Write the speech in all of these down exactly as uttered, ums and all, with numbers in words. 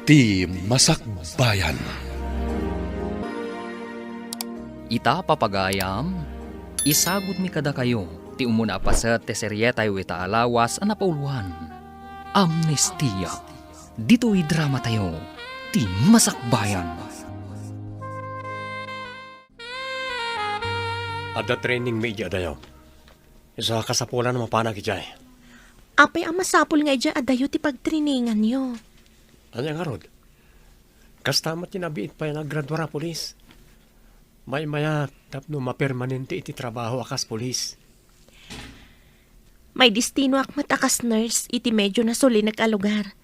Ti Masakbayan. Ita, papagayam, isagutmi kadakayo ti umuna a paset ti serietayo ita a lawas a napauluan, Amnestia. Ditoy dramatayo, Ti Masakbayan. Adda training mi idiay adayo. Isu a kasapulan a mapanak idiay. Apay a masapul nga idiay adayo ti pagtraininganyo? Ania ngarud? Kasta met ti nabiit pay a naggraduar a pulis. Maymayat tapno mapermanente iti trabaho a kas pulis. Maidistinoak met a kas nurse iti medyo nasulinek a lugar.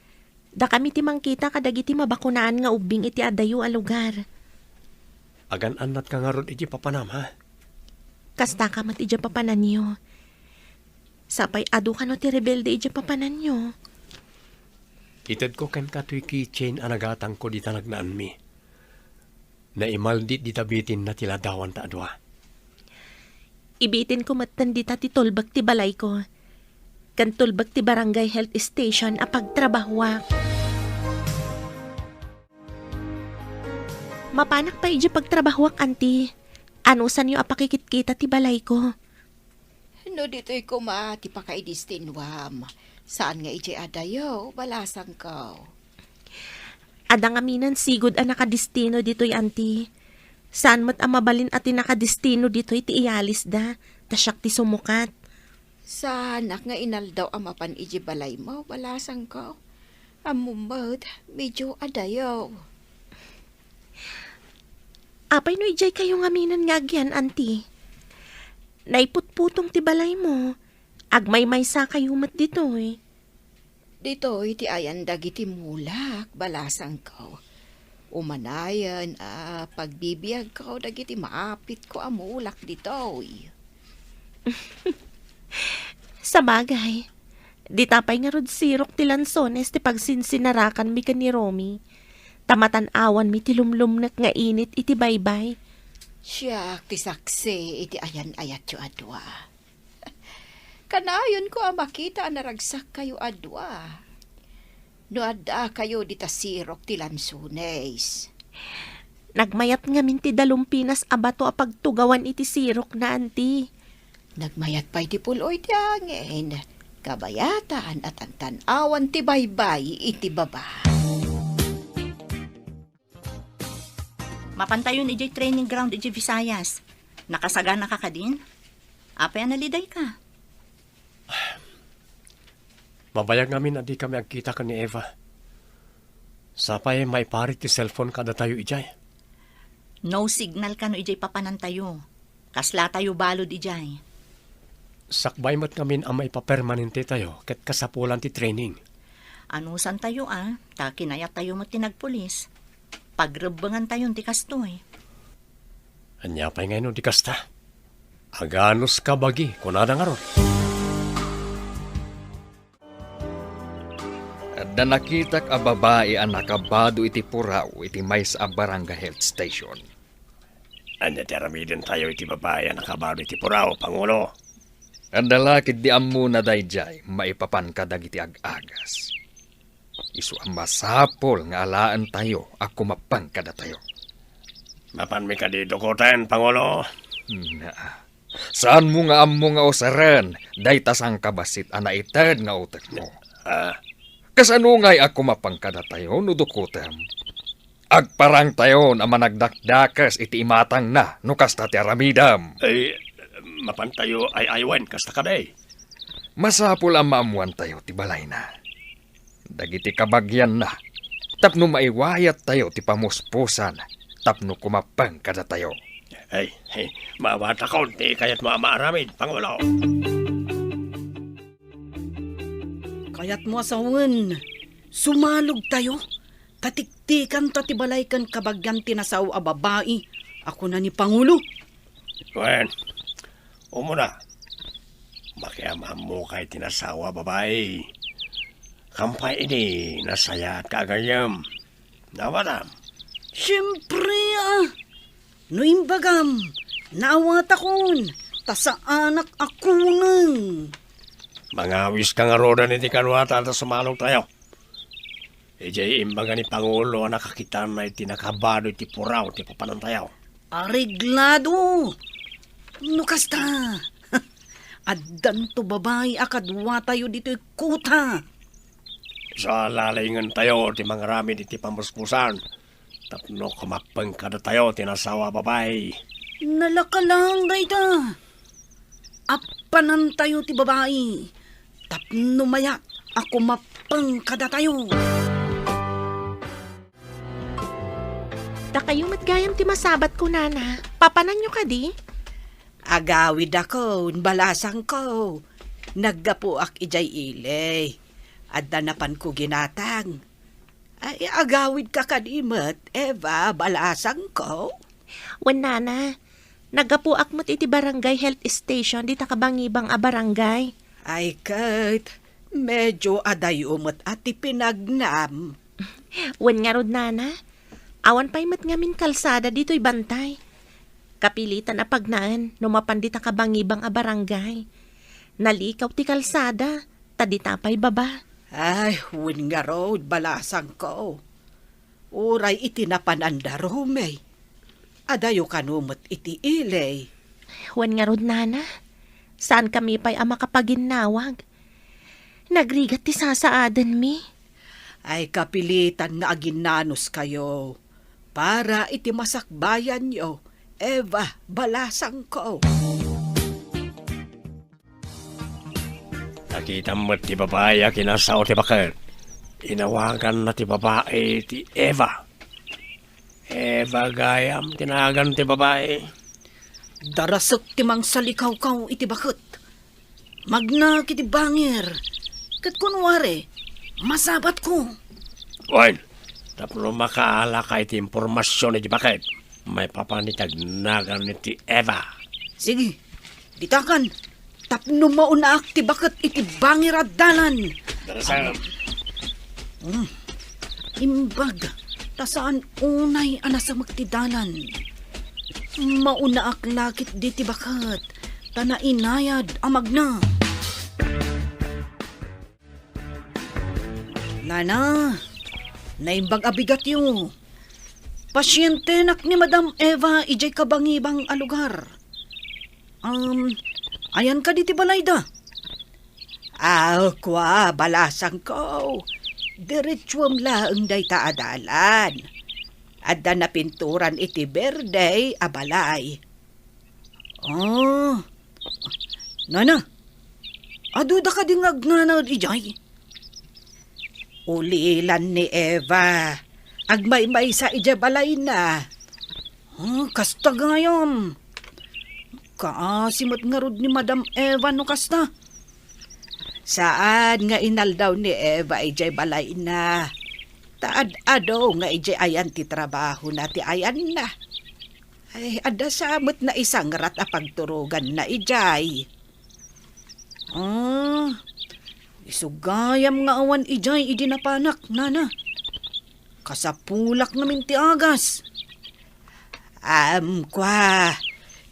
Dakami ti mangkita kadagiti mabakunaan nga ubbing iti adayo a lugar. Agan-annatka ngarud iti papanam, ha? Kastaka met iti papananyo. Sapay adu kano ti rebelde iti papananyo. Itedko kenka toy keychain a nagatangko dita nagnaanmi. Naimaldit dita bitinna ti ladawanta a dua. Ibitinko metten dita ti tulbek ti balayko. Ken tulbek ti barangay health station a pagtrabahoak. Mapanak pay idiay pagtrabahoak, anti. Anusanyo a pakikitkita ti balayko? No ditoy koma ti pakaidistinoam, saan nga idiay adayo, balasangko. Adda ngamin sigud a nakadistino ditoy, anti. Saan met a mabalin a ti nakadistino ditoy ti iyalisda, ta siak ti sumukat. Saanak nga inaldaw a mapan idiay balaymo, balasangko. Ammom met, medyo adayo. Apay no idiay kayo ngamin nga agyan, anti? Naiputputong ti balaymo. Agmaymaysa kayo met ditoy. Ditoy ti ayan dagiti mulak, balasangko. Umanayen a pagbibiagko dagiti maapitko a mulak ditoy. Sabagay, dita pay ngarud sirok ti lansones ti pagsinsinarakanmi ken ni Romy. Ta matan-awanmi ti lumlumnek nga init iti baybay. Siak ti saksi iti ayan-ayatyo a dua. Kanayonko a makita a naragsakkayo a dua. No addakayo dita sirok ti lansones. Nagmayat ngamin ti dalumpinas a bato a pagtugawan iti sirokna, anti. Nagmayat pay ti pul-oy ti angin. Kabayatan a tantan-awan ti baybay iti baba. Mapantayon idiay training ground idiay Visayas. Nakasaganaka kadin? Apay a nalidayka? Mabayag ngamin a dikami agkita ken ni Eva. Sapay maiparit ti cellphone kadatayo idiay. No signal kano idiay papanantayo. Kaslatayo balud idiay. Sakbay met ngamin a maipapermanentetayo ket kasapulan ti training. Anusantayo a, ta kinayattayo met ti nagpulis. Pagrebbengantayon ti kastoy. Ania pay ngay no di kasta? Aganus kabagi, kunada ngarud. Adda nakitak a babai a nakabado iti puraw iti maysa a barangay health station. Ania ti aramidentayo iti babai a nakabado iti puraw, Pangulo? Adda la ketdi ammona daydiay maipapan kadagiti ag-agas. Isu a masapul nga alaentayo a kumappeng kadatayo. Mapanmi kadi dukoten, Pangulo? Naa. Saanmo nga ammo nga usaren dayta sangkabassit a naited nga utekmo? Ah. Kasano ngay a kumappeng kadatayo no dukotem? Agparangtayon a managdakdakes iti imatangna no kasta ti aramidem. Ay, mapantayo ay-aywen kasta kadi. Masapul a maammoantayo ti balayna. Dagiti kabagianna, tapno maiwayattayo ti pamuspusan tapno kumappeng kadatayo. Ay, ay, maawatakon ti kayatmo a maaramid, Pangulo. Kayatmo a sawen, sumalogtayo, ta tiktikanta ti balay ken kabagian ti nasao a babai a kuna ni Pangulo. Wen, umuna, makiam-ammokay ti nasao a babai. Kampay idi nasayaat ka agayem. Nawatam. Siempre, ah. No imbagam, naawatakon, ta saanak a kuneng. Mangawis ka ngaruden iti kaduata ta sumalogtayo. Idiay imbaga ni Pangulo a nakakitanna iti nakabado iti puraw ti papanantayo. Areglado! No kasta, addanto babai a kaduatayo ditoy kuta. Isu a lalingentayo ti mangaramid iti pamuspusan tapno kumappeng kadatayo ti nasawa a babai. Nalaka laeng dayta. Appanantayo ti babai tapno mayat a kumappeng kadatayo. Dakayo met gayam ti masabatko, nana. Papananyo kadi? Agawidakon, balasangko. Naggapuak idiay ili. Adda napanko ginatang. Ay, agawidka kadi met, Eva, balasangko? Wen, nana. Naggapuak met iti barangay health station dita kabangibang a barangay. Ay ket, medyo adayo met a ti pinagnam. Wen ngarud, nana. Awan pay met ngamin kalsada ditoy bantay. Kapilitan a pagnaen no mapan dita kabangibang a barangay. Nalikaw ti kalsada, ta dita pay baba. Ay, wen ngarud, balasangko. Uray iti napananda, Rome. Adayo kano met iti ili. Wen ngarud, nana. Saankami pay a makapaginnawag. Nagrigat ti sasaadenmi. Ay, kapilitan nga aginnanuskayo para iti masakbayanyo, Eva, balasangko. Nakitam met ti babai a kinasao ti baket. Inawaganna ti babai ti Eva. Eva gayam ti nagan ti babai. Darasek ti mangsalikawkaw iti baket. Magna iti bangir. Ket kunwari, masabatko. Wen, tapno makaalaka iti impormasion iti baket, maipapan iti agnagan iti Eva. Sige, ditakan, tapno maunaak ti baket iti bangir a dalan. Darasem. Hmm. Imbag, ta saan unay a nasamek ti dalan. Maunaak la ketdi ti baket, ta nainayad a magna. Nana, naimbag a bigatyo. Pasientenak ni Madam Eva idiay kabangibang a lugar. Um, ayan kadi ti balayda? Aw, kua, balasangko. Diretsuem laeng dayta a dalan. Adda napinturan iti berde a balay. Ah, nana, aduda kadi nga agnanaed idiay? Ulilan ni Eva. Agmaymaysa idiay balayna. Ah, kasta gayam. Kaasi met ngarud ni Madam Eva no kasta. Saan nga inaldaw ni Eva idiay balayna. Ta ad-adu nga idiay ayan ti trabahona ti ayanna. Ay, adda sa met naisangrat a pagturoganna idiay. Ah, isu gayam nga awan idiay idi napanak, nana. Kasapulak ngamin ti agas. Am, kua,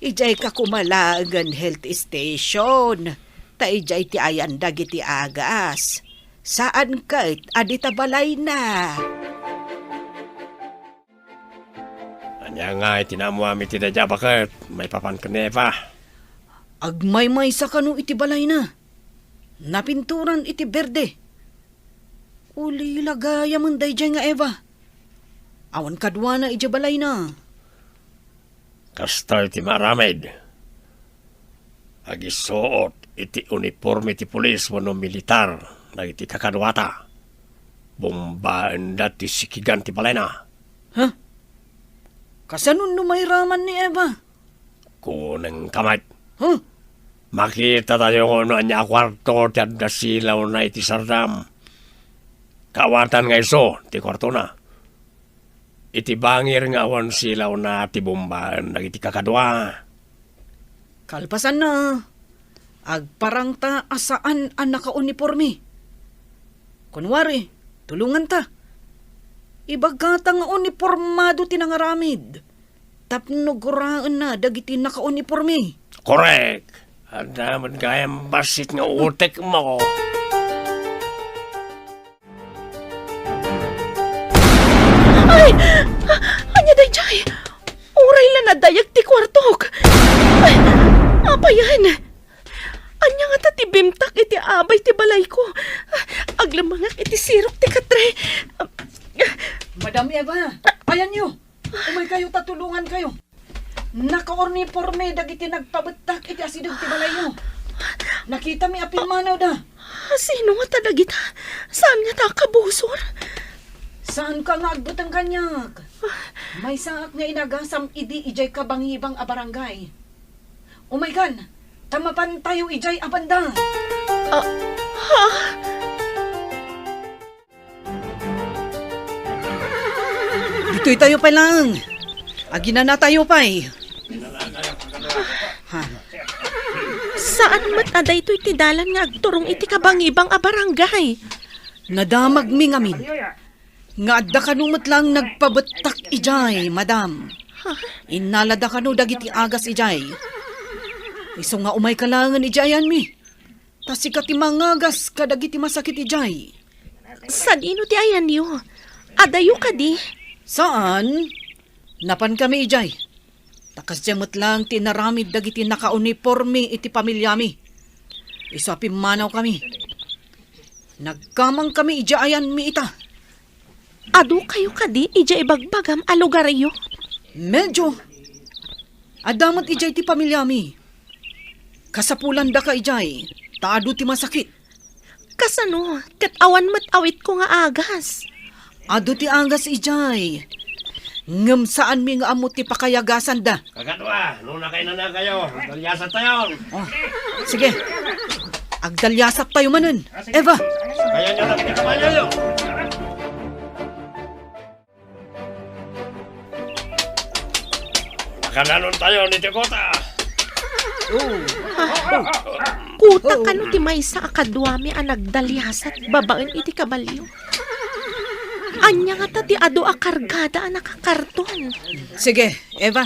idiay ka koma laengen health station, ta idiay ti ayan dagiti agas. Saan ket a dita balayna. Ania nga iti naammoam iti daydi a baket maipapan ken ni Eva? Agmaymaysa kano iti balayna. Napinturan iti berde. Ulila gayamen daydiay nga Eva. Awan kaduana idiay balayna. Kastoy ti maaramid. Agisuot iti uniporme ti pulis wenno militar dagiti kakaduata. Bombaenda ti sikigan ti balayna. Ha? Kasano no mairaman ni Eva? Kunengka met. Ha? Makitatayo no ania a kuarto ti adda silawna iti sardam. Kaawatan nga isu ti kuartona. Iti bangir nga awan silawna ti bombaen dagiti kakadua. Kalpasanna, agparangta a saan a nakauniporme. Kunwari, tulonganta. Ibagata nga unipormado ti nangaramid tapno guraenna dagiti nakauniporme. Korek! Adda met gayam bassit nga utekmo. Ania daydiay? Uray la nadayag ti kuartok. Ay, apayen? Ania ngata ti bimtak iti abay ti balayko? Aglammangak iti sirok ti katre. Madam Eva, ayanyo. Umaykayo ta tulongankayo. Nakauniporme dagiti nagpabettak iti asideg ti balayyo. Nakitami a pimmanawda. Sino ngata dagita? Saan ngata a kabusor? Saanka nga agbuteng kaniak. Maysaak nga inagasam idi idiay kabangibang a barangay. Umaykan, ta mapantayo idiay a banda. Ah, ha? Ditoy tayo pay laeng. Aginana tayo pay. Ha? Saan met a daytoy ti dalan nga agturong iti kabangibang a barangay? Nadamagmi ngamin nga adda kano met laeng nagpabettak idiay, madam. Ha? Innalada kano dagiti agas idiay. Isu nga umayka laengen idiay ayanmi. Ta sika ti mangagas kadagiti masakit idiay. Sadino ti ayanyo? Adayo kadi? Saan? Napankami idiay. Ta kasdiay met laeng ti inaramid dagiti nakauniporme iti pamiliami. Isu a pimmanawkami. Nagkamangkami idiay ayanmi ita. Adukayo kadi idiay ibagbagam a lugaryo? Medyo. Adda met idiay ti pamiliami. Kasapulandaka idiay, ta adu ti masakit. Kasano? Ket awan met awitko nga agas. Adu ti agas idiay. Ngem saanmi nga ammo ti pakayagasanda. Kakadua, no nakainanakayo, agdaliasat tayo. Oh, sige. Agdaliasat tayo manen. Eva. Sakayan niyo lang, ikaw, kabalyo. Nakananon tayo ni Tikota. Oh. Kuta kano ti maysa a kaduami a nagdaliasat babaen iti kabalyo? Ania ngata ti adu a kargada a nakakarton? Sige, Eva.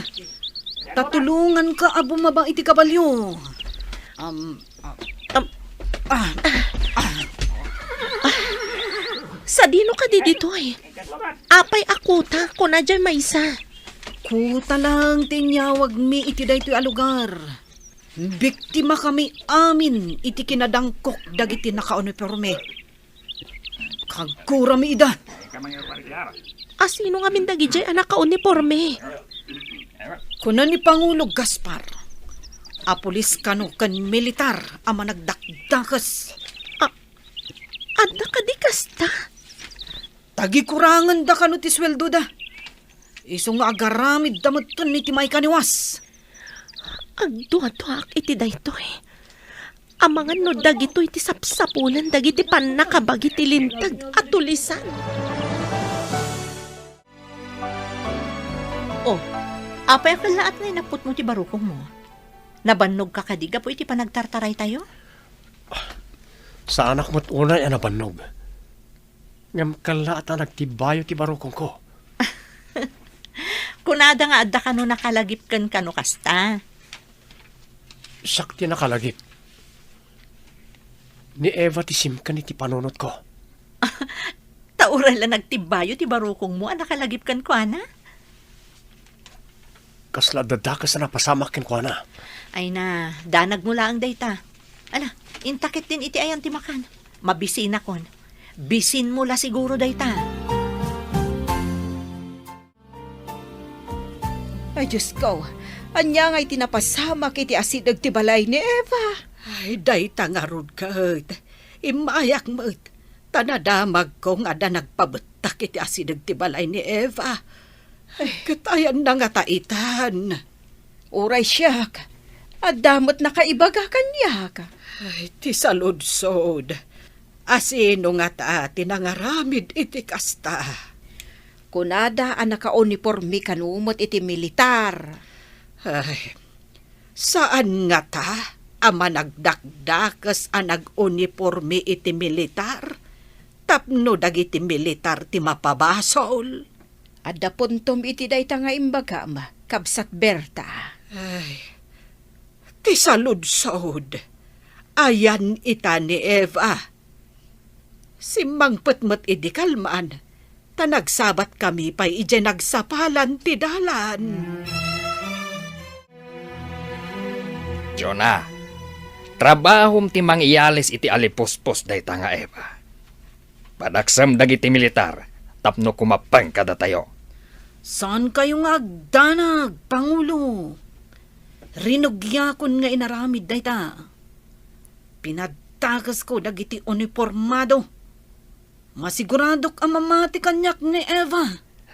Ta tulonganka a bumaba iti kabalyo. Um, ah, um, ah, ah. Sadino kadi ditoy? Apay a kuta, kuna diay maysa. Kuta lang ti inyawagmi iti daytoy a lugar. Biktima kami amin iti kinadangkok dagiti nakauniporme. Kagkurami ida. Asino ngamin dagidiay a nakauniporme? Kuna ni Pangulo Gaspar, a pulis kano ken militar a managdakdakes. A-, adda kadi kasta? Tagikurangenda kano ti sueldoda. Isu nga agaramidda metten iti maikaniwas. Agduaduaak iti daytoy. Amangan no dagitoy ti sapsapulan dagiti pannakabagi ti linteg a tulisan. Oh, apay a kellaat nga inapputmo ti barukongmo? Nabannogka kadi gapu iti panagtartaraytayo? Saanak met unay a nabannog. Ngem kellaat a nagtibbayo ti barukongko. Kunada nga adda kano nakalagip ken kano kasta. Siak ti nakalagip. Ni Eva ti simken iti panunotko. Ta uray la nagtibbayo ti barukongmo a nakalagip kenkuana? Kasla adda dakes a napasamak kenkuana. Ay na, danagmo laeng dayta. Ala, inta ketdin iti ayan ti makan. Mabisinakon. Bisinmo la siguro dayta. Ay, Diosko, ania ngay ti napasamak iti asideg ti balay ni Eva? Ay, dayta ngarud ket. Immayak met. Ta nadamagko nga adda nagpabettak iti asideg ti balay ni Eva. Ay, ket ayanna ngata itan? Uray siak, adda met nakaibaga kaniak. Ay, ti saludsod. Asino ngata ti nangaramid iti kasta? Kunada a nakauniporme kano met iti militar. Ay, saan ngata a managdakdakes a nag-uniporme iti militar tapno dagiti militar ti mapabasol? Adda puntom iti dayta nga imbagam, Kabsat Berta. Ay, ti saludsod, ayan ita ni Eva. Simmangpet met idi kalman, ta nagsabatkami pay idiay nagsapalan ti dalan. Jonah, trabahom ti mangiyalis iti alipuspos dayta nga Eva. Padaksem dagiti militar tapno kumappeng kadatayo. Saankayo nga agdanag, Pangulo. Rinugiakon nga inaramid dayta. Pinaddakesko dagiti unipormado. Masiguradok a mamati kaniak ni Eva.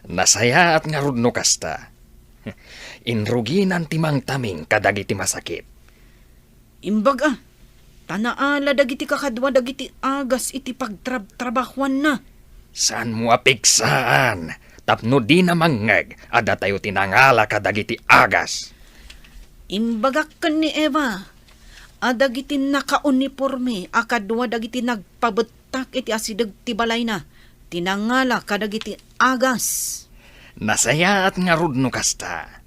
Nasayaat ngarud no kasta. Inruginan ti mangtaming kadagiti masakit. Imbag a, ta naala dagiti kakadua dagiti agas iti pagtrabtrabahuanna. Saanmo a pigsaan tapno dina mangngeg a datayo ti nangala kadagiti agas. Imbagak ken ni Eva a dagiti nakauniporme a kadua dagiti nagpabettak iti asideg ti balayna ti nangala kadagiti agas. Nasayaat ngarud no kasta.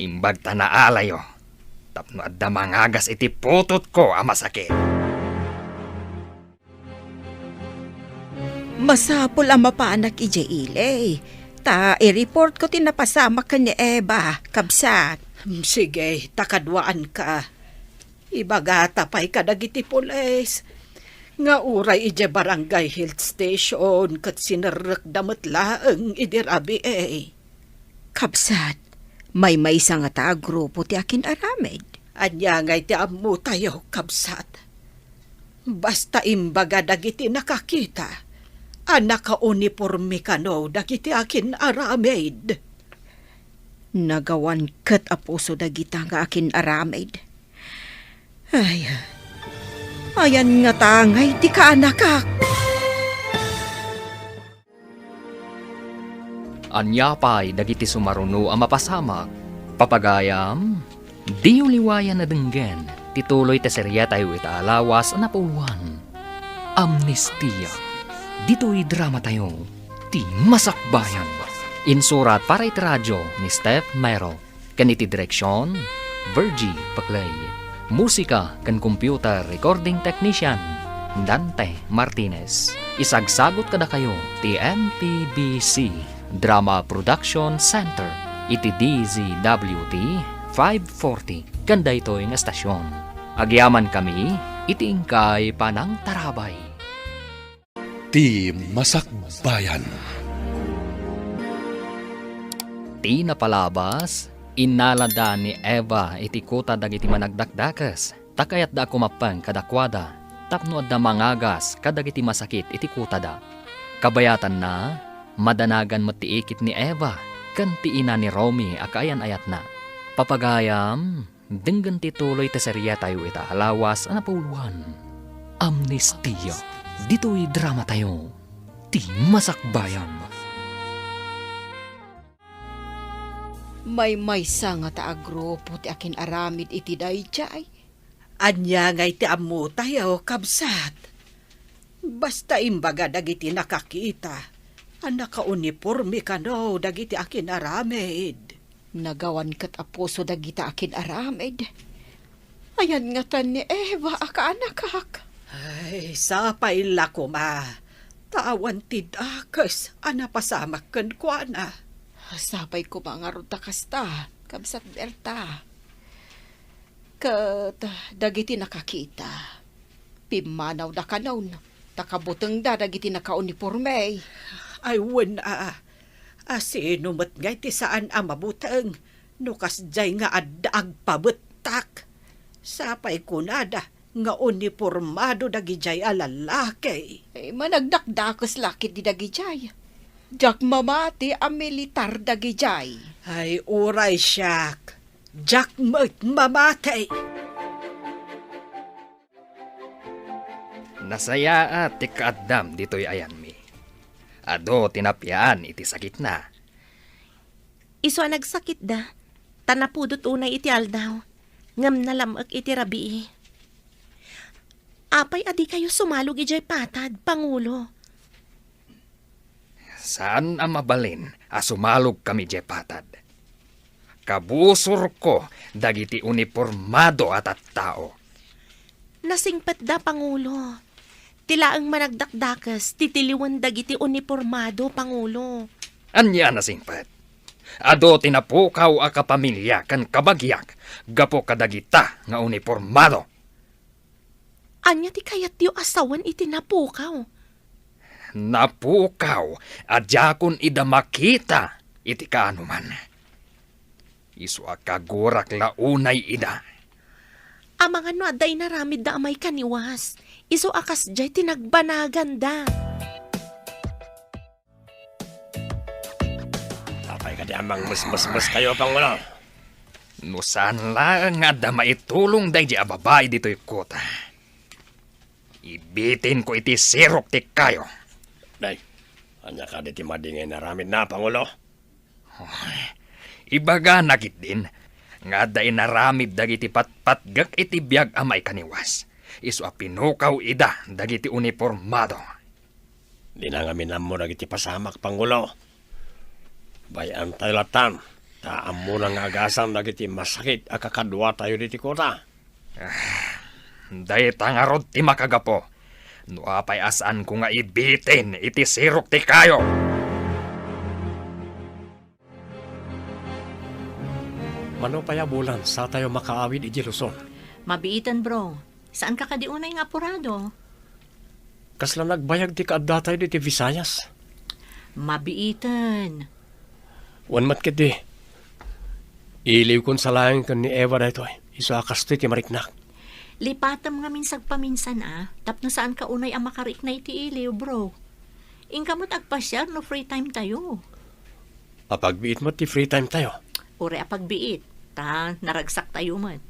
Imbag ta naalayo tapno adda mangagas iti putotko a masakit. Masapul a mapanak idiay ili, ta i-reportko ti napasamak ken ni Eva, kabsat. Hmm, sige, ta kaduaanka. Ibagata pay kadagiti pulis nga uray idiay barangay health station ket sinerrekda met laeng idi rabii. Kabsat, maymaysa ngata a grupo ti akin-aramid. Ania ngay ti ammotayo, kabsat? Basta imbaga dagiti nakakita a nakauniporme kano dagiti akin-aramid. Nagawan ket a puso dagita nga akin-aramid. Ay, ayan ngata ngay ti kaanakak. Ania pay dagiti sumaruno a mapasamak? Papagayam, diyo liwayan a denggen ti tuloy ti serietayo ita a lawas a napuloan. Amnestia. Ditoy dramatayo, ti Masakbayan. Insurat para iti radio ni Steph Mero. Ken iti direksion, Virgie Paclay. Musika ken computer recording technician, Dante Martinez. Isagsagut kadakayo ti M P B C Drama Production Center iti D Z W T five forty ken daytoy nga estasion. Agyamankami iti inkay panangtarabay. Ti Masakbayan. Ti napalabas, innalada ni Eva iti kuta dagiti managdakdakes, ta kayatda a kumappeng kadakuada, tapno adda mangagas kadagiti masakit iti kutada. Kabayatanna, madanagan met ti ikit ni Eva ken ti ina ni Romy a kaayan-ayatna. Papagayam, denggen ti tuloy ti serietayo ita a lawas a napuloan. Amnestia. Ditoy dramatayo, ti Masakbayan. Maymaysa ngata a grupo ti akin-aramid iti daydiay. Ania ngay ti ammotayo, kabsat? Basta imbaga dagiti nakakita a nakauniporme kano dagiti akin-aramid. Nagawan ket a puso dagita akin-aramid. Ayan ngatan ni Eva a kaanakak. Ay, sapay la koma, ta awan ti dakes a napasamak kenkuana. Sapay koma ngarud ta kasta, kabsat Berta. Ket dagiti nakakita, pimmanawda kanon, ta kabutengda dagiti nakauniporme. Ay, wen a, a sino met ngay ti saan a mabuteng no kasdiay nga adda agpabettak? Sapay kunada nga unipormado dagidiay a lalaki. Eh, managdakdakes la ketdi dagidiay. Diak mamati a militar dagidiay. Ay, uray siak. Diak met mamati. Nasayaat ti kaaddam ditoy ayanmi. Adu ti napiaan iti sakitna. Isu a nagsakitda, ta napudot unay iti aldaw, ngem nalam-ek iti rabii. Apay a dikayo sumalog idiay patad, Pangulo? Saan a mabalin a sumalogkami idiay patad. Kabusorko dagiti unipormado a tattao. Nasingpetda, Pangulo. Ti laeng managdakdakes ti tiliwen dagiti unipormado, Pangulo. Ania a nasingpet? Adu ti napukaw a kapamilya ken kabagiak gapu kadagita nga unipormado. Ania ti kayatyo a sawen iti napukaw? Napukaw a diakon ida makita iti kaanoman. Isu a kagurak la unay ida. Amangan no adda inaramidda a maikaniwas, isu a kasdiay ti nagbanaganda. Apay kadi a mangmusmusmuskayo, Pangulo? No saan laeng nga adda maitulong daydi a babai ditoy kuta, ibitinko iti sirok ti kayo. Day, ania kadi ti madi nga inaramidna, Pangulo? Ibagana ketdin nga adda inaramid dagiti patpatgek iti biag a maikaniwas, isu a pinukaw ida dagiti unipormado. Dina ngamin ammo dagiti pasamak, Pangulo. Bay-antayo lattan, ta ammona nga agasan dagiti masakit a kakaduatayo ditoy kuta. Ah, dayta ngarud ti makagapu no apay a saanko nga ibitin iti sirok ti kayo. Mano pay a bulan satayo makaawid idiay Luzon? Mabiiten, bro. Saanka kadi unay nga apurado? Kasla nagbayag ti kaaddatayo ditoy Visayas. Mabiiten. Wen met ketdi. Iliwkon sa laeng ken ni Eva daytoy. Isu a kastoy ti mariknak. Lipatem ngamin sagpaminsan a, tapno saanka unay a makarikna iti iliw, bro. Inka met agpasiar no free time tayo. Apagbiit met ti free time tayo. Uray apagbiit, ta naragsak tayo met.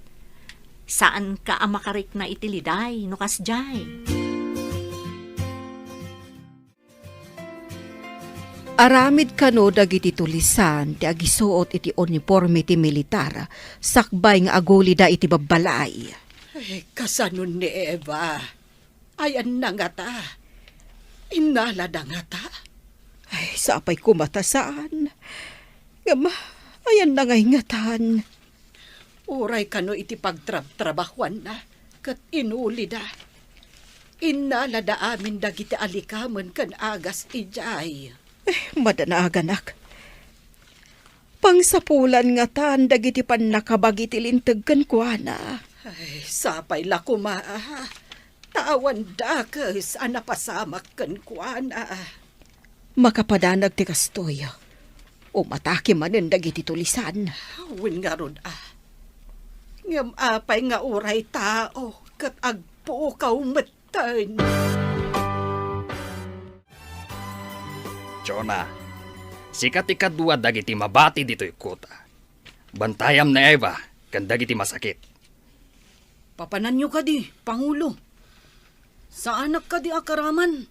Saanka a makarikna iti liday no kasdiay. Aramid kano dagiti tulisan ti agisuot iti uniporme ti militar sakbay nga agulida iti babbalay. Ay, kasano ni Eva? Ayanna ngata? Innalada ngata? Ay, sapay koma ta saan. Ngem, ayanna nga ingatan. Uray kano iti pagtrabtrabahuanna ket inulida. Innalada amin dagiti alikamen ken agas idiay. Eh, madanaganak. Pangsapulan ngatan dagiti pannakabagi ti linteg kenkuana. Ay, sapay la koma, ah. Ta awan dakes a napasamak kenkuana. Makapadanag ti kastoy, umatake manen dagiti tulisan. Wen ngarud, a. Ngem apay nga uray tao ket agpukaw metten? Jonah, sika ti kadua dagiti mabati ditoy kuta. Bantayam ni Eva ken dagiti masakit. Papananyo kadi, Pangulo? Saanak kadi a karaman?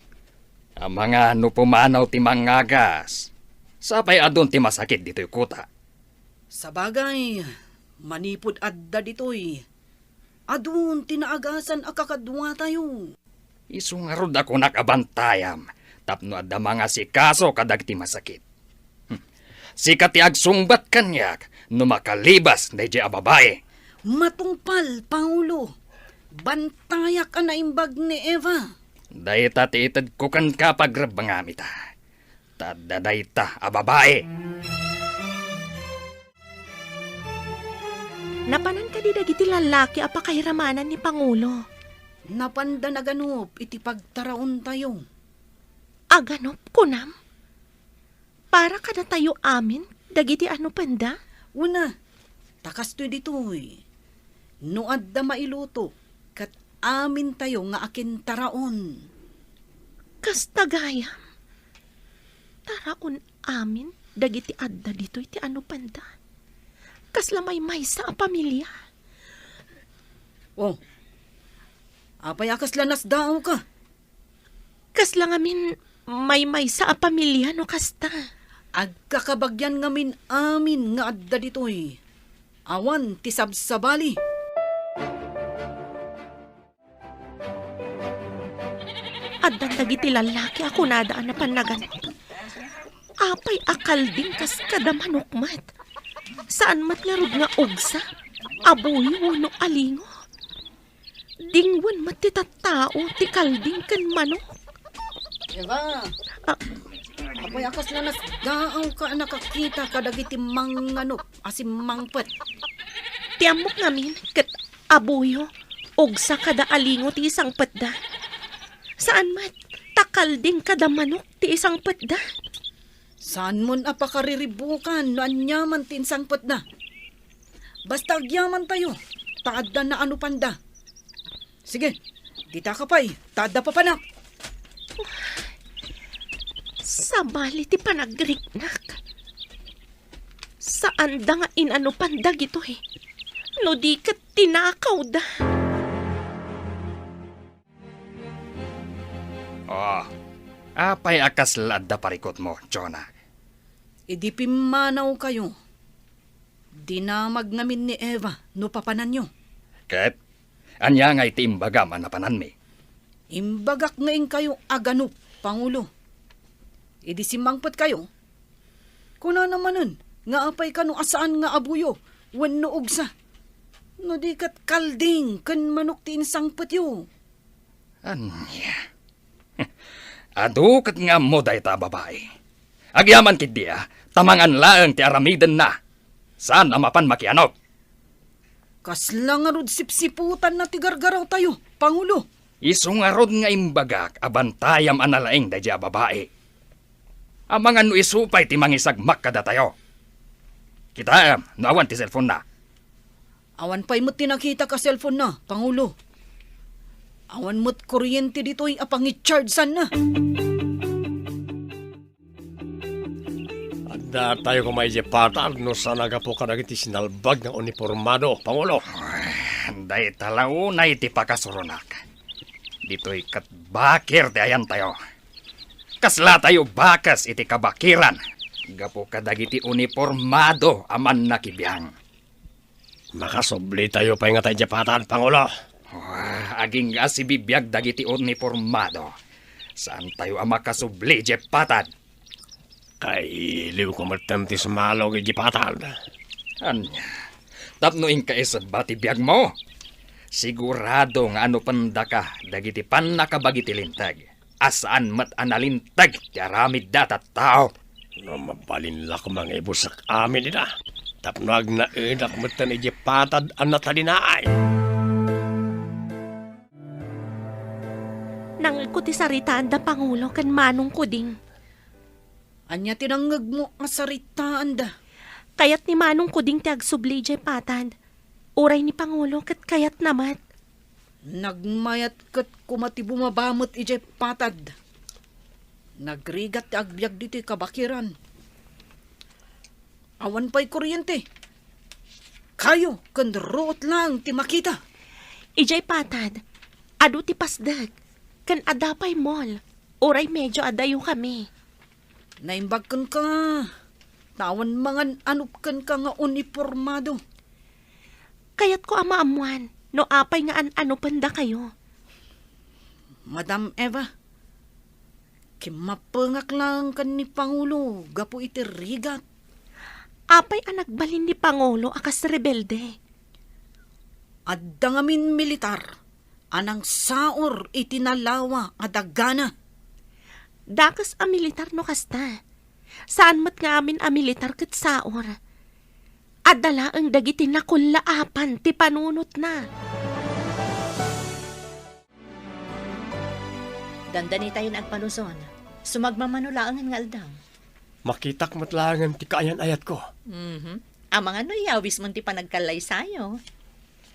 Amangan no pumanaw ti mangagas. Sapay adun ti masakit ditoy kuta. Sabagay, manipud adda ditoy, adun ti naagasan a kakaduatayo. Isu ngarud a kunak a bantayam tapno adda mangasikaso kadagiti masakit. Hmm. Sika ti agsungbat kaniak no makalibas daydiay a babai. Matungpal, Pangulo. Bantayak a naimbag ni Eva. Dayta ti itedko kenka, pagrebbengam ita. Ta adda dayta a babai. Napanan kadi dagiti lallaki a pakairamanan ni Pangulo? Napanda naganup iti pagtaraontayo. Aganup, kunam? Para kadatayo amin dagiti anupenda? Una, ta kastoy ditoy. No adda mailuto, ket amintayo nga akintaraon. Kasta gayam? Taraon amin dagiti adda ditoy ti anupenda. Kasla maymaysa a pamilia. Oh, apay a kasla nasdaawka? Kasla ngamin maymaysa a pamilia no kasta. Agkakabagian ngamin amin nga adda ditoy. Awan ti sabsabali. Addan dagiti lallaki a kunada a napan naganup. Apay a kalding kas kada manok met. Saan met ngarud nga ugsa, abuy wenno alingo. Dingwen met ti tattao ti kalding ken manok. Eva, Ah. Apay a kasla nasdaawka a nakakita kadagiti manganop a simmangpet? Ti ammok ngamin ket abuyo, ugsa kada alingo ti isangpetda. Saan met, ta kalding kada manok ti isangpetda. Saanmon a pakariribukan no aniaman ti insangpetda. Basta agyamantayo, ta adda naanupanda. Sige, dita ka pay, ta adda papanak. Sabali ti panagriknak. Saanda nga inanupan dagitoy. No di ket tinakawda. Oh, apay a kasla adda parikutmo, Jonah? Idi pimmanawkayo, dinamag ngamin ni Eva no papananyo. Ket ania ngay ti imbagam a napananmi? Imbagak nga inkayo aganop, Pangulo. Idi simmangpetkayo, kunana manen nga apay kano a saan nga abuyo wenno ugsa. No di ket kalding ken manok ti insangpetyo. Ania? Adu ket nga ammo dayta a babai. Agyaman ketdi a, ta mangan laeng ti aramidenna. Saan a mapan makianop. Kasla ngarud sipsiputanna ti gargarawtayo, Pangulo. Isu ngarud nga imbagak a bantayam a nalaing daydiay a babai. Amangan no isu pay ti mangisagmak kadatayo. Kitaem no awan ti cellphone-na. Awan pay met ti nakitak a cellphone-na, Pangulo. Awan met kuryente ditoy a pangichargeanna. Adda tayo koma idiay patad no saan a gapu kadagiti sinalbag nga unipormado, Pangulo. Ay, dayta la unay ti pakasuronak. Ditoy ket bakir ti ayantayo. Kasla tayo bakes iti kabakiran gapu kadagiti unipormado a mannakibiang. Makasubli tayo pay ngata idiay patad, Pangulo. Ah, agingga a sibibiag dagiti unipormado. Saan tayo a makasubli idiay patad. Kailiwko metten ti sumalog idiay patad. Ania? Tapno inka isebba ti biagmo? Sigurado nga anupendaka dagiti pannakabagi ti linteg. A saan met a nalinteg ti aramidda a tattao. No mabalin la koma nga ibusek amin ida, tapno agnaedak metten idiay patad a natalinaay. Nangngegko ti saritaanda Pangulo ken Manong Kuding. Ania ti nangngegmo a saritaanda? Kayat ni Manong Kuding ti agsubli idiay patad. Uray ni Pangulo ket kayatna met. Nagmayat ket koma ti bumaba met idiay patad. Nagrigat ti agbiag ditoy kabakiran. Awan pay kuryente. Kayo ken ruot laeng ti makita. Idiay patad, adu ti pasdek, ken adda pay mall, uray medio adayokami. Naimbag kenka, ta awan mangan-anop kenka nga unipormado. Kayatko a maammoan no apay nga an-anupendakayo. Madam Eva, kimmapengak laeng ken ni Pangulo gapu iti rigat. Apay a nagbalin ni Pangulo a kas rebelde? Adda ngamin militar a nangsaor iti nalawa a dagana. Dakes a militar no kasta. Saan met nga amin a militar ket saor. Adda laeng dagiti nakullaapan ti panunotna. Dandanitayon agpaluson. Sumagmamano laengen nga aldaw. Makitak met laengen ti kaayan-ayatko. Mhm. Amangan no iyawismon ti panagkallaysayo.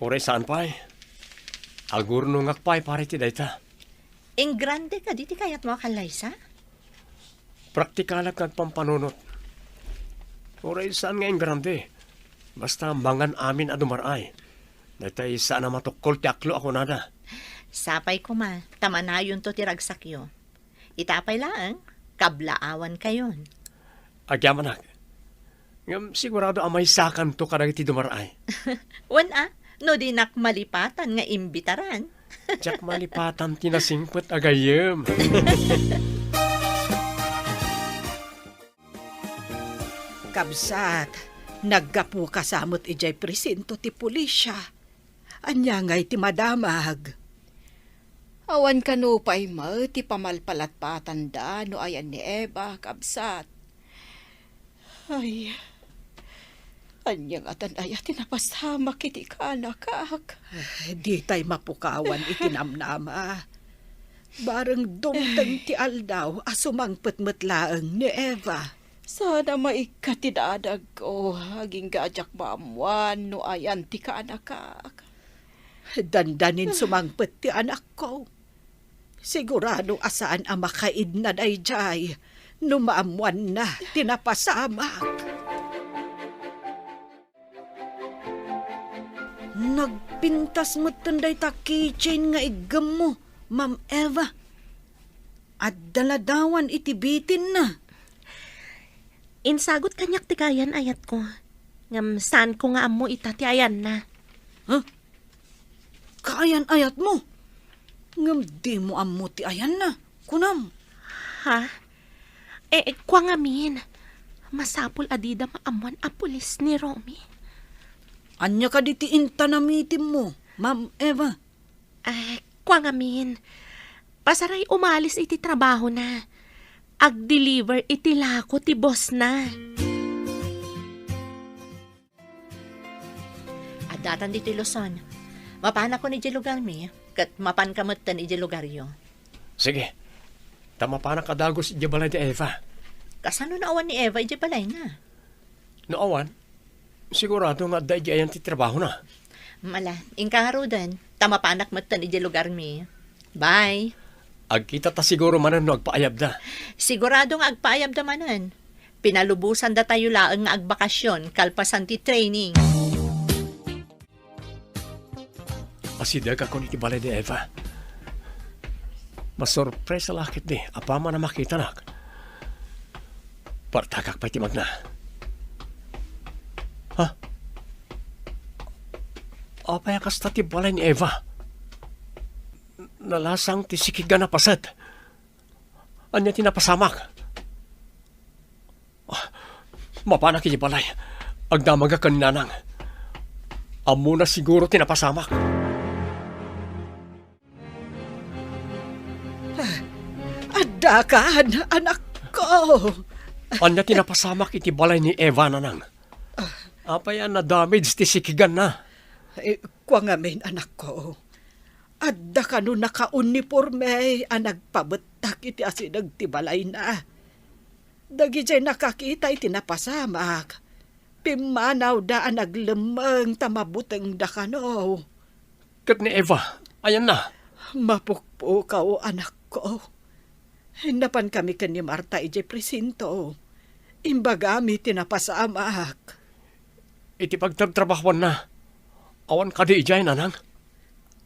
Uray saan pay. Agurnongak pay para iti dayta. Ingrande kadi ti kayatmo a kallaysa? Praktikalak nga agpampanunot. Uray saan nga ingrande. Basta mangan amin a dumar-ay. Daytay saan a matukkol ti aklo a kunada. Sapay koma, ta manayonto ti ragsakyo. Ita pay laeng, kablaawankayon. Agyamanak. Ngem sigurado a maysakanto kadagiti dumar-ay. Wen a, no dinak malipatan nga imbitaran. Diak malipatan ti nasingpet a gayyem. Kabsat, naggapuka sa met idiay presinto ti pulisya. Ania ngay ti madamag? Awan kano pay met ti pamalpalatpatanda no ayan ni Eva, kabsat. Ay, ania ngatan aya ti napasamak iti kaanakak? Eh, ditay mapukawan iti namnama. Bareng dumteng ti aldaw a sumangpet met laeng ni Eva. Saan a maikkat ti dadagko, agingga a diak maammuan no ayan ti kaanakak. Dandanin sumangpet ti anakko. Sigurado a saan a makaidna daydiay no maammuanna ti napasamak. Nagpintas metten dayta keychain nga iggemmo, Ma'am Eva. Adda ladawan iti bitinna. Insagut kaniak ti kaayan-ayatko. Ngem saanko nga ammo ita ti ayanna. Ha? Kaayan-ayatmo? Ngem dimo ammo ti ayanna, kunam? Ha? Eh, kua ngamin, masapul a dida maammuan a pulis ni Romy. Ania kadi ti intanamitimmo, Ma'am Eva? Eh, kua ngamin, pasaray umalis iti trabahona. Agdeliver iti lako ti bossna. Addatan ditoy Luzon. Mapanakon idiay lugarmi, ket mapanka metten idiay lugaryo. Sige. Ta mapanak a dagus idiay balay ni Eva. Kasano no awan ni Eva idiay balayna? No awan, sigurado nga adda idiay ayan ti trabahona. Mala, inka ngaruden, ta mapanak metten idiay lugarmi. Bye. Agkitata siguro manen no agpaayabda. Sigurado nga agpaayabda manen. Pinalubosandatayo laeng nga agbakasyon kalpasan ti training. Asidegakon iti balay ni Eva. Masurpresa la ketdi apaman a makitanak. Partakak pay ti magna. Ha? Apay a kasta ti balay ni Eva? Nalasang ti sikigan a paset. Ania ti napasamak? Ah, mapanak iti balay. Agdamagak ken ni Nanang. Ammona siguro ti napasamak. Ah, addakan, anakko. Ania ti napasamak iti balay ni Eva, Nanang? Apay a nadamage ti sikiganna? Eh, kua ngamin, anakko. Adda kano nakauniporme a nagpabettak iti asideg ti balayna. Dagidiay nakakita iti napasamak, pimmanawda a naglemmeng ta mabutengda kano. Ket ni Eva, ayanna? Mapukpukaw, anakko. Napankami ken ni Marta idiay presinto. Imbagami ti napasamak. Iti pagtrabtrabahuanna, awan kadi idiay, Nanang?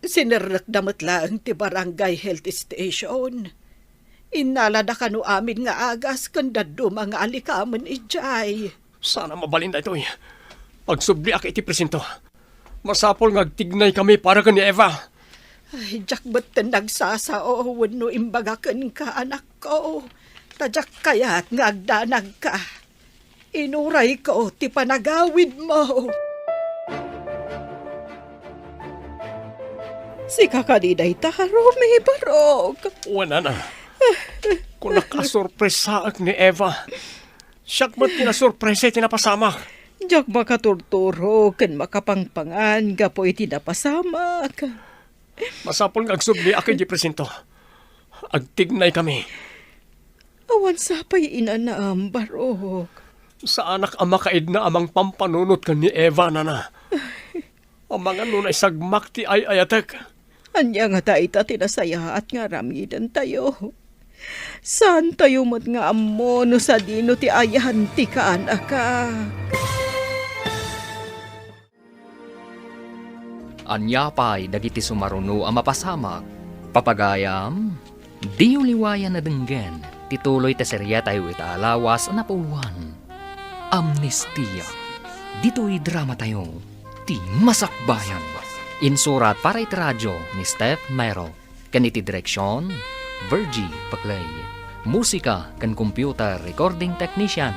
Sinerrekda met laeng ti barangay health station. Innalada kano amin nga agas ken dadduma nga alikamen idiay. Saan a mabalin daytoy. Agsubliak iti presinto. Masapul nga agtignaykami para ken ni Eva. Ay, diak metten nagsasao wenno imbaga kenka, anakko. Ta diak kayat nga agdanagka. Inurayko ti panagawidmo. Sika kadi dayta, Romy, barok? Wen, Nana. Kunak a sorpresaek ni Eva. Siak met ti nasorpresa iti napasamak. Diak makaturturo ken makapangpangan gapu iti napasamak. Masapul nga agsubliak idiay presinto. Agtignaykami. Awan sapay inanam, barok. Saanak a makaidna a mangpampanunot ken ni Eva, Nana. Amangan no naisagmak ti ay-ayatek. Ania ngata ita ti nasayaat nga aramidentayo? Saantayo met nga ammo no sadino ti ayan ti kaanakak. Ania pay dagiti sumaruno a mapasamak? Papagayam, diyo liwayan a denggen ti tuloy ti seriatayo ita a lawas a napuloan, Amnestia. Ditoy dramatayo, ti Masakbayan. Insurat para iti radio ni Steph Mero. Ken iti direksion, Virgie Paclay. Musika ken computer recording technician,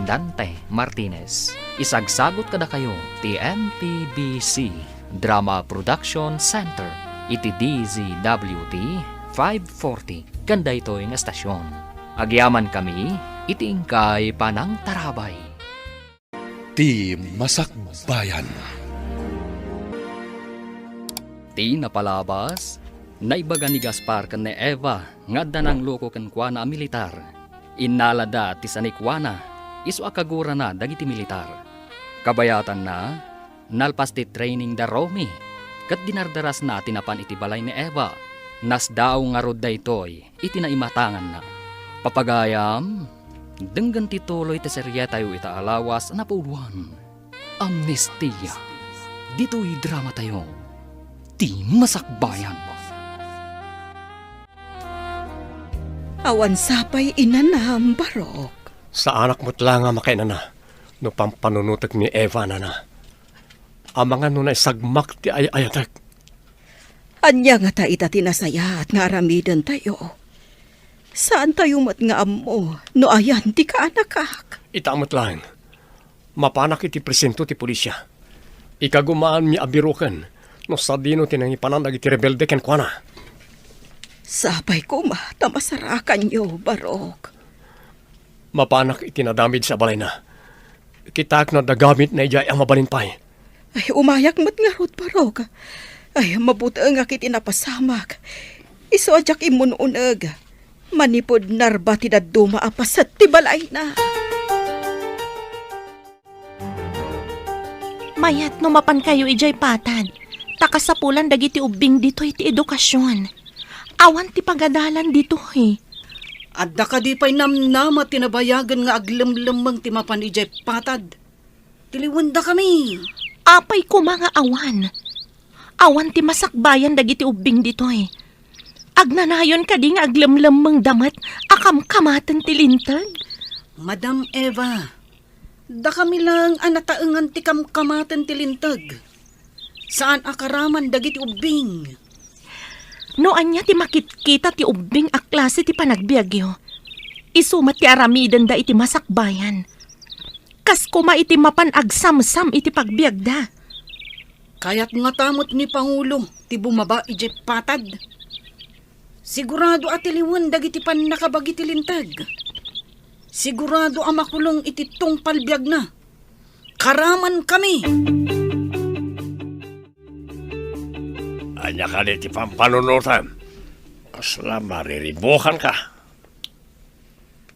Dante Martinez. Isagsagut kadakayo ti M P B C. Drama Production Center iti D Z W T five forty ken daytoy nga estasion. Agyamankami iti inkay panangtarabay. Ti Masakbayan. Ti napalabas, naibaga ni Gaspar ken ni Eva nga adda nangluko kenkuana a militar. Innalada ti sanikuana, isu a kagurana dagiti militar. Kabayatanna, nalpas ti training da Romy, ket dinardarasna ti napan iti balay ni Eva. Nasdaaw ngarud daytoy iti naimatanganna. Papagayam, denggen ti tuloy ti serietayo ita a lawas a napuloan. Amnestia. Ditoy dramatayo, Ti Masakbayan. Awan sapay inanam, Barok. Saanak met la nga makainana no pampanunotek ni Eva, nana. Amangan no naisagmak ti ay-ayatek. Ania ngata ita ti nasayaat nga aramidentayo? Saantayo met nga ammo no ayan ti kaanakak. Ita met laeng. Mapanak iti presinto ti polisia. Ikagumaanmi a biroken no sadino ti nangipanan dagiti rebelde kenkuana. Sapay koma ta masarakanyo, Barok. Mapanak iti nadamage a balayna. Kitaek no adda gamitna idiay a mabalin pay. Ay, umayak met ngarud, Barok. Ay, mabutengak iti napasamak. Isu a diak immun-uneg. Manipud narba ti dadduma a paset ti balayna. Mayat no mapankayo idiay patad, ta kasapulan dagiti ubbing ditoy ti edukasion. Awan ti pagadalan ditoy. Adda kadi pay namnama ti nabayagen nga aglemlemmeng ti mapan idiay patad? Tiliwendakami. Apay koma nga awan? Awan ti masakbayan dagiti ubbing ditoy. Agnanayon kadi nga aglemlemmengda met a kamkamaten ti linteg? Madam Eva, dakami laeng a nataengan ti kamkamaten ti linteg. Saan a karaman dagiti ubbing. No ania ti makitkita ti ubbing a klase ti panagbiagyo, isu met ti aramidenda iti masakbayan. Kas koma iti mapan agsamsam iti pagbiagda. Kayat ngata met ni Pangulo ti bumaba idiay patad. Sigurado a tiliwen dagiti pannakabagi ti linteg. Sigurado a makulong iti tungpal biagna. Karamankami! Ania kadi ti pampanunotem? Kasla mariribukanka.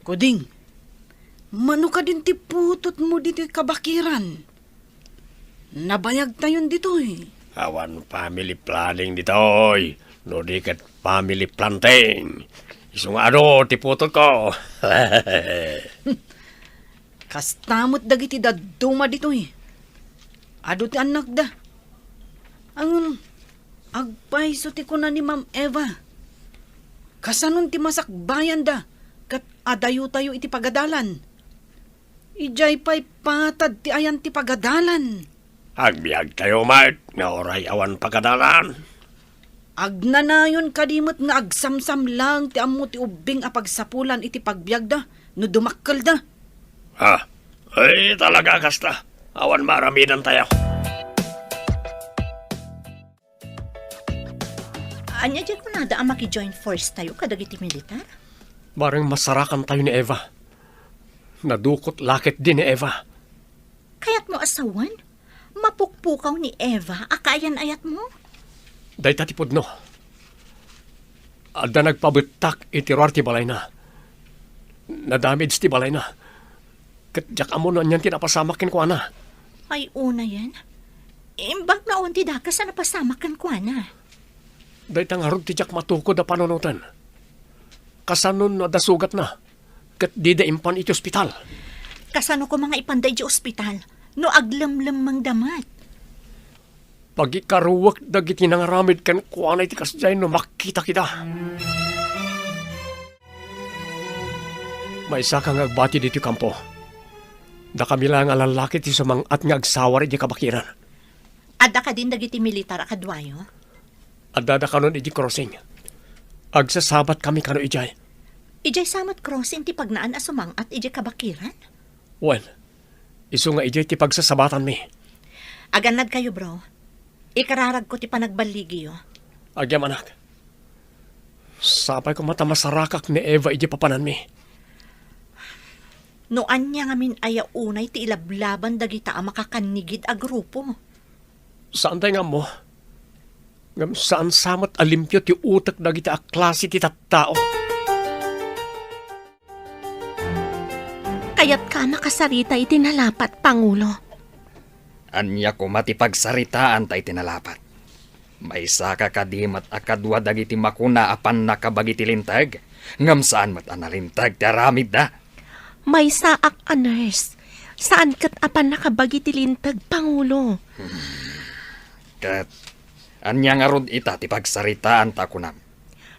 Kuding, mano kadin ti putotmo ditoy kabakiran? Nabayagtayon ditoy. Awan family planning ditoy, no di ket family planting. Isu nga adu ti putotko. Kasta met dagiti dadduma ditoy. Adu ti annakda. Ngem, agpayso ti kuna ni Ma'am Eva. Kasanon ti masakbayanda ket adayutayo iti pagadalan? Idiay pay patad ti ayan ti pagadalan. Agbiagtayo met nga uray awan pagadalan. Agnanayon kadi met nga agsamsam laeng ti ammo ti ubbing a pagsapulan iti pagbiagda no dumakkelda. Ah, ay, talaga kasta. Awan maaramidantayo. Ania diay kunada a maki-join force tayo kadagiti militar? Bareng masarakantayo ni Eva. Nadukot la ketdi ni Eva. Kayatmo a sawen? Mapukpukaw ni Eva a kaayan-ayatmo? Dayta ti pudno. Adda nagpabettak iti ruar ti balayna. Nadamage ti balayna. Ket diak ammo no anian ti napasamak kenkuana. Ay, unayen. Imbag no awan ti dakes a napasamak kenkuana. Dayta ngarud ti diak matukod a panunoten. Kasano no adda sugatna, ket dida impan iti ospital? Kasano koma nga ipanda iti ospital no aglemlemmengda met? Pagikaruek dagiti nangaramid kenkuana iti kasdiay no makitak ida. Maysaka nga agbati ditoy kampo. Dakami laeng a lallaki ti sumang-at nga agsawar idiay kabakiran. Adda kadin dagiti militar a kaduayo? Addada kanon idiay crossing. Agsasabatkami kano idiay. Idiay sa met crossing ti pagnaan a sumang-at idiay kabakiran? Wen, isu nga idiay ti pagsasabatanmi. Agannadkayo, bro. Ikararagko ti panagballigiyo. Agyamanak. Sapay koma ta masarakak ni Eva idiay papananmi. No ania ngamin aya unay ti ilablaban dagita a makakannigid a grupo? Saantay nga ammo. Ngem saan sa met a limpio ti utek dagita a klase ti tattao. Kayatka a makasarita iti nalapat, Pangulo? Ania koma ti pagsaritaanta iti nalapat? Maysaka kadi met a kadua dagiti makuna a pannakabagi ti linteg, ngem saan met a nalinteg ti aramidda? Maysaak a nurse. Saan ket a pannakabagi ti linteg, Pangulo. Ket ania ngarud ita ti pagsaritaanta a kunam?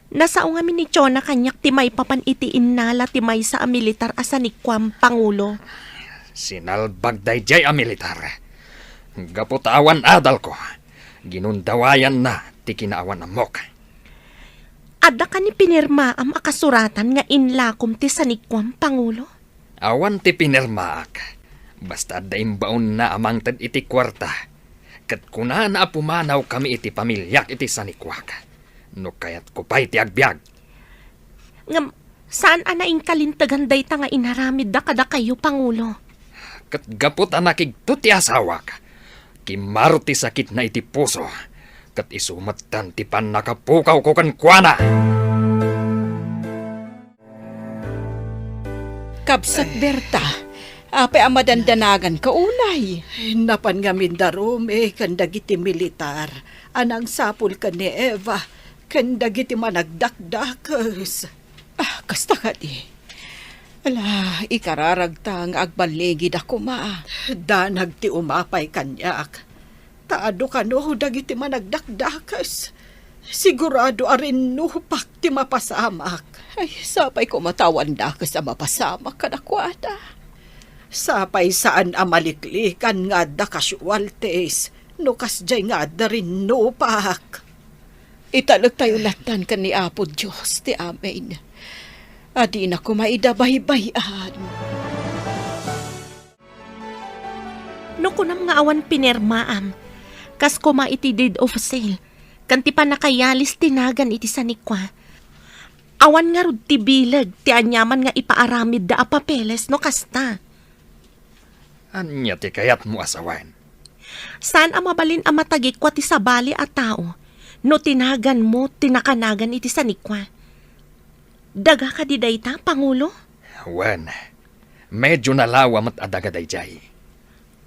Nasao ngamin ni Chona kaniak ti maipapan iti innala ti maysa a militar a sanikuam, Pangulo. Sinalbag daydiay a militar. Gapu ta awan adalko, ginundawayanna ti kinaawan-ammok. Adda kani pinirmaam a kasuratan nga inlakom ti sanikuam, Pangulo? Awan ti pinirmaak. Basta adda imbaonna a mangted iti kuarta. Ket kunana a pumanawkami iti pamiliak iti sanikuak. No kayatko pay ti agbiag. Ngem, saan a naingkalintegan dayta nga inaramidda kadakayo, Pangulo? Ket gapu ta nakigto ti asawak, kimmaro ti sakitna iti puso, ket isu metten ti pannakapukawko kenkuana. Kabsat Berta, apay a madandanaganka unay? Napan ngamin da Romy ken dagiti militar a nangsapul ken ni Eva ken dagiti managdakdakes. Ah, kasta kadi. Ala, ikararagta nga agballigida koma. Danag ti umapay kaniak. Ta adu kano dagiti managdakdakes. Sigurado a rinnupak ti mapasamak. Ay, sapay koma ta awan dakes a mapasamak kadakuada. Sapay saan a maliklikan nga adda casualties no kasdiay nga adda rinnupak. Italektayo lattan ken ni Apo Dios ti amin a dina koma ida baybay-an. No kunam nga awan pinirmaam, kas koma iti deed of sale, ken ti pannakayalis ti nagan iti sanikua, awan ngarud ti bileg ti aniaman nga ipaaramidda a papeles no kasta. Ania ti kayatmo a sawen? Saan a mabalin a matagikua ti sabali a tao no ti naganmo ti nakanagan iti sanikua. Daga kadi dayta, Pangulo? Wen, medyo nalawa met a daga daydiay.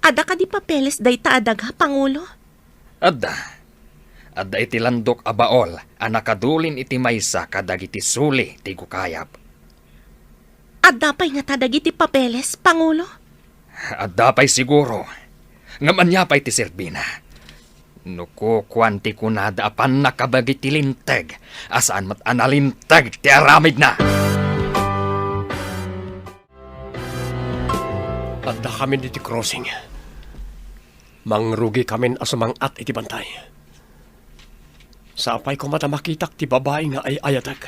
Adda kadi papeles dayta a daga, Pangulo? Adda. Adda iti landok a baol a nakadulin iti maysa kadagiti suli ti gukayab. Adda pay ngata dagiti papeles, Pangulo? Adda pay siguro. Ngem ania pay ti serbina? No kukuan ti kunada a pannakabagi ti linteg a saan met a nalinteg ti aramidna. Addakamin iti crossing. Mangrugikamin a sumang-at iti bantay. Sapay koma ta makitak ti babai nga ay-ayatek.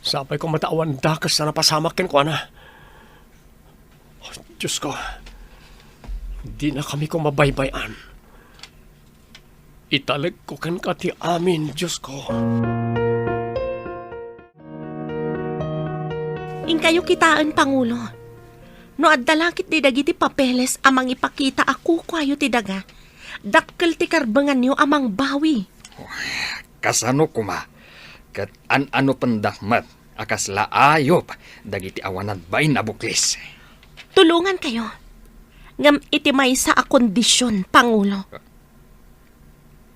Sapay koma ta awan dakes a napasamak kenkuana. Oh, Diosko, dinakami koma baybay-an. Italekko kenka ti amin, Diosko. Inkayo kitaen, Pangulo. No adda la ketdi dagiti papeles a mangipakita a kukuayo ti daga, dakkel ti karbenganyo a mangbawi. Kasano koma? Ket an-anopendak met a kasla ayup dagiti awan nagbain a buklis. Tulongankayo. Ngem iti maysa a kondision, Pangulo.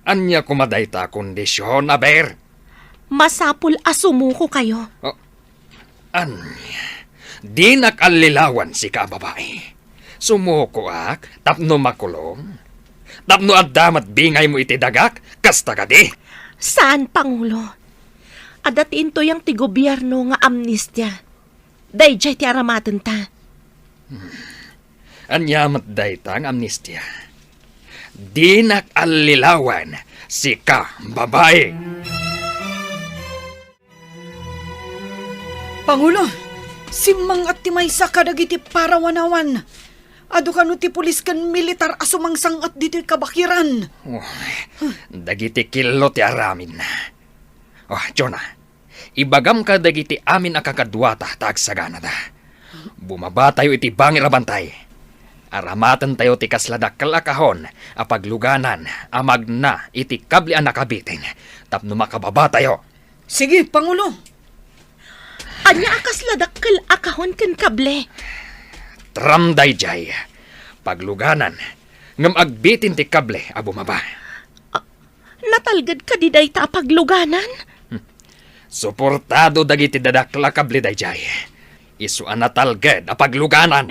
Ania koma dayta a kondision, aber? Masapul a sumukokayo. Oh, ania? Dinak allilawan sika a babai. Sumukoak tapno makulong? Tapno adda met bingaymo iti dagak? Kasta kadi? Saan, Pangulo. Adda ti intuyang ti gobierno nga amnistia. Daydiay ti aramatenta. Ania met dayta nga amnistia? Dinak allilawan, sika, babai! Pangulo, simmang-at ti maysa kadagiti parawanawan. Adu kano ti pulis ken militar a sumangsang-at ditoy kabakiran. Oh, dagiti killo ti aramidna. Oh, Jonah, ibagam kadagiti amin a kakaduata ta agsaganada. Bumabatayo iti bangir a bantay. Aramatentayo ti kasla dakkel a kahon a pagluganan a magna iti kable a nakabitin tapno makababatayo. Sige, Pangulo. Ania a kasla dakkel a kahon ken kable? Tram daydiay. Pagluganan, ngem agbitin ti kable a bumaba. Ah, natalged kadi dayta a pagluganan? Hmm. Suportado dagiti dadakkel a kable daydiay. Isu a natalged a pagluganan.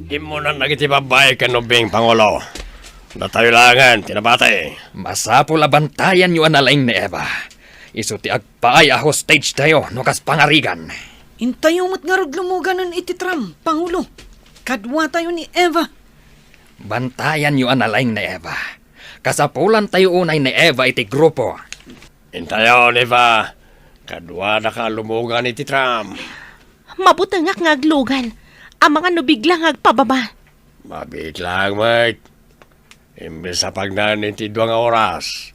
Immunan dagiti babbai ken ubbing, Pangulo. Datayo laengen ti nabati. Masapul a bantayanyo a nalaing ni Eva. Isu ti agpaay a hostage tayo no kas pangarigan. Intayo met ngarud lumuganen iti tram, Pangulo. Kaduatayo ni Eva. Bantayanyo a nalaing ni Eva. Kasapulantayo unay ni Eva iti grupo. Intayon, Eva. Kaduadaka a lumugan iti tram. Mabutengak nga aglugan. Amangan no bigla nga agpababa. Mabiit laeng met. Imbes a pagnaen iti dua nga oras,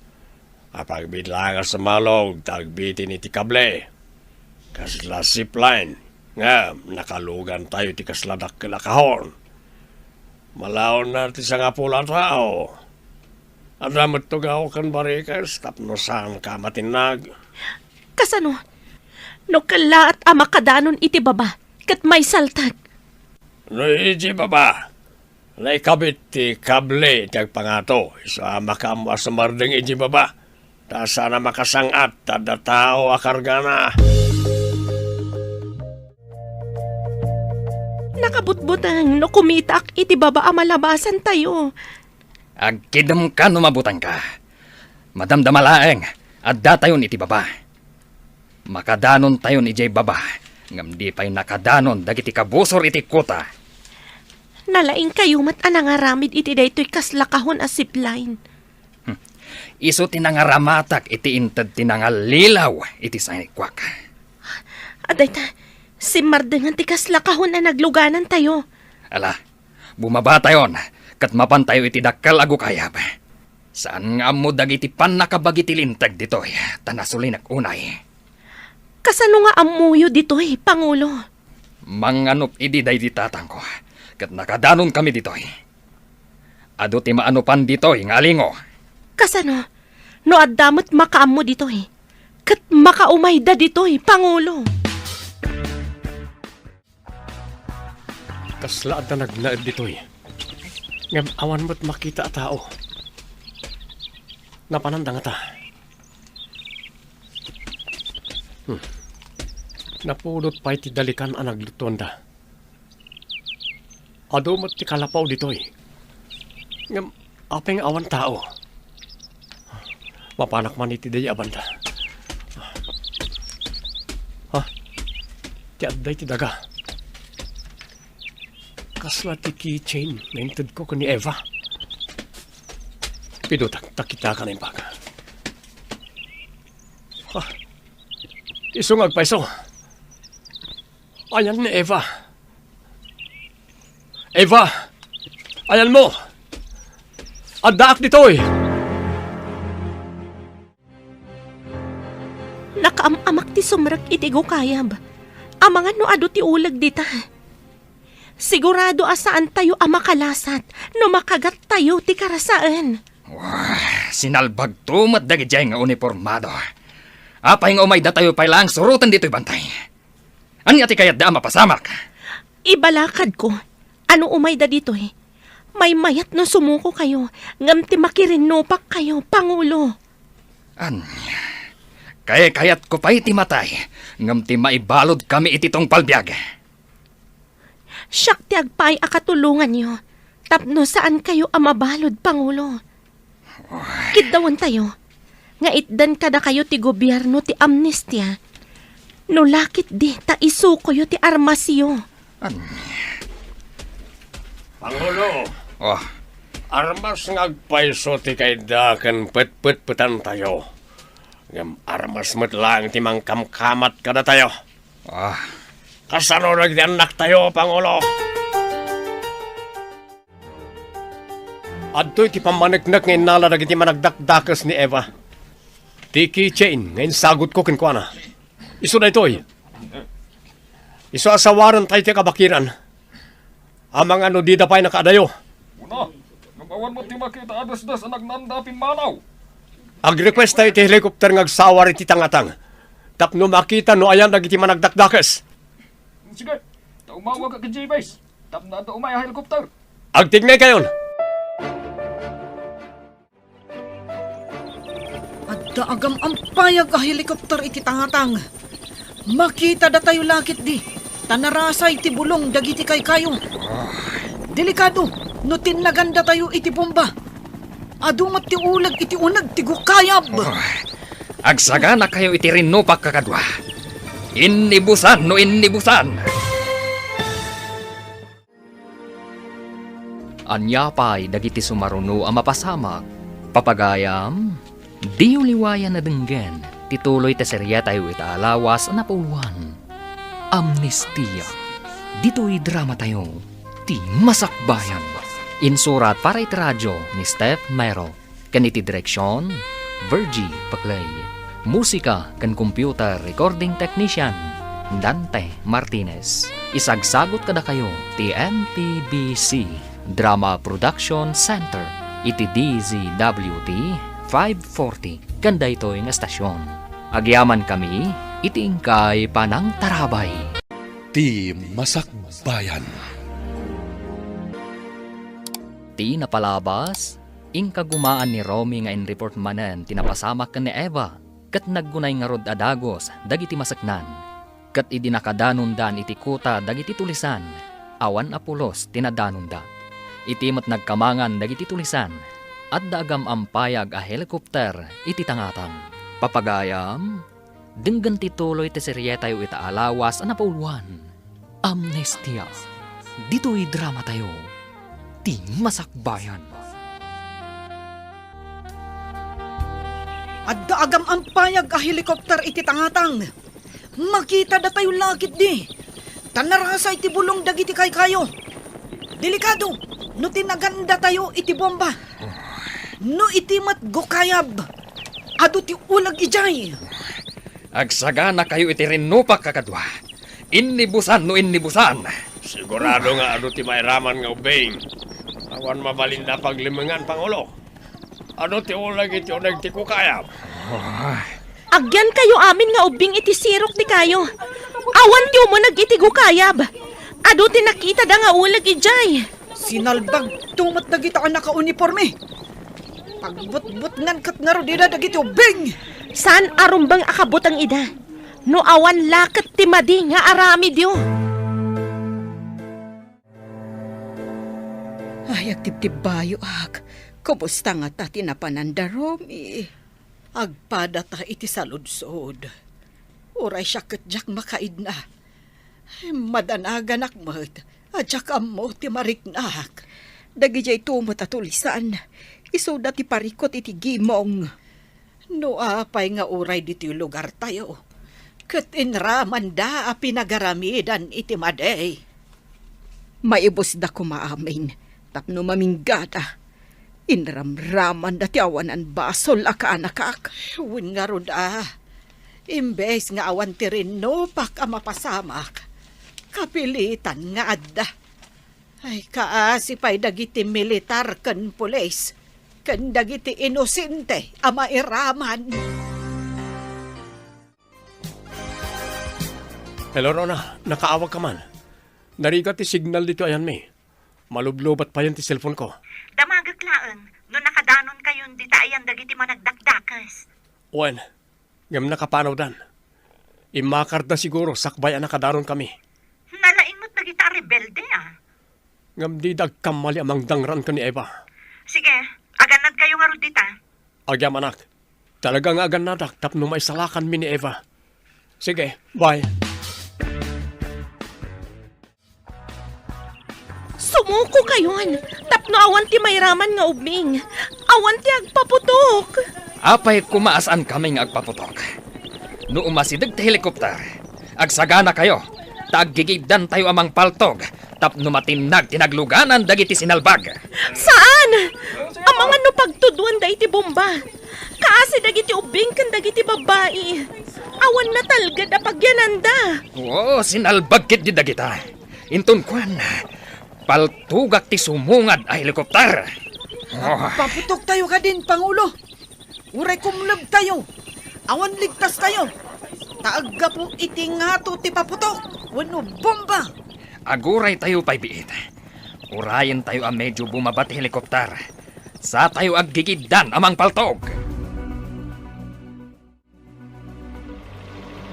apagbiit laeng a sumalog ta agbitin iti kable. Kasla zipline. Ngem nakalugantayo iti kasla dakkel a kahon. Malaonna ti sangapulo a tao. Adda met tugaw ken barikes tapno saanka a matinnag. Kasano? No kellaat a makadanon iti baba, ket maisaltek. No idiay baba, naikabit ti kable iti agpangato, isu a makaammo a sumardeng idiay baba, ta saan a makasang-at ta adda tao a kargana. Nakabutbuteng no kumitaak iti baba a malabasantayo. Agkidemka no mabutengka. Madamdama laeng, addatayon iti baba. Makadanontayon idiay baba, ngem di pay nakadanon dagiti kabusor iti kuta. Nalaingkayo met a nangaramid iti daytoy kasla kahon a zipline. Hmm. Isu ti nangaramatak iti inted ti nangallilaw iti sanikuak. Adayta, simmardengan ti kasla kahon a nagluganantayo. Ala, bumabatayon, ket mapantayo iti dakkel a gukayab. Saan nga ammo dagiti pannakabagi ti linteg ditoy, ta nasulinek unay. Kasano nga ammoyo ditoy, Pangulo? Manganup idi daydi tatangko, ket nakadanonkami ditoy. Adu ti maanupan ditoy nga alingo. Kasano? No adda met makaammo ditoy, ket makaumayda ditoy, Pangulo. Kasla adda nagnaed ditoy. Ngem awan met makita a tao. Napananda ngata? Hmm. Napudot pay ti dalikan a naglutuanda. Adu met ti kalapaw ditoy. Ngem apay nga awan tao? Mapanak man iti daydi a banda. Ha? Ti adda iti daga. Kasla ti keychain nga intedko ken ni Eva. Pidutak ta kitakan imbag. Ha? Isu nga agpayso. Ayan ni Eva. Eva! Ayanmo! Addaak ditoy! Nakaam-amak ti sumrek iti gukayab. Amangan no adu ti uleg dita. Sigurado a saantayo a makalasat no makagattayo ti karasaen. Wah, sinalbagto met dagidiay nga unipormado. Apay nga umaydatayo pay laeng suroten ditoy bantay? Ania ti kayatda a mapasamak? Ibalakadko, ano umayda ditoy? Maymayat no sumukokayo, ngem ti makirinnupakkayo, Pangulo. Ania? Kaykayatko pay ti matay, ngem ti maibaludkami iti tungpal biag. Siak ti agpaay a katulonganyo tapno saankayo a mabalud, Pangulo. Kiddawentayo nga itdan kadakayo ti gobierno ti amnestia. No la ketdi ta isukoyo ti armasyo. An- Pangulo, Oh, armas nga agpayso ti kayatda ken petpetpetantayo. Ngem armas met laeng ti mangkamkamat kadatayo. Ah, Kasano dagiti annaktayo, Pangulo? Adtoy ti pammaneknek nga innala dagiti managdakdakes ni Eva. Ti keychain nga insagutko kenkuana. Isu daytoy. Isu a sawarentayo ti kabakiran. Amangan no dida pay nakaadayo. Una, ngem awan met ti makita a dasdas a nagnanda a pimmanaw. Agrequest tayo ti helicopter nga agsawar iti tangatang tapno makita no ayan dagiti managdakdakes. Sige, ta umawag ka ken J-Base tapno adda umay a helicopter. Agtignay kayon. Adda agam-ampayag a helicopter iti tangatang. Makita datayo la ketdi, ta narasay ti bulong dagiti kaykayo. Delikado no tinnagan datayo iti bomba. Adu met ti uleg iti uneg ti gukayab. Agsaganakayo iti rinnupak, kakadua. Innibusan no innibusan! Ania pay dagiti sumaruno a mapasamak? Papagayam, diyo liwayan a denggen ti tuloy ti serietayo ita a lawas a napauluan, Amnestia. Ditoy dramatayo, ti Masakbayan. Insurat para iti radio ni Steph Mero. Ken iti direksion, Virgie Paclay. Musika ken computer recording technician, Dante Martinez. Isagsagut kadakayo ti M P B C Drama Production Center iti D Z W T five forty ken daytoy nga estasion. Agyamankami iti inkay panangtarabay. Ti Masakbayan. Ti napalabas, inkagumaan ni Romy nga in-report manen ti napasamak ken ni Eva, ket naggunay ngarud a dagus dagiti maseknan. Ket idi nakadanondan iti kuta dagiti tulisan, awan a pulos ti nadanonda. Iti met nagkamangan dagiti tulisan, adda agam-ampayag a helicopter iti tangatang. Papagayam, denggen ti tuloy ti serietayo ita a lawas a napauluan, Amnestia. Ditoy dramatayo, ti Masakbayan. Adda agam-ampayag a helikopter iti tangatang. Makita datayo la ketdi, ta narasay ti bulong dagiti kaykayo. Delikado no tinnagan datayo iti bomba. No iti met gukayab, adu ti uleg idiay. Agsaganakayo iti rinnupak, kakadua. Innibusan no innibusan. Sigurado nga adu ti mairaman nga ubbing. Awan mabalinda a paglimengan, Pangulo. Adu ti uleg iti uneg ti gukayab. Agyankayo amin nga ubbing iti sirok ti kayo. Awan ti umuneg iti gukayab. Adu ti nakitada nga uleg idiay. Sinalbagto met dagita a nakauniporme. Pagbutbutngan ket ngarud ida dagiti ubbing. Saan a rumbeng a kabuteng ida. No awan la ket ti madi nga aramidyo. Ay, agtibtibbayoak. Kumusta ngata ti napananda, Romy? Agpadata iti saludsod. Uray siak ket diak makaidna. Ay, madanaganak met a diak ammo ti mariknak. Dagidiay tumot a tulisan, isuda ti parikut iti gimong. No apay nga uray ditoy lugartayo, ket inramanda a pinagaramidan iti madi. Maibusda koma amin tapno maminggada. Inramramanda ti awanan basol a kaanakak. Wen ngarud a, imbes nga awan ti rinnupak a mapasamak, kapilitan nga adda. Ay, kaasi pay dagiti militar ken pulis, ken dagiti inosente a mairaman. Hello, Rona. Nakaawag ka man? Narigat ti signal ditoy ayanmi. Malublobat payen ti cellphone ko. Damagek laeng no nakadanonkayon dita ayan dagiti managdakdakes. Wen, ngem nakapanawdan. Immakarda siguro sakbay a nakadanonkami. Nalaing met dagita a rebelde, a. Ngem dida agkammali a mangdangran ken ni Eva. Sige, agannadkayo ngarud dita. Agyamanak. Talaga nga agannadak tapno maisalakanmi ni Eva. Sige, bye. Sumukokayon tapno awan ti mairaman nga ubbing. Awan ti agpaputok. Apay koma a saankami nga agpaputok? No umasideg ti helikopter, agsaganakayo. ta aggigiddantayo a mangpaltog tapno matinnag ti nagluganan dagiti sinalbag. Saan! Amangan no pagtudwanda iti bomba. Kaasi dagiti ubbing ken dagiti babbai. Awan natalged a pagyananda. Oo, sinalbag ketdi dagita. Inton kuan, paltugak ti sumungad a helikopter. Oh. Paputoktayo kadin, Pangulo. Uray kumlebtayo, awan ligtastayo. Ta aggapu iti ngato ti paputok wenno bomba. Aguraytayo pay biit. Urayentayo a medio bumaba ti helikopter. Satayo aggigiddan a mangpaltog.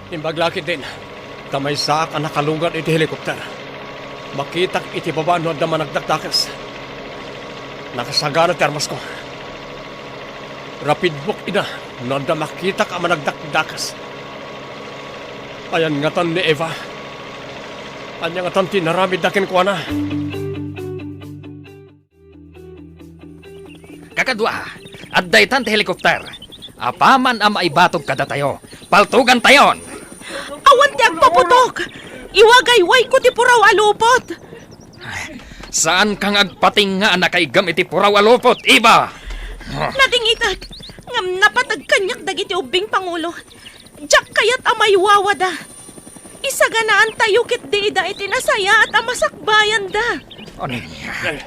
Imbag la ketdin, ta maysaak a nakalugad iti helikopter. Makitak iti baba no adda managdakdakes. Nakasagana ti armasko. Rapidbok ida no adda makitak a managdakdakes. Ayan ngatan ni Eva? Ania ngatan ti inaramidda kenkuana? Kakadua, adda itan ti helikopter. Apaman a maibatog kadatayo, paltugantayon! Awan ti agpaputok! Iwagaywayko ti puraw a lupot! Saanka nga agpatingnga a nakaigam iti puraw a lupot, Eva? Nadingitak, ngem napateg kaniak dagiti ubbing, Pangulo. Diak kayat a maiwawada. Isaganaantayo ketdi ida iti nasayaat a masakbayanda. Ano? Eh,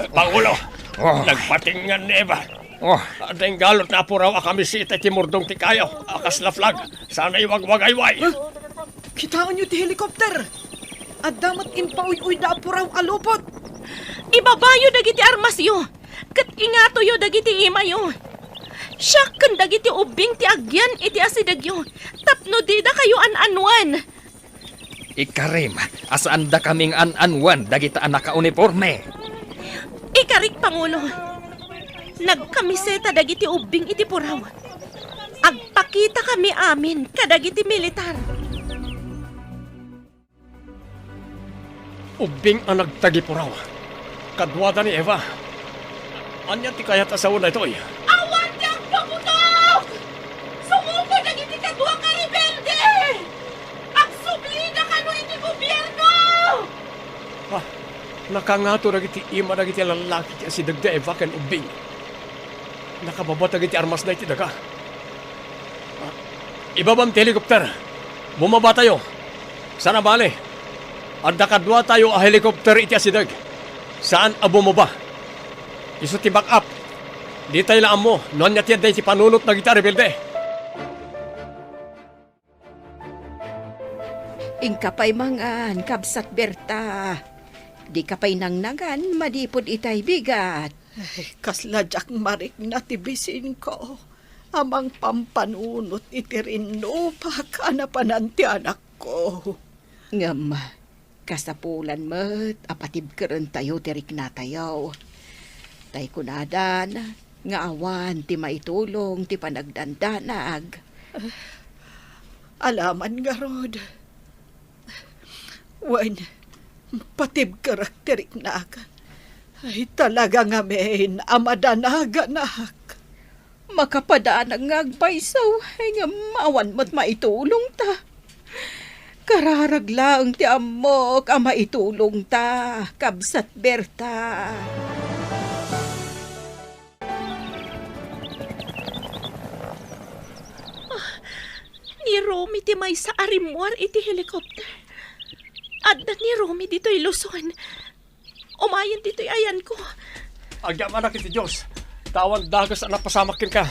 Pangulo, Oh. nagpatingnga ni Eva. Oh. Adda inggalud nga puraw a kamiseta iti murdong ti kayo a kasla flag. Sana iwagwagayway. Huh? Kitaenyo ti helikopter. Adda met impauyuyda a puraw a lupot. Ibabayo dagiti armasyo. Ket ingatoyo dagiti imayo. Siak ken dagiti ubbing ti agyan iti asidegyo tapno didakayo an-annuan. Ikarim a saandakami nga an-annuan dagita a nakauniporme. Ikarik, Pangulo. Nagkamiseta dagiti ubbing iti puraw. Agpakitakami amin kadagiti militar. Ubbing a nagtagipuraw. Kaduada ni Eva. Ania ti kayat a sao daytoy? Awan ti agpaputok! Sumuko dagiti kadua ka rebelde! Agsublida kano iti gobierno! Ah, nakangato dagiti ima dagiti lallaki ti asideg da Eva ken ubbing. Nakababa dagiti armasda iti daga. Ah, ibabam ti helikopter. Bumabatayo. Sana bale, adda kaduatayo a helikopter iti asideg. Saan a bumaba. Isu ti backup. Ditay la ammo no ania ti adda iti panunot dagiti a rebelde. Inka pay mangan, kabsat Berta. Dika pay nangnangan manipud itay bigat. Ay, kasla diak marikna ti bisinko a mangpampanunot iti rinnupak a napanan ti anakko. Ngem, kasapulan met a patibkerentayo ti riknatayo. Tay kunadan nga awan ti maitulong ti panagdandanag. Alaman ngarud. Wen, patibkerek ti riknak. Ay, talaga ngamin a madanaganak. Makapadanag nga agpayso, ngem awan met maitulongta. Kararag laeng ti ammok a maitulongta, kabsat Berta. Ah, ni Romy ti maysa a rimmuar iti helicopter. Adda ni Romy ditoy Luzon. Umayen ditoy ayanko. Agyamanak iti Dios, ta awan dakes a napasamak kenka.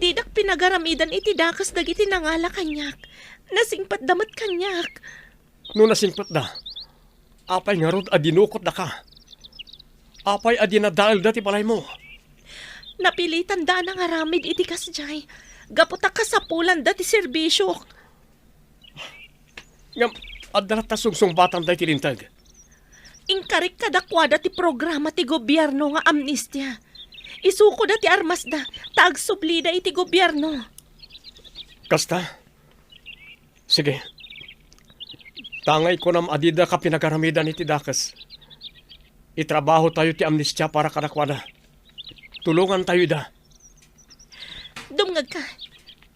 Didak pinagaramidan iti dakes dagiti nangala kaniak. Nasingpetda met kaniak. No nasingpetda, apay ngarud a dinukotdaka? Apay a dinadaelda ti balaymo? Napilitanda a nangaramid iti kasdiay, gapu ta kasapulanda ti serbisiok. Ngem, adda latta sungsungbatanda iti linteg. Inkarik kadakuada ti programa ti gobierno nga amnestia. Isukoda ti armasda, ta agsublida iti gobierno. Kasta? Sige. Ta nga ikunam a didaka pinagaramidan iti dakes, itrabahotayo ti amnestia para kadakuada. Tulongantayo ida. Dumngegka,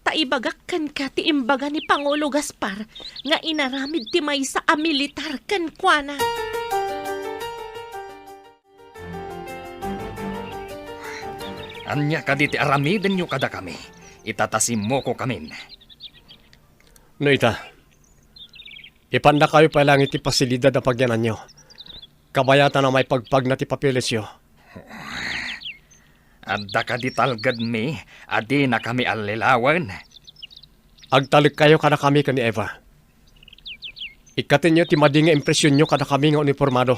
Ta ibagak kenka ti imbaga ni Pangulo Gaspar nga inaramid ti maysa a militar kenkuana. Ania kadi ti aramidenyo kadakami? Ita ta simmukokamin. No ita, ipannakayo pay laeng iti pasilidad a pagyananyo. Kabayatan a maipagpagna ti papelesyo. Adda kadi talgedmi a dinakami allilawen? Agtalekkayo kadakami ken ni Eva. Ikkatenyo ti madi nga impresionyo kadakami nga unipormado.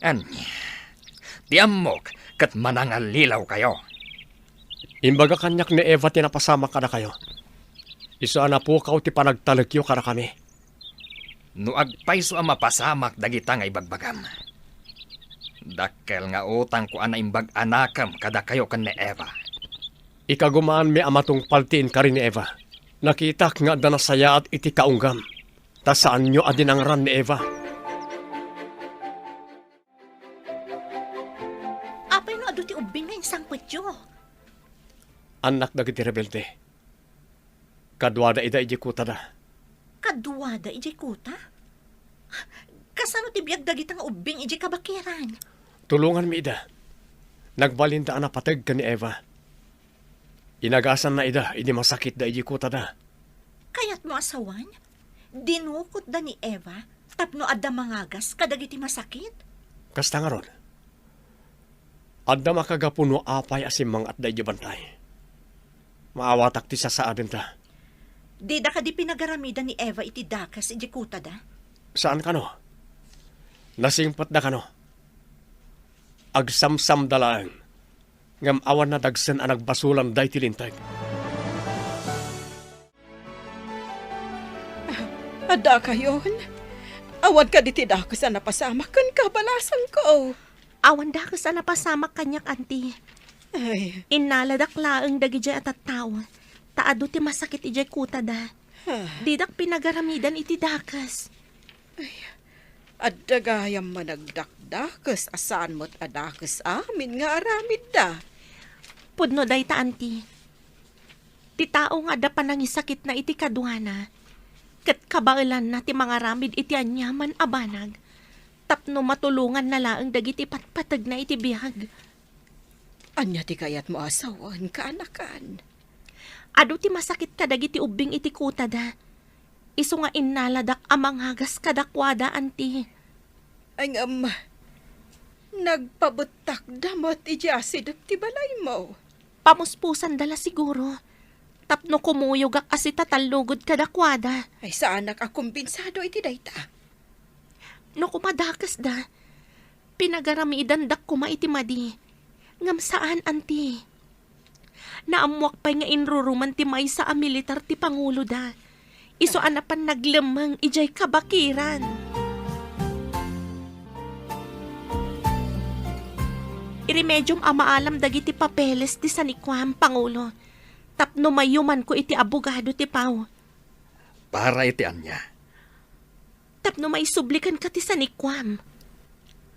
Ania? Ti ammok ket manangallilaw kayo. Imbaga kaniak ni Eva ti napasamak kadakayo. Isu a napukaw ti panagtalekyo kadakami. No agpayso a mapasamak dagita nga ibagbagam, dakkel nga utangko a naimbag a nakem kadakayo ken ni Eva. Ikagumaanmi a matungpal ti inkari ni Eva. Nakitak nga adda nasayaat iti kaunggam, ta saanyo a dinangran ni Eva. Apay no adu ti ubbing nga insangpetyo? Annak dagiti rebelde. Kaduada ida idiay kutada. Kaduada idiay kuta? Kasano ti biag dagita nga ubbing idiay kabakiran? Tulonganmi ida. Nagbalinda a napateg ken ni Eva. Inagasanna ida idi masakitda idiay kutada. Kayatmo a sawen? Dinukotda ni Eva tapno adda mangagas kadagiti masakit? Kasta ngarud, adda makagapu no apay a simmangatda idiay bantay. Maawatak ti sasaadenda. Dida kadi pinagaramidan ni Eva iti dakes idiay kutada? Saan kano? Nasingpetda kano? Agsamsamda laeng. Ngem awan nadagsen a nagbasolanda iti linteg. Adda kayon? Awan kadi ti dakes a napasamak ken kabalasanko? Awan dakes a napasamak kaniak, Anti. Ay. Innaladak laeng dagidiay a tattao, ta adu ti masakit idiay kutada. Ah. Didak pinagaramidan iti dakes. Ay, adda gayam managdakdakes a saan met a dakes amin nga aramidda. Pudno dayta, Anti. Ti tao nga adda panangisakitna iti kaduana, ket kabaelanna ti mangaramid iti aniaman a banag, tapno matulonganna laeng dagiti patpategna iti biag. Ania ti kayatmo a sawen, kaanakan? Adu ti masakit kadagiti ubbing iti kutada. Isu nga innaladak a mangagas kadakuada, Anti. Ay, ngem, nagpabettakda met idiay asideg ti balaymo. Pamuspusanda la siguro, tapno kumuyogak a sitatallugod kadakuada. Ay, saanak a kumbinsado iti dayta. No kumadakesda, pinagaramidandak koma iti madi. Ngem saan, Anti. Naammoak pay nga inruruman ti maysa a militar ti panguloda. Isu a napan naglemmeng idiay kabakiran. Iremediom a maalam dagiti papeles ti sanikuam, Pangulo, tapno mayumanko iti abogado ti Pau. Para iti ania? Tapno maisubli kenka ti sanikuam,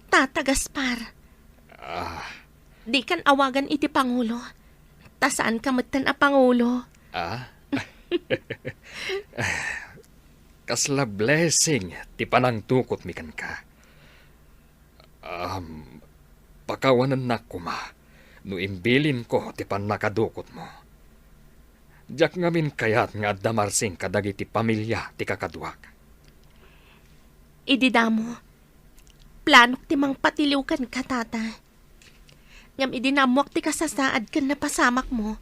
Tata Gaspar. Ah. Dikan awagan iti pangulo, ta saanka metten a pangulo. Ah? Kasla blessing ti panangdukotmi kenka. Um, pakawanennak koma no imbilinko ti pannakadukotmo. Diak ngamin kayat nga adda marsing kadagiti pamilia ti kakaduak. Idi damo, planok ti mangpatiliw kenka, Tata. Ngem idi naammoak ti kasasaad ken napasamakmo,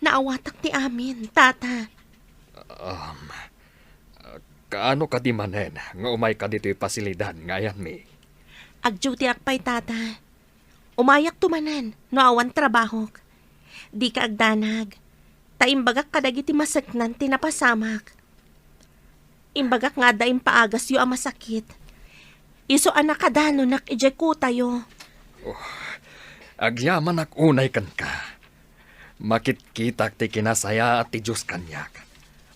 naawatak ti amin, Tata. Um, kaano kadi manen nga umayka ditoy pasilidad nga ayanmi? Agdutiak pay, Tata. Umayakto manen no awan trabahok. Dika agdanag, ta imbagak kadagiti maseknan ti napasamak. Imbagak nga adda impaagasyo a masakit. Isu a nakadanonak idiay kutayo. Oh, agyamanak unay kenka. Makitkitak ti kinasayaat ti Dios kaniak,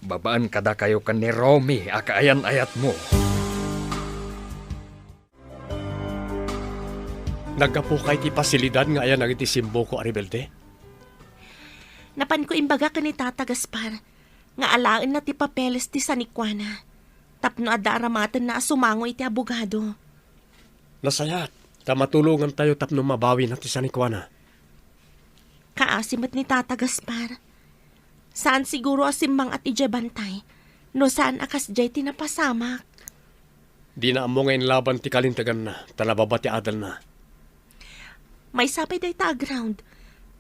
babaen kadakayo ken ni Romy a kaayan-ayatmo. Naggapuka iti pasilidad nga ayanag iti simmuko a rebelde? Napanko imbaga ken ni Tata Gaspar nga alaenna ti papeles ti sanikuana tapno adda aramatenna a sumango iti abogado. Nasayaat, ta matulongantayo tapno mabawina ti sanikuana. Kaasi met ni Tata Gaspar. Saan siguro a simmang-at idiay bantay no saan a kasdiay ti napasamak. Dina ammo nga inlaban ti kalinteganna, ta nababa ti adalna. Maysa pay dayta a ground,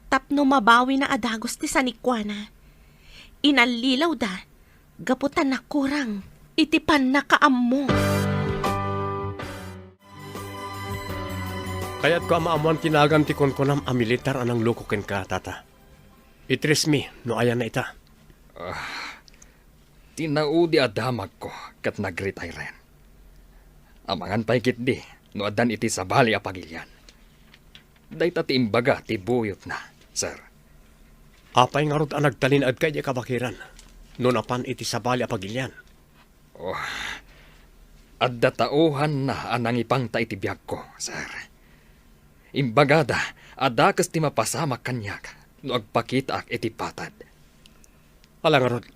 tapno mabawina a dagus ti sanikuana. Inallilawda gapu ta nakurang iti pannakaammo. Kayatko a maammoan ti nagan ti kunkunam a militar a nangloko kenka, Tata. Itresmi no ayanna ita. Ah, ti naudi a damagko ket nagretire. Amangan pay ketdi no addan iti sabali a pagilian. Dayta ti imbaga ti buyotna, sir. Apay ngarud a nagtalinaedka idiay kabakiran no napan iti sabali a pagilian? Oh, adda tauhanna a nangipangta iti biagko, sir. Imbagada a dakes ti mapasamak kaniak no agpakitaak iti patad. Ala ngarud,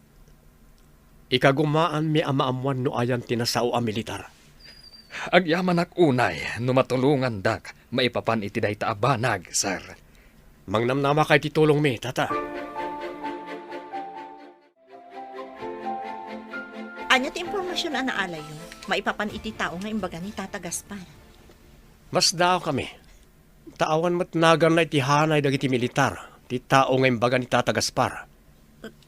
ikagumaanmi a maammoan no ayan ti nasao a militar. Agyamanak unay no matulongandak maipapan iti dayta a banag, sir. Mangnamnamaka iti tulongmi, Tata. Ania ti impormasion a naalayyo maipapan iti tao nga imbaga ni Tata Gaspar? Masdaawkami. Ta awan met naganna iti hanay dagiti militar ti tao nga imbaga ni Tata Gaspar.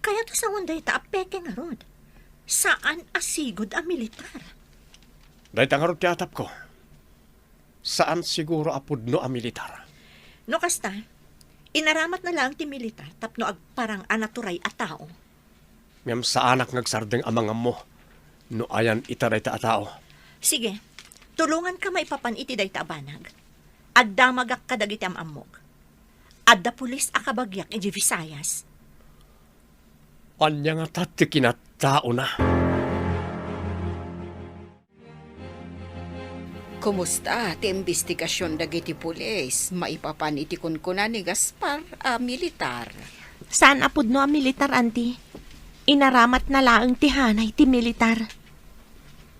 Kayat a sawen dayta a peke ngarud. Saan a sigud a militar. Dayta ngarud ti atapko. Saan siguro a pudno a militar. No kasta, inaramatna laeng ti militar tapno agparang a naturay a tao. Ngem saanak nga agsardeng a mangammo no ayan ita dayta a tao. Sige, tulonganka maipapan iti dayta a banag. Agdamagak kadagiti am-ammok. Adda pulis a kabagiak idiay Visayas. Ania ngata ti kinataona? Kumusta ti imbestigasion dagiti pulis maipapan iti kunkuna ni Gaspar a militar? Saan a pudno a militar, Auntie. Inaramatna laeng ti hanay ti militar.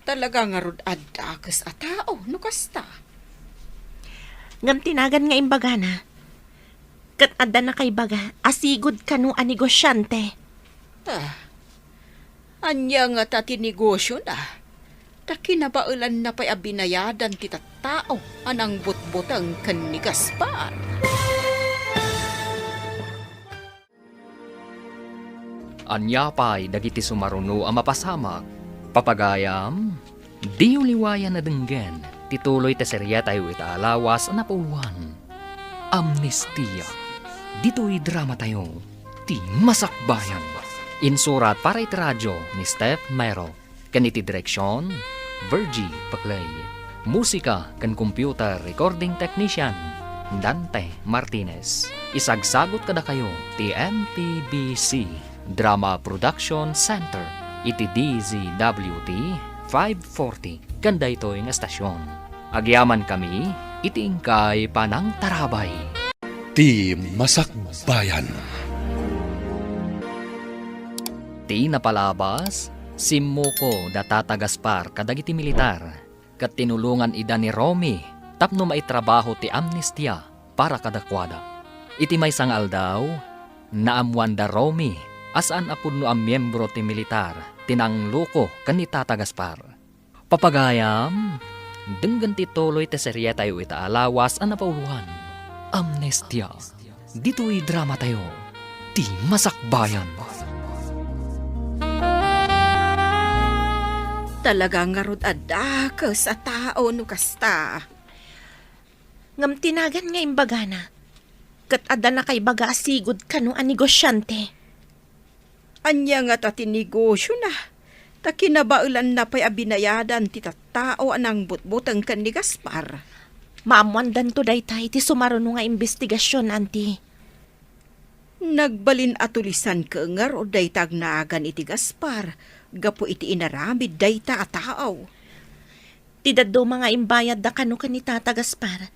Talaga ngarud a dakes a tao no kasta. Ngem ti nagan nga imbagana, ket adda nakaibaga a sigud kano a negosiante. Ah, ania ngata ti negosiona? Ta kinabaelanna pay a binayadan ti tattao a nangbutbuteng ken ni Gaspar. Ania pay dagiti sumaruno a mapasamak? Papagayam, diyo liwayan a denggen ti tuloy ti serietayo ita a lawas a napauluan, Amnestia. Ditoy dramatayo, Ti Masakbayan. Insurat para iti radio ni Steph Mero. Ken iti direksion, Virgie Paclay. Musika ken computer recording technician, Dante Martinez. Isagsagut kadakayo ti M T B C Drama Production Center iti D Z W T five forty ken daytoy nga estasion. Agyamankami iti inkay panangtarabay. Ti Masakbayan. Ti napalabas, simmuko da Tata Gaspar kadagiti militar, ket tinulongan ida ni Romy tapno maitrabaho ti amnestia para kadakuada. Iti maysa nga aldaw, naammoan da Romy a saan a pudno a miembro ti militar ti nangloko ken ni Tata Gaspar. Papagayam, denggen ti tuloy ti serietayo ita a lawas a napauluan, Amnestia. Ditoy dramatayo, Ti Masakbayan. Talaga ngarud a dakes a tao no kasta. Ngem ti nagan nga imbagana, ket adda nakaibaga a sigud kano a negosiante. Ania ngata ti negosiona? Ta kinabaelanna pay a binayadan ti tattao a nangbutbuteng ken ni Gaspar. Maammoandanto dayta iti sumaruno nga imbestigasion, Auntie. Nagbalin a tulisan ket ngarud dayta agnagan iti Gaspar gapu iti inaramid dayta a tao. Ti dadduma nga imbayadda kano ken ni Tata Gaspar,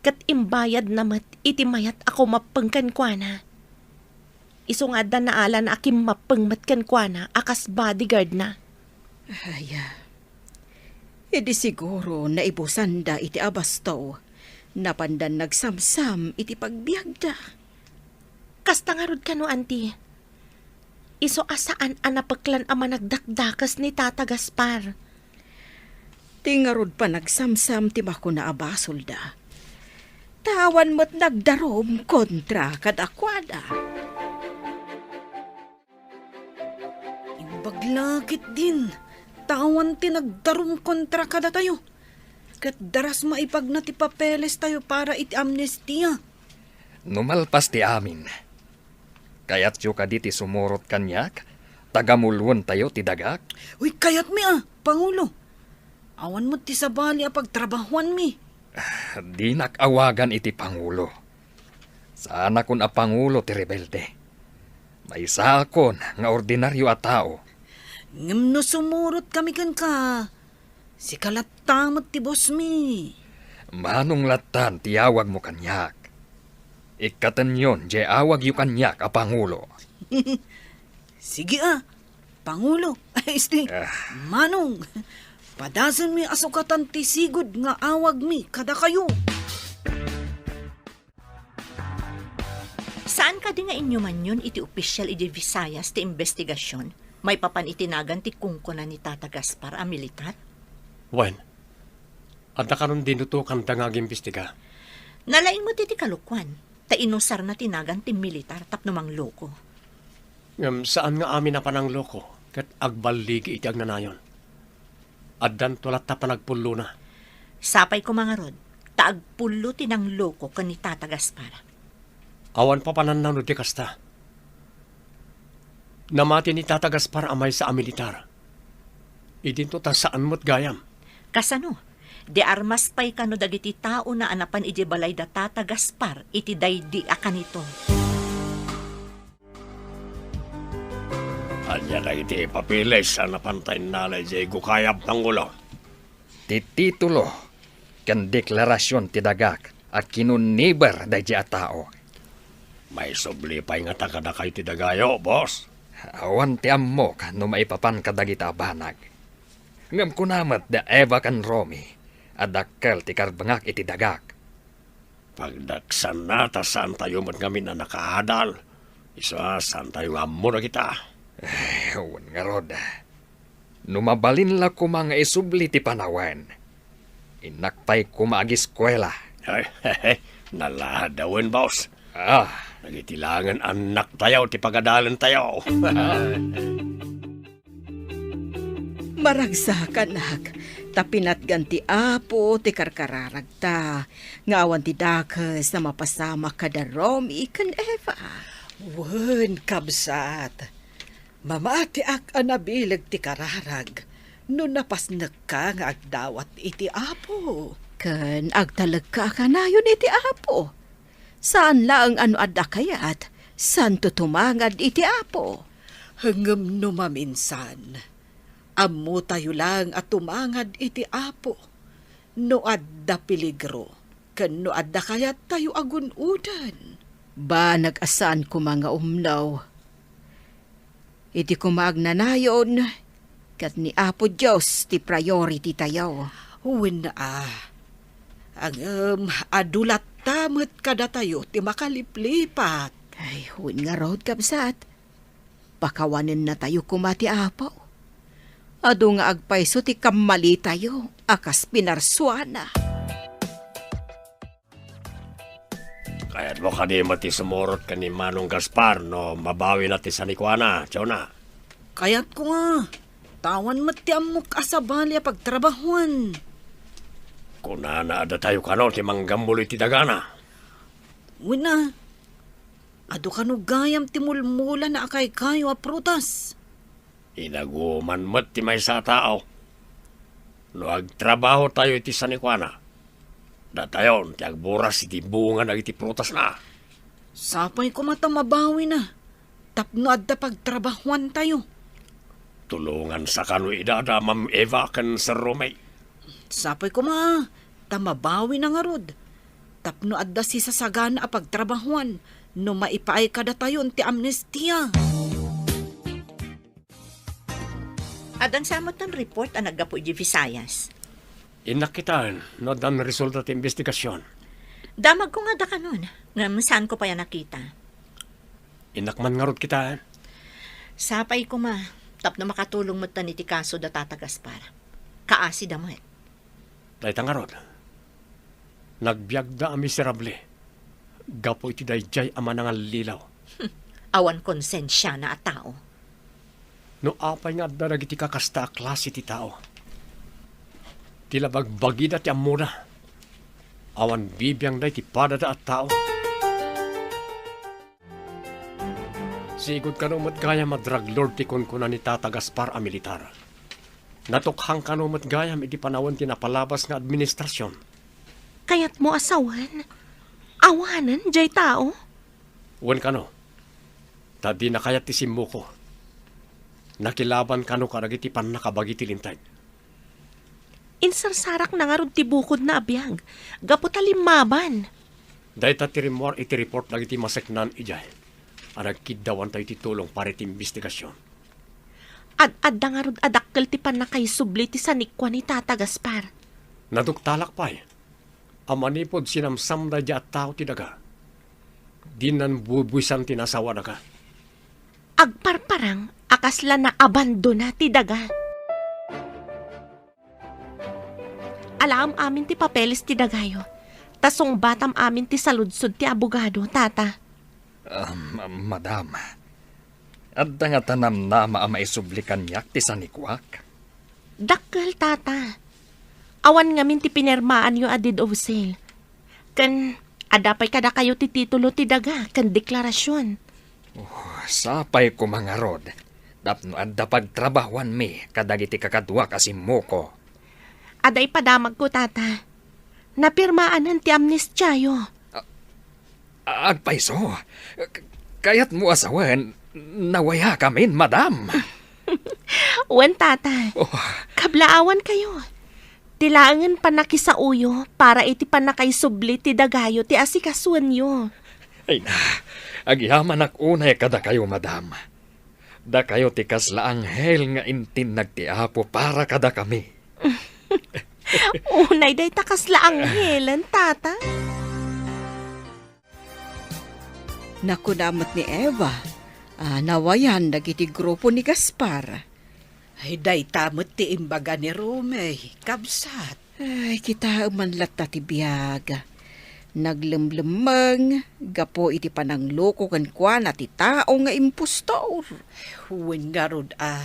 ket imbayadna met iti mayat a kumappeng kenkuana. Isu nga adda naalana a kimmappeng met kenkuana a kas bodyguardna. Ay, idi siguro naibusanda iti abasto, napandan nagsamsam iti pagbiagda. Kasta ngarud kano, Auntie? Isu a saan a napeklan a managdakdakes ni Tata Gaspar. Ti ngarud panagsamsam ti makuna a basolda. Ta awan met nagdarum kontra kadakuada. Imbag la ketdin, ta awan ti nagdarum kontra kadatayo. Ket daras maipagna ti papelestayo para iti amnestia. No malpas ti amin, kayatyo kadi ti sumurot kaniak? Tagamuloentayo ti dagak? Uy, kayatmi a, Pangulo. Awan met ti sabali a pagtrabahuanmi. Ah, dinak awagan iti Pangulo. Saanakon a pangulo ti rebelde. Maysaakon nga ordinario a tao. Ngem no sumurotkami kenka, sika latta met ti bosmi. Manong lattan ti awagmo kaniak. Ikkatenyon diay awagyo kaniak a pangulo. Sige a, Pangulo. Ay, isti. Ah. Manong, padasenmi a sukatan ti sigud nga awagmi kadakayo. Saan kadi nga inyumanyon iti opisyal idiay Visayas ti imbestigasion maipapan iti nagan ti kunkuna ni Tata Gaspar a militar? Wen, adda kanon dinutokanda nga agimbestiga. Nalaing met iti kalokuan, ta inusarna ti nagan ti militar tapno mangloko. Ngem saan nga amin a panangloko ket agballigi iti agnanayon. Addanto latta panagpullona. Sapay koma ngarud, ta agpullo ti nangloko ken ni Tata Gaspar. Awan papananna no di kasta. Namati ni Tata Gaspar a maysa a militar. Idinto ta saan met gayam. Kasano? Di armas pay kano dagiti taona a napan idiay balay da Tata Gaspar iti daydi a kanito. Ania dagiti papeles a napanta innala idiay gukayab, Pangulo? Ti titulo ken deklarasion ti dagak a kinuniber daydi a tao. Maisubli pay ngata kadakayo ti dagayo, boss? Awan ti ammok no maipapan kadagita a banag. Ngem kuna met da Eva ken Romy a dakkel ti karbengak iti dagak. Pagdaksanna ta saantayo met ngamin a nakaadal. Isu a saantayo nga ammo dagita. Eh, wen ngarud. No mabalin la koma nga isubli ti panawen, innak pay koma agiskuela. Ay, naladawen, boss. Ah. Dagiti laengen annaktayo ti pagadalentayo. Maragsakanak, ta pinatgan ti Apo ti karkararagta, nga awan ti dakes a mapasamak kada Romy ken Eva. Wen, kabsat, mamatiak a nabileg ti kararag no napasnekka nga agdawat iti Apo. Ken agtalekka a kanayon iti Apo. Saan laeng a no adda kayat, saanto tumangad iti Apo. Ngem no maminsan, ammotayo laeng a tumangad iti Apo no adda peligro ken no adda kayattayo a gun-oden. Banag a saan koma nga umno. Idi koma agnanayon, ket ni Apo Dios ti priority tayo. Wen a. Ngem adu latta met kadatayo ti makaliplipat. Ay, wen ngarud, kabsat. Pakawanennatayo koma ti Apo. Adu nga agpayso ti kammalitayo a kas pinarsuana. Kayatmo kadi met ti sumurot ken ni Manong Gaspar no mabawina ti sanikuana, Jonah? Kayatko nga. Ta awan met ti ammok a sabali a pagtrabahuan. Kunana a datayo kano ti manggammul iti dagana. Wen a, adu kano gayam ti mulmulana a kaykayo a prutas. Inaguman met ti maysa a tao. No agtrabahotayo iti sanikuana, datayon ti agburas iti bunga dagiti prutasna. Sapay koma ta mabawina tapno adda pagtrabahuantayo. Tulongansa kano ida da Ma'am Eva ken Sir Romay. Sapay koma ta mabawina ngarud tapno adda sisasagana a pagtrabahuan no maipaay kadatayon ti amnestia. Addan sa met ti report a naggapu iti Visayas? Innak kitaen no addan resulta ti imbestigasion. Damagko nga adda kanon, ngem saanko pay a nakita. Innak man ngarud kitaen. Sapay koma, tapno makatulong metten iti kaso da Tata Gaspar. Kaasida met. Dayta ngarud, nagbiagda a miserable gapu iti daydiay a manangallilaw. Awan konsensiana a tao. No apay nga adda dagiti kakasta a klase ti tao, ti la bagbagida ti ammoda, awan bibiangda iti padada a tao. Sigud kano met gayam a drug lord ti kunkuna ni Tata Gaspar a militar. Natukhang kano met gayam iti panawen ti napalabas nga administrasion. Kayatmo a sawen? Awanen jay tao? Wen kano, ta dina kayat ti simmuko. Nakilaban kano kadagiti pannakabagi ti Linteg. Insarsarakna ngarud ti bukodna a biag, gapu ta limmaban. Dayta ti rimmuar iti report dagiti maseknan idiay a nagkiddawantayo iti tulong para iti imbestigasion. Ad-adda ngarud a dakkel ti pannakaisubli ti sanikua ni Tata Gaspar. Naduktalak pay a manipud sinamsamda daydiay a tao ti daga, dinnan bubuisan ti nasawa daga. Agparparang a kasla naabandona ti daga. Alaem amin ti papeles ti dagayo, ta sungbatam amin ti saludsod ti abogado, Tata. Um, madam, adda ngata namnama a maisubli kaniak ti sanikuak? Dakkel, Tata. Awan ngamin ti pinirmaanyo a deed of sale. Ken adda pay kadakayo ti titulo ti daga ken deklarasion. Oh, sapay koma ngarud tapno adda pagtrabahuanmi kadagiti kakaduak a simmuko. Adda ipadamagko, Tata. Napirmaanen ti amnestiayo. A-, agpayso. K-, kayatmo a sawen, nawayakamin, madam. Wen, Tata. Oh. Kablaawankayo. Ti laengen pannakisaoyo para iti pannakaisubli ti dagayo ti asikasuenyo. Ay na, agyamanak unay kadakayo, madam. Dakayo ti kasla anghel nga intinnag ti Apo para kadakami. Unay dayta kasla anghelen, Tata? Nakuna met ni Eva a nawayan dagiti grupo ni Gaspar. Ay, dayta met ti imbaga ni Romy, kabsat. Ay, kitaem man latta ti biag. Naglemlemmeng gapu iti panangloko kenkuana ti tao nga impostor. Wen ngarud a,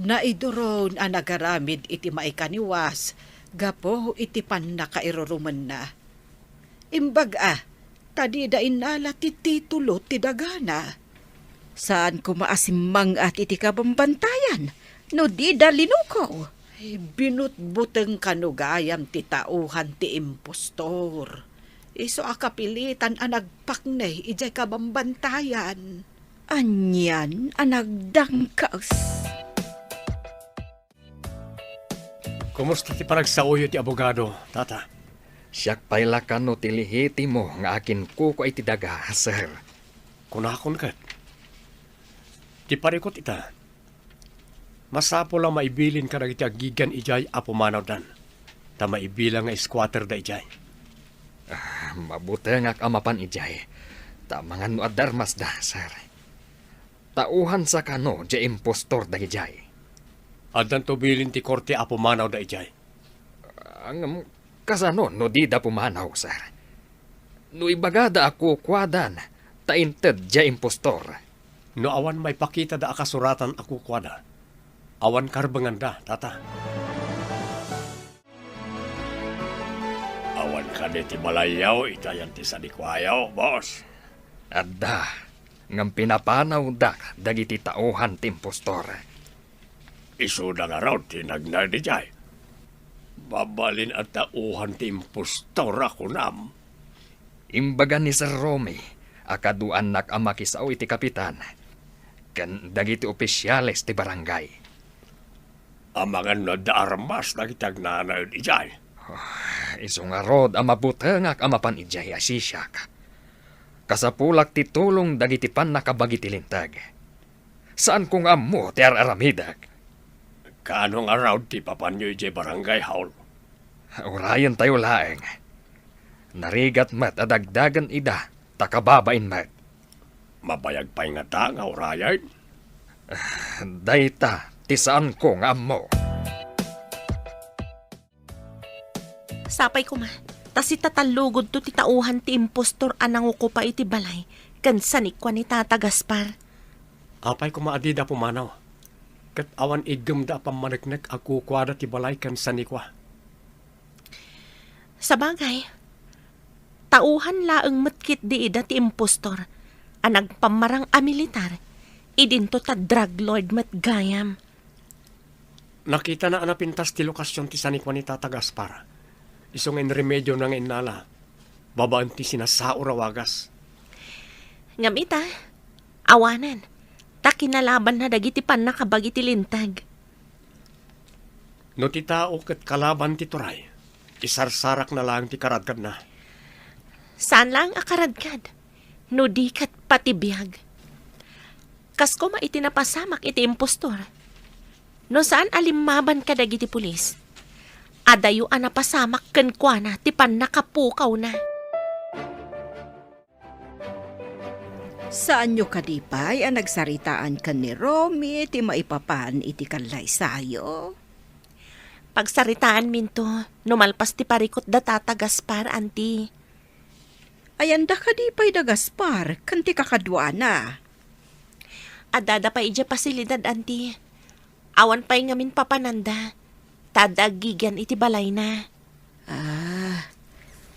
naiduron a nagaramid iti maikaniwas gapu iti pannakairurumenna. Imbag a, ta dida innala ti titulo ti dagana. Saan koma a simmang-at iti kabambantayan no dida linuko. Ay, binutbuteng kano gayam ti tauhan ti impostor. Isu a kapilitan a nagpaknay idiay kabambantayan. Anian a nagdangkas. Kumusta ti panagsaoyo ti abogado, Tata? Siak pay la kano ti lehitimo nga akinkukua iti daga, sir. Kunakon ket, ti parikut ita, masapul a maibilin kadagiti agigan idiay a pumanawdan, ta maibilang nga squatter da idiay. Ah, mabutengak a mapan idiay, ta amangan no adda armasda, sir. Tauhansa kano diay impostor dagidiay? Addanto bilin ti korte a pumanawda idiay. Ah, ngem kasano no dida pumanaw, sir? No ibagada a kukuadan, ta inted diay impostor. No awan maipakitada a kasuratan a kukuada, awan karbenganda, Tata. Awan kadi ti balayyo iti ayan ti sanikuayo, boss? Adda, ngem pinapanawda dagiti tauhan ti impostor. Isuda ngarud ti nagna idiay. Mabalin a tauhan ti impostor a kunam. Imbaga ni Sir Romy a kaduaannak a makisao iti kapitan ken dagiti opisiales ti barangay. Amangan no adda armas dagiti agnanayon idiay. Ah, isu ngarud a mabutengak a mapan idiay a siak. Kasapulak ti tulong dagiti pannakabagi ti linteg. Saanko nga ammo ti ar-aramidek. Kaano ngarud ti papanyo idiay barangay hall? Urayentayo laeng. Narigat met a dagdagen ida, ta kababain met. Mabayag pay ngata nga urayen? Dayta ti saanko nga ammo. Sapay koma, ta sitatallugodto ti tauhan ti impostor a nangukupa iti balay ken sanikua ni Tata Gaspar. Apay koma a dida pumanaw, ket awan iggemda a pammaneknek a kukuada ti balay ken sanikua. Sabagay, tauhan laeng met ketdi ida ti impostor a nagpammarang a militar, idinto ta drug lord met gayam. Nakitana a napintas ti lokasion ti sanikua ni Tata Gaspar. Isu nga inremediona nga innala, babaen ti sinasaur a wagas. Ngem ita, awanen, ta kinalabanna dagiti pannakabagi ti linteg. No ti tao ket kalaban ti turay, isarsarakna laeng ti karadkadna. Saan laeng a karadkad, no di ket pati biag. Kas koma iti napasamak iti impostor. No saan a limmaban kadagiti pulis, adayo a napasamak kenkuana ti pannakapukawna. Saanyo kadi pay a nagsaritaan ken ni Romy ti maipapan iti kallaysayo? Pagsaritaanminto no malpas ti parikut da Tata Gaspar, Anti. Ayanda kadi pay da Gaspar ken ti kakaduana? Addada pay idiay pasilidad, Anti. Awan pay ngamin papananda, ta adda agigian iti balayna. Ah,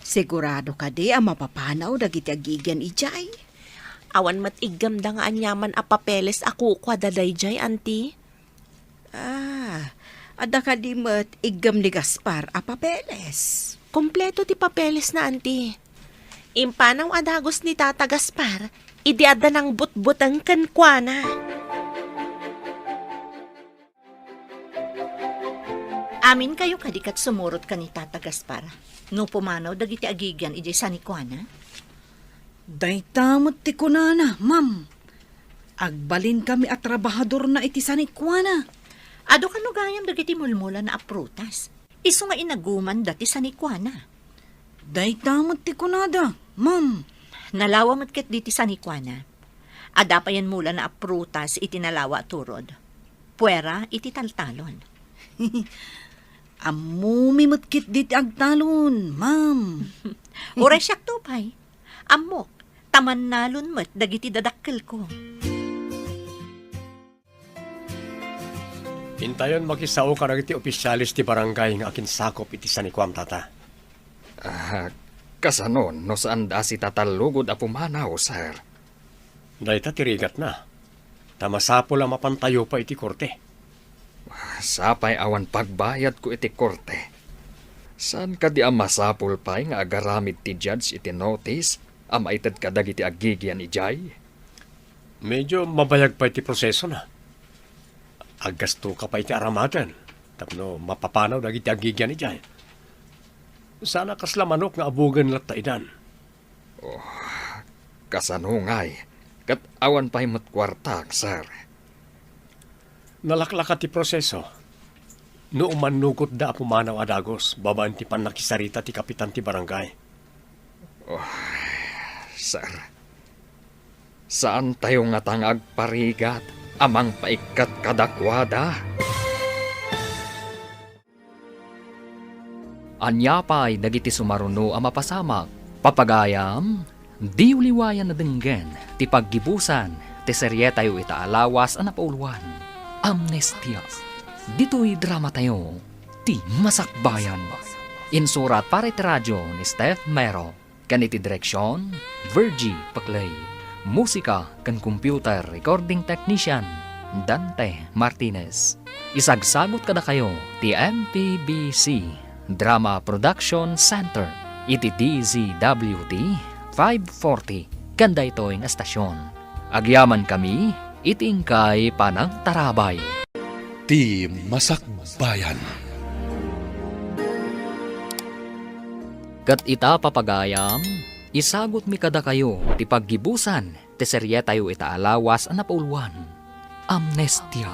sigurado kadi a mapapanaw dagiti agigian idiay? Awan met iggemda nga aniaman a papeles a kukuada daydiay, Anti. Ah, adda kadi met iggem ni Gaspar a papeles? Kompleto ti papelesna, Anti. Impanaw a dagus ni Tata Gaspar idi adda nangbutbuteng kenkuana. Aminkayo kadi ket sumurot ken ni Tata Gaspar no pumanaw dagiti agigian idiay sanikuana? Dayta met ti kunana, ma'am. Agbalinkami a trabahadorna iti sanikuana. Adu kano gayam dagiti mulmulana a prutas? Isu nga inagumanda ti sanikuana. Dayta met ti kunada, ma'am. Nalawa met ketdi ti sanikuana. Adda payen mulana a prutas iti nalawa a turod. Puera iti taltalon. Ammomi met ketdi ti agtalon, ma'am. Uray siakto pay. Ammok, ta mannalon met dagiti dadakkelko. Intayon makisao kadagiti opisiales ti barangay nga akinsakup iti sanikuam, Tata. Ah, kasano no saanda a sitatallugod a pumanaw, sir? Dayta ti rigatna. Ta masapul a mapantayo pay iti korte. Sapay awan pagbayadko iti korte. Saan kadi a masapul pay nga agaramid ti judge iti notice a maited kadagiti agigian idiay? Medyo mabayag pay ti prosesona. Aggastoka pay iti aramaten tapno mapapanaw dagiti agigian idiay. Saan a kasla manok nga abugen latta idan. Oh, kasano ngay? Ket awan pay met kuartak, sir. Nalaklaka ti proseso no umannukotda a pumanaw a dagus babaen ti pannakisarita ti kapitan ti barangay. Oh, sir, saantayo ngata nga agparigat a mangpaikkat kadakuada? Ania pay dagiti sumaruno a mapasamak? Papagayam, diyo liwayan a denggen ti paggibusan ti serietayo ita a lawas a napauloan, Amnestia. Ditoy dramatayo, ti Masakbayan. Insurat para iti radio ni Steph Mero. Ken iti direksion, Virgie Paclay. Musika ken computer recording technician, Dante Martinez. Isagsagut kadakayo ti M P B C Drama Production Center iti D Z W T five forty ken daytoy nga estasion. Agyamankami iti inkay panangtarabay. Ti Masakbayan. Ket ita, papagayam, Isagutmi kadakayo ti paggibusan ti serietayo ita a lawas a napauluan, Amnestia.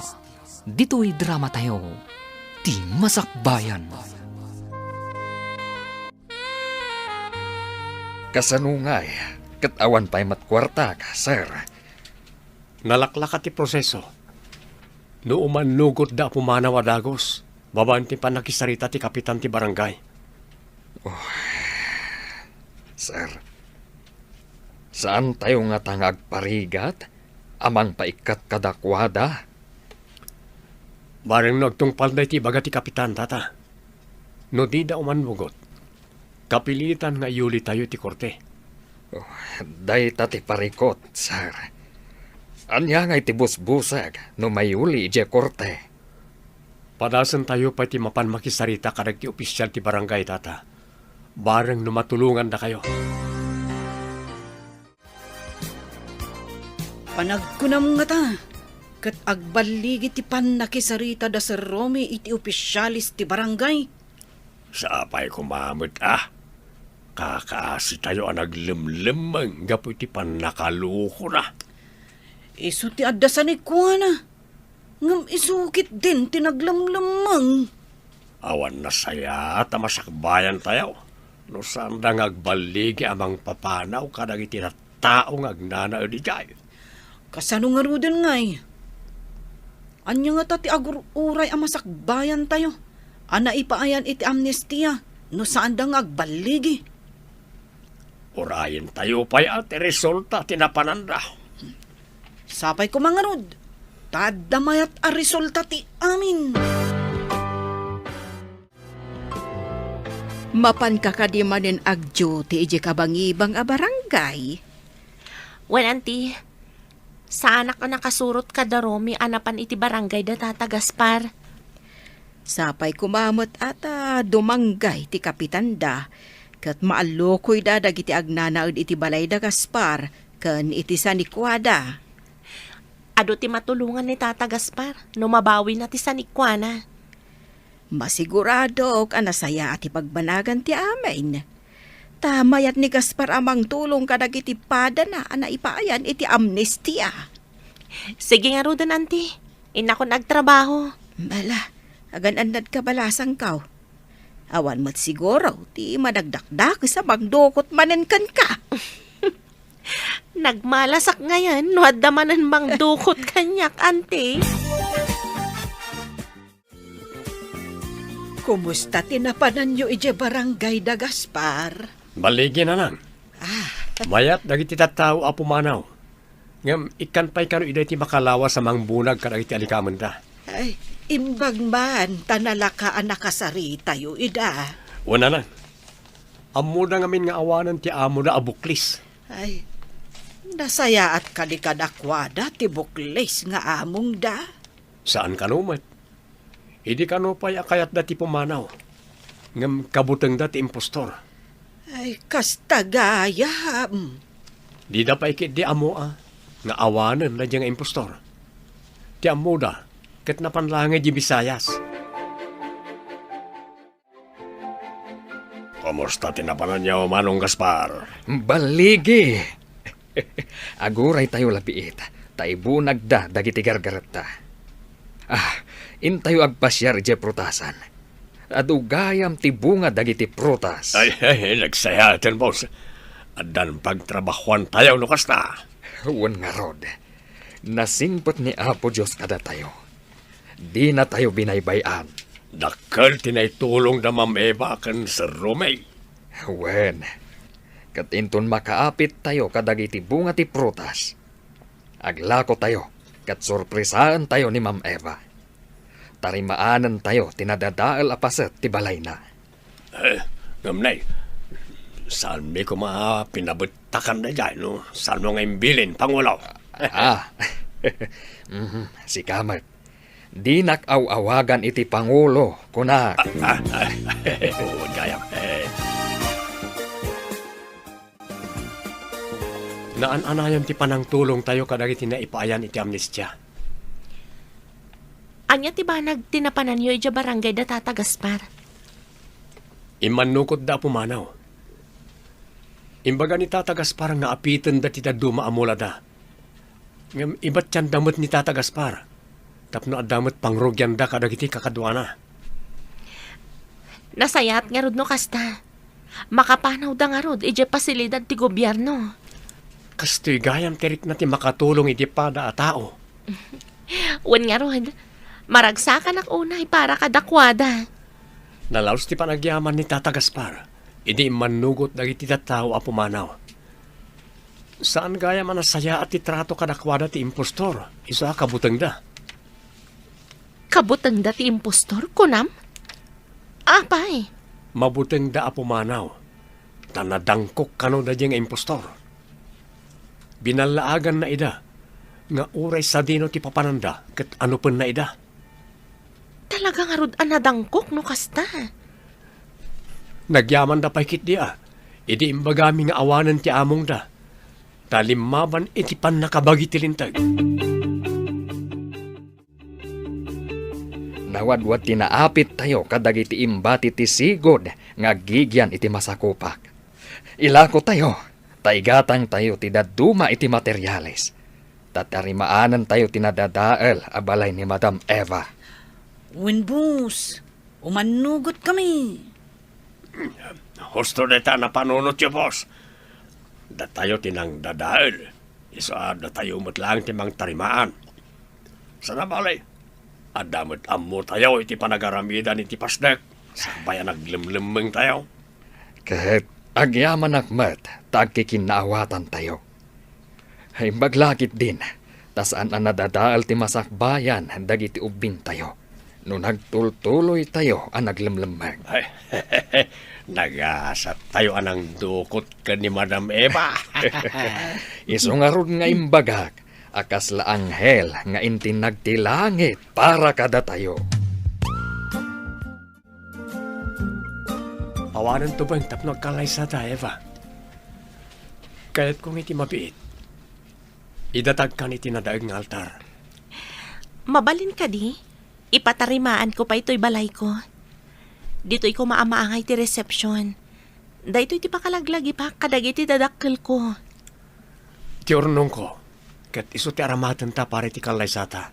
Ditoy dramatayo, ti masakbayan. Kasano ngay, ket awan pay met kuartak, sir? Nalaklaka ti proseso. No umannugotda a pumanaw a dagus, babaen ti pannakisarita ti kapitan ti barangay. Oh, sir, saantayo ngata nga agparigat a mangpaikkat kadakuada? Bareng no agtungpalda iti ibaga ti kapitan, tata. No dida umannugot, kapilitan nga iyulitayo iti korte. Oh, dayta ti parikut, sir. Ania ngay ti busbusek no mayuli idiay korte? Padasentayo pay ti mapan makisarita kadagiti opisial ti barangay, tata. Bareng no matulongandakayo. Panagkunam ngata, ket agballigi ti pannakisarita da Sir Romy iti opisialis ti barangay. Sapay koma met a kakaasitayo a naglemlemmeng gapu iti pannakalokona. Isu ti adda sanikuana. Ngem isu ketdin ti naglemlemmeng. Awan nasayaat a masakbayantayo no saanda nga agballigi a mangpapanaw kadagiti tattao nga agnanaed idiay. Kasano ngaruden ngay? Ania ngata ti agur-uray a masakbayantayo a naipaayan iti amnestia no saanda nga agballigi? Urayentayo pay a ti resulta ti napananda. Sapay koma ngarud, ta adda mayat a resulta ti amin. Mapanka kadi manen agduty idiay kabangibang a barangay? Wen, Auntie. Saanak a nakasurot kada Romy a napan iti barangay da Tata Gaspar. Sapay koma met a ta dumanggay ti kapitanda, ket maallukoyda dagiti agnanaed iti balay da Gaspar ken iti sanikuada. Adu ti matulongan ni Tata Gaspar no mabawina ti sanikuana. Masiguradok a nasayaat ti pagbanagan ti amin. Ta mayat ni Gaspar a mangtulong kadagiti padana a naipaayan iti amnestia. Sige ngaruden, Auntie. Innakon agtrabaho. Bala, agan-annad kabalasangko. Awan met siguro ti madagdakdakes a mangdukot manen kenka. Nagmalasak ngayen no adda manen mangdukot kaniak, Auntie. Kumusta ti napananyo idiay barangay da Gaspar? Balligi, Nanang. Ah. Mayat dagiti tattao a pumanaw. Ngem ikkan pay kano ida iti makalawas a mangbunag kadagiti alikamenda. Ay, imbag man ta nalaka a nakasaritayo ida. Wen, Nanang. Ammoda ngamin nga awanen ti amoda a buklis. Ay, nasayaat kadi kadakuada ti buklis nga amongda? Saan kano met. Idi kano pay a kayatda ti pumanaw, ngem kabutengda ti impostor. Ay, kasta gayam. Dida pay ketdi ammoa nga awanen daydiay nga impostor. Ti ammoda, ket napan laeng idiay Visayas. Kumusta ti napananyo, Manong Gaspar? Balligi! Aguraytayo la biit, ta ibunagda dagiti gargaretta. Ah, intayo agpasiar idiay prutasan. Adu gayam ti bunga dagiti prutas. Ay, ay, nagsayaaten, boss. Addan pagtrabahoantayo no kasta. Wen ngarud, nasingpet ni Apo Dios kadatayo. Dinatayo binaybay-an. Dakkel ti naitulong da Ma'am Eva ken Sir Romeo. Wen, ket inton makaapittayo kadagiti bunga ti prutas, aglakotayo ket sorpresaentayo ni Ma'am Eva. Tarimaanentayo ti nadadael a paset ti balayna. Eh, ngem, Nay, saanmi koma pinabettakan daydiay, no? Saanmo nga imbilin, Pangulo? Ah. Mhm, sika met. Dinak aw-awagan iti Pangulo, kunak. Ah, ah, ah, oo, gayam. Eh. Naan-anayon ti panangtulongtayo kadagiti naipaayan iti amnestia. Ania ti banag ti napananyo idiay barangay da Tata Gaspar? Immannukotda a pumanaw. Imbaga ni Tata Gaspar nga apitenda ti dadduma a mulada. Ngem ibatianda met ni Tata Gaspar tapno adda met pangrugianda kadagiti kakaduana. Nasayaat ngarud no kasta. Makapanawda ngarud idiay pasilidad ti gobierno. Kastoy gayam ti rikna ti makatulong iti pada a tao. Wen ngarud, maragsakanak unay para kadakuada. Nalaus ti panagyaman ni Tata Gaspar idi immannugot dagiti tattao a pumanaw. Saan gayam a nasayaat ti trato kadakuada ti impostor, isu a kabutengda. Kabutengda ti impostor, kunam? Apay? Mabutengda a pumanaw, ta nadangkok kano daydiay nga impostor. Binallaaganna ida, nga uray sadino ti papananda ket anupenna ida. Talaga ngarud a nadangkok no kasta. Nagyamanda pay ketdi a, idi imbagami nga awanen ti amongda, ta limmaban iti pannakabagi ti linteg. Nawadwad ti naapittayo kadagiti imbati ti sigud nga aggigian iti masakupak. Ilakotayo, ta igatangtayo ti dadduma iti materiales, ta tarimaanantayo ti nadadael a balay ni Madam Eva. Wen, boss, umannugotkami. Husto dayta a napanunotyo, boss. Datayo ti nangdadael. Isu a datayo met laeng ti mangtarimaan. Sana bale, adda met ammotayo iti panagaramidan iti pasdek, sakbay a naglemlemmengtayo. Ket agyamanak met ta agkikinnaawatantayo. Imbag la ketdin, ta saan a nadadael ti masakbayan dagiti ubbingtayo no nagtultuloytayo a naglemlemmeng. Ay, nagasattayo a nangdukot ken ni Madam Eva. Isu ngarud nga imbagak a kasla anghel nga intinnag ti langit para kadatayo. Awanen tubeng tapno agkallaysata, Eva. Kayatko nga iti mabiit, idatagkan iti nadaeg nga altar. Mabalin kadi? Ipatarimaanko pay toy balayko. Ditoy koma a maangay ti resepsion. Daytoy ti pakalaglagipak kadagiti dadakkelko. Ti urnongko, ket isu ti aramatenta para iti kallaysata.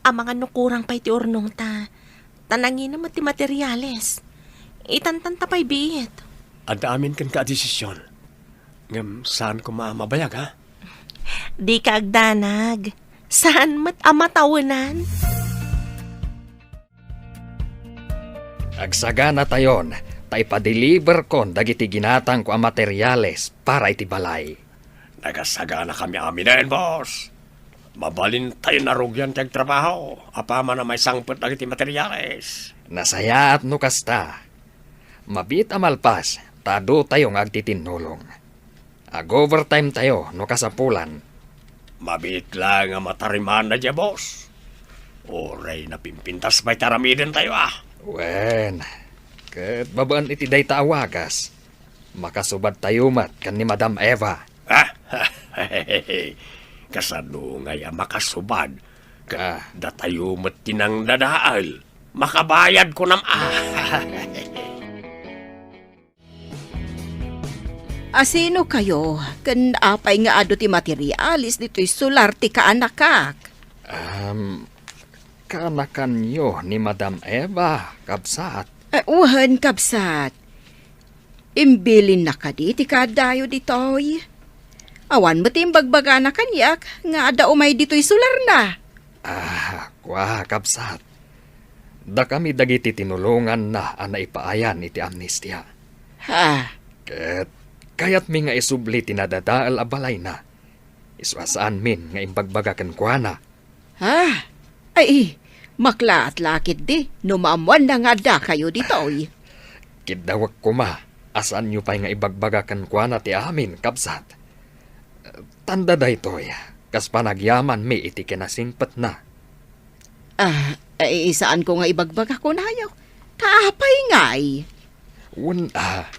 Amangan no kurang pay ti urnongta, ta nangina met ti materiales. Itantanta pay biit. Adda amin kenka a desisyon. Ngem saan koma a mabayag, ha? Dika agdanag. Saan met a matawenan. Agsaganatayon, ta ipadeliberkon dagiti ginatangko a materiales para iti balay. Nagasaganakami aminen, boss. Mabalin tayo narugian ti agtrabaho, apaman a maisangpet dagiti materiales. Nasayaat no kasta. Mabiit a malpas, ta adu tayo nga agtitinnulong. Ag-overtime tayo no kasapulan. Mabiit la nga matarimaanna diay, boss. Uray napimpintas pay ti aramiden tayo, ah. Wen, ket babaen iti dayta a wagas, makasubad tayo met ken ni Madam Eva. Ah, kasano ngay a makasubad? Ket Ah. datayo met ti nangdadael. Makabayad kunam, ah. Asino kayo, ken apay nga adu ti materialis ditoy solar ti kaanakak? Am, kaanakanyo ni Madam Eva, kabsat? Eh, wen, kabsat. Imbilinna kadi ti kaaddayo ditoy? Awan met ti imbagbagana kaniak nga adda umay ditoy solarna. Ah, kua, kabsat. Dakami dagiti tinulonganna a naipaayan iti amnestia. Ha? Ket kayatmi nga isubli ti nadadael a balayna. Isu a saanmin nga imbagbaga kenkuana. Ha? Ay, maklaat la ketdi no maammoanna nga addakayo ditoy. Kiddawek koma a saanyo pay nga ibagbaga kenkuana ti amin, kabsat. Tanda daytoy, kas panagyamanmi iti kinasingpetna. Ah, ay, saanko nga ibagbaga kunayo. Ta apay ngay? Wen a,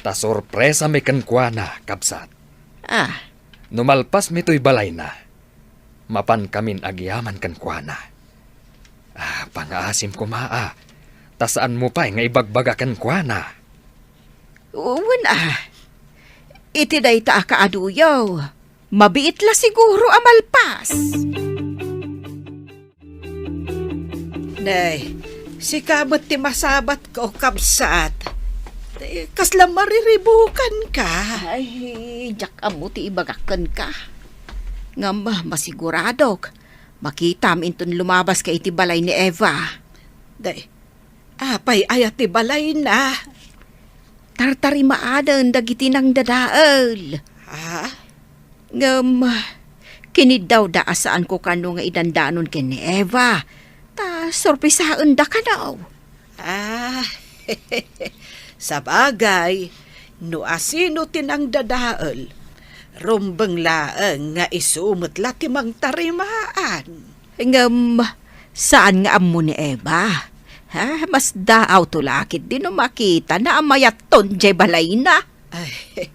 ta sorpresami kenkuana, kabsat. Ah. No malpasmi toy balayna, mapankamin agyaman kenkuana. Ah, pangaasim koma a, ta saanmo pay nga ibagbaga kenkuana. Wen a, iti dayta a kaaduyo. Mabiit la siguro a malpas. Nay, sika met ti masabatko, kabsat. Eh, kasla mariribukanka. Ay, diak ammo ti ibagak kenka. Ngem masiguradok, makitam inton lumabaska iti balay ni Eva. Day, apay aya ti balayna? Tartarimaanen dagiti nangdadael. Ha? Ngem, kiniddawda a saanko kano nga idandanon ken ni Eva, ta sorpresaenda kano. Ah, sabagay, no asino ti nangdadael, rumbeng laeng nga isu met la ti mangtarimaan. Ngem, saan nga ammo ni Eva? Ha, mas daawto la ketdi no makitana a mayatton diay balayna. Ay,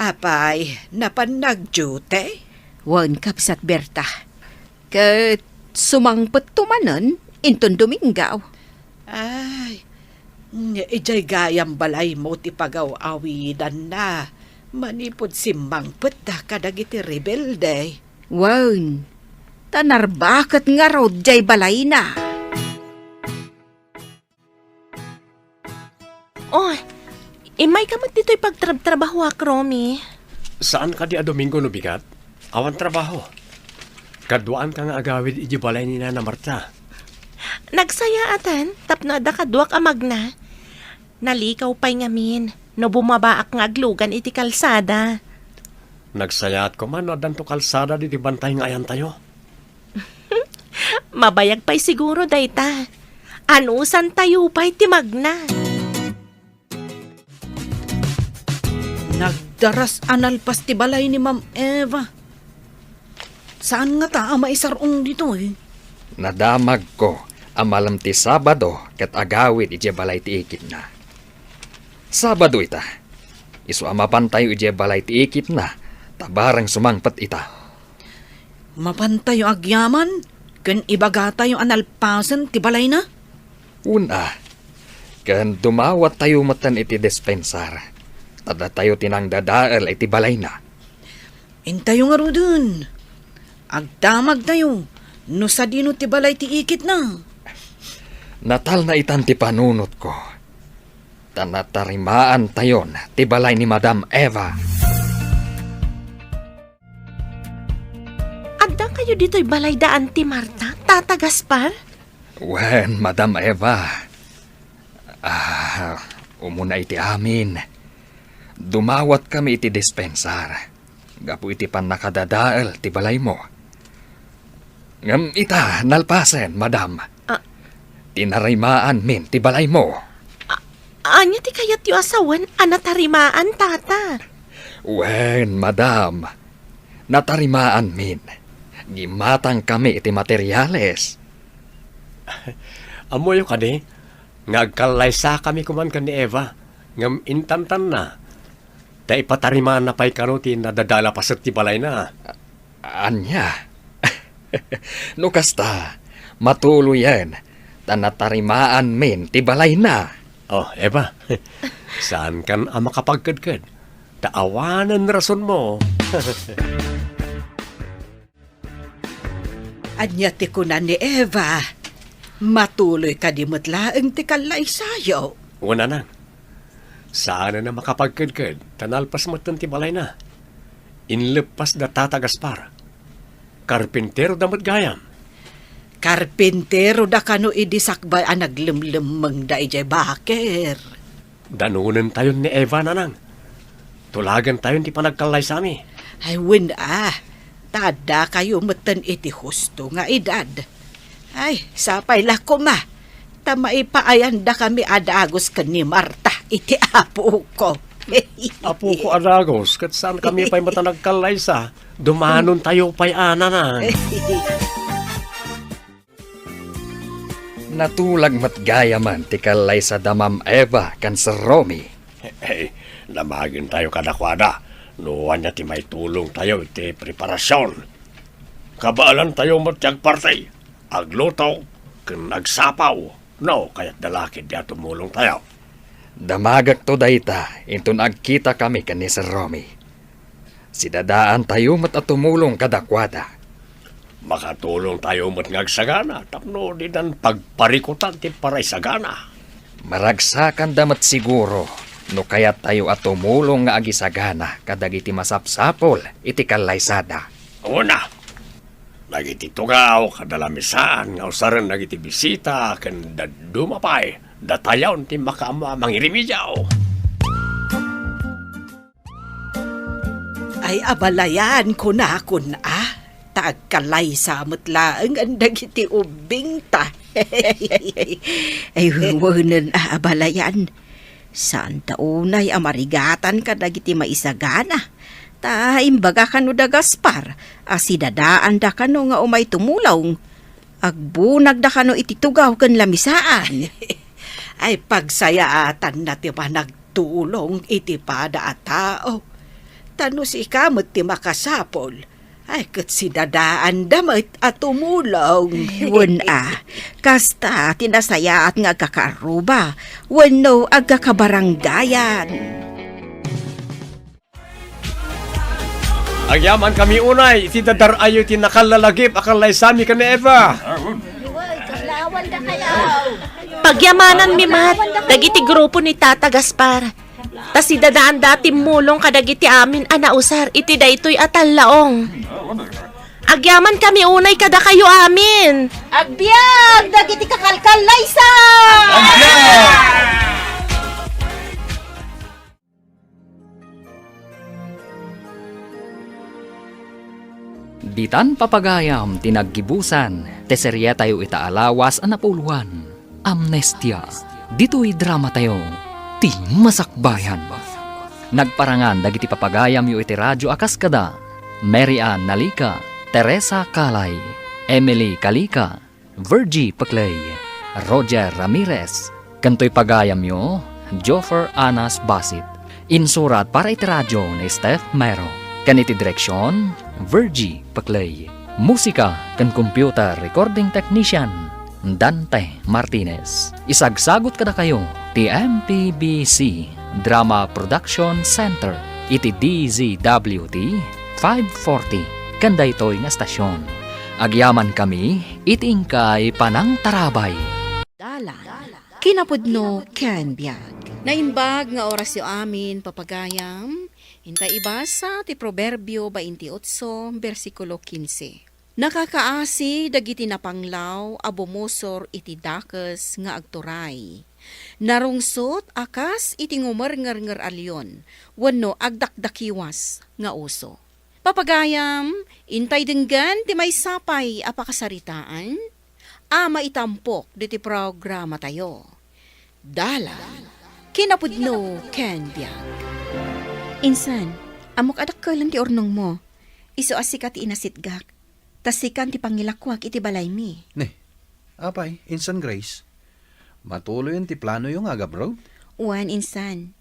apay, napan nagdiute? Wen, kabsat Berta. Ket sumangpetto manen inton Domingo. Ay, idiay gayam balaymo ti pagaw-awidanna manipud simmangpetda kadagiti rebelde. Wen, ta narbaket ngarud diay balayna. Oh, immayka met ditoy pagtrabtrabahoak, Romy. Saan kadi a Domingo no bigat? Awan trabaho. Kaduaanka nga agawid idiay balay ni Nana Marta. Nagsayaaten tapno adda kaduak a magna. Nalikaw pay ngamin no bumabaak nga aglugan iti kalsada. Nagsayaat koma no addanto kalsada ditoy bantay nga ayantayo. Mabayag pay siguro dayta. Anusantayo pay ti magna. Nagdaras a nalpas ti balay ni Ma'am Eva. Saan ngata a maisar-ong ditoy? Nadamagko a malem ti Sabado ket agawid idiay balay ti ikitna. Sabado ita. Isu a mapantayo idiay balay ti ikitna, ta bareng sumangpet ita. Mapantayo agyaman ken ibagatayo a nalpasen ti balayna? Wen a, ken dumawattayo metten iti dispensar, ta datayo ti nangdadael iti balayna. Intayo ngaruden, agdamagtayo no sadino ti balay ti ikitna. Natalna itan ti panunotko, ta natarimaantayon ti balay ni Madam Eva. Addakayo ditoy balay da Auntie Marta, Tata Gaspar? Wen, Madam Eva. Ah, umuna iti amin, dumawatkami iti dispensar gapu iti pannakadadael ti balaymo. Ngem ita, nalpasen, Madam. Ah. Tinarimaanmin ti balaymo. A-, ania ti kayatyo a sawen a natarimaan, Tata? Wen, Madam. Natarimaanmin. Gimmatangkami iti materiales. Ammoyo kadi nga agkallaysakami koman ken ni Eva, ngem intantanna, ta ipatarimaanna pay kano ti nadadael a paset ti balayna. Ania? No kasta, matuloyen, ta natarimaanmin ti balayna. Oh, Eva, saankan a makapagkedked, ta awanen rasonmo. Ania ti kuna ni Eva? Matuloy kadi met laeng ti kallaysayo? Wen, Nanang. Saanen a makapagkedked, ta nalpas metten ti balayna. Inleppas da Tata Gaspar. Karpintero da met gayam. Karpintero da kano idi sakbay a naglemlemmeng da idiay baker. Danonentayon ni Eva, Nanang. Tulagentayon ti panagkallaysami. Ay, wen a, ta addakayo metten iti husto nga edad. Ay, sapay la koma, ta maipaayandakami a dagus ken ni Marta iti apoko. Apoko a dagus, ket saankami pay met a nagkallaysa. Dumanontayo pay a, Nanang. Natulag met gayamen ti kallaysada Ma'am Eva ken Sir Romy. Hey, damagentayo kadakuada no ania ti maitulongtayo iti preparasion. Kabaelantayo met ti agparti, agluto, ken agsapaw no kayatda la ketdi a tumulongtayo. Damagekto dayta inton agkitakami ken ni Sir Romy. Sidadaantayo met a tumulong kadakuada. Makatulongtayo met nga agsagana tapno didan pagparikutan ti paraisagana. Maragsakanda met siguro no kayattayo a tumulong nga agisagana kadagiti masapsapul iti kallaysada. Una, dagiti tugaw kada lamisaan nga usaren dagiti bisita ken dadduma pay, datayon ti makaammo a mangirimediaw. Ay, abalayan, kunakon, a? Ta agkalaysa met laeng dagiti ubbingta. Ay, wenen a, abalayan. Saanta unay a marigatan kadagiti maisagana. Ta imbaga kano da Gaspar a sidadaanda kano nga umay tumulong. Agbunagda kano iti tugaw ken lamisaan. Ay, pagsayaatanna ti panagtulong iti pada a tao. Ta no sika met ti makasapul, ay, ket sidadaanda met a tumulong. Wen a, kasta ti nasayaat nga agkakaarruba wenno agkakabarangayan. Agyamankami unay iti dadar-ayo ti nakallalagip a kallaysami ken ni Eva. Pagyamananmi met dagiti grupo ni Tata Gaspar, ta sidadaanda a timmulong kadagiti amin a nausar iti daytoy a tallaong. Agyamankami unay kadakayo amin. Agbiag dagiti kakalkallaysa! Ditan papagayam ti naggibusan ti serietayo ita a lawas a napuloan, Amnestia. Ditoy dramatayo, ti masakbayan. Nagparangan dagiti papagayamyo iti radio a kas kada Mary Ann Nalica, Teresa Calay, Emily Calica, Virgie Peclay, Roger Ramirez, ken toy pagayamyo, Joffer Anas Basit. Insurat para iti radio ni Steph Mero, ken iti direksion, Virgie Peclay. Musika ken computer recording technician, Dante Martinez. Isagsagut kadakayo ti M P B C Drama Production Center iti D Z W T five forty ken daytoy nga estasion. Agyamankami iti inkay panangtarabay. Dalan, kinapudno ken biag. Naimbag nga orasyo amin, papagayam. Inta ibasa ti Proverbio baintiotso, bersikulo kinse. Nakakaasi dagiti napanglaw a bumusor iti dakes nga agturay. Narungsot a kas iti ngumerngernger a leon wenno agdakdakiwas nga oso. Papagayam, intay denggen ti maysa pay a pakasaritaan a maitampok ditoy programatayo. Dalan, kinapudno ken biag. Insan, ammok a dakkelen ti urnongmo. Isu a sika ti inasitgak. Ta sikan ti pangilakuak iti balaymi. Ne, apay, insan Grace, matuloyen ti planoyo nga agabroad? Wen, insan.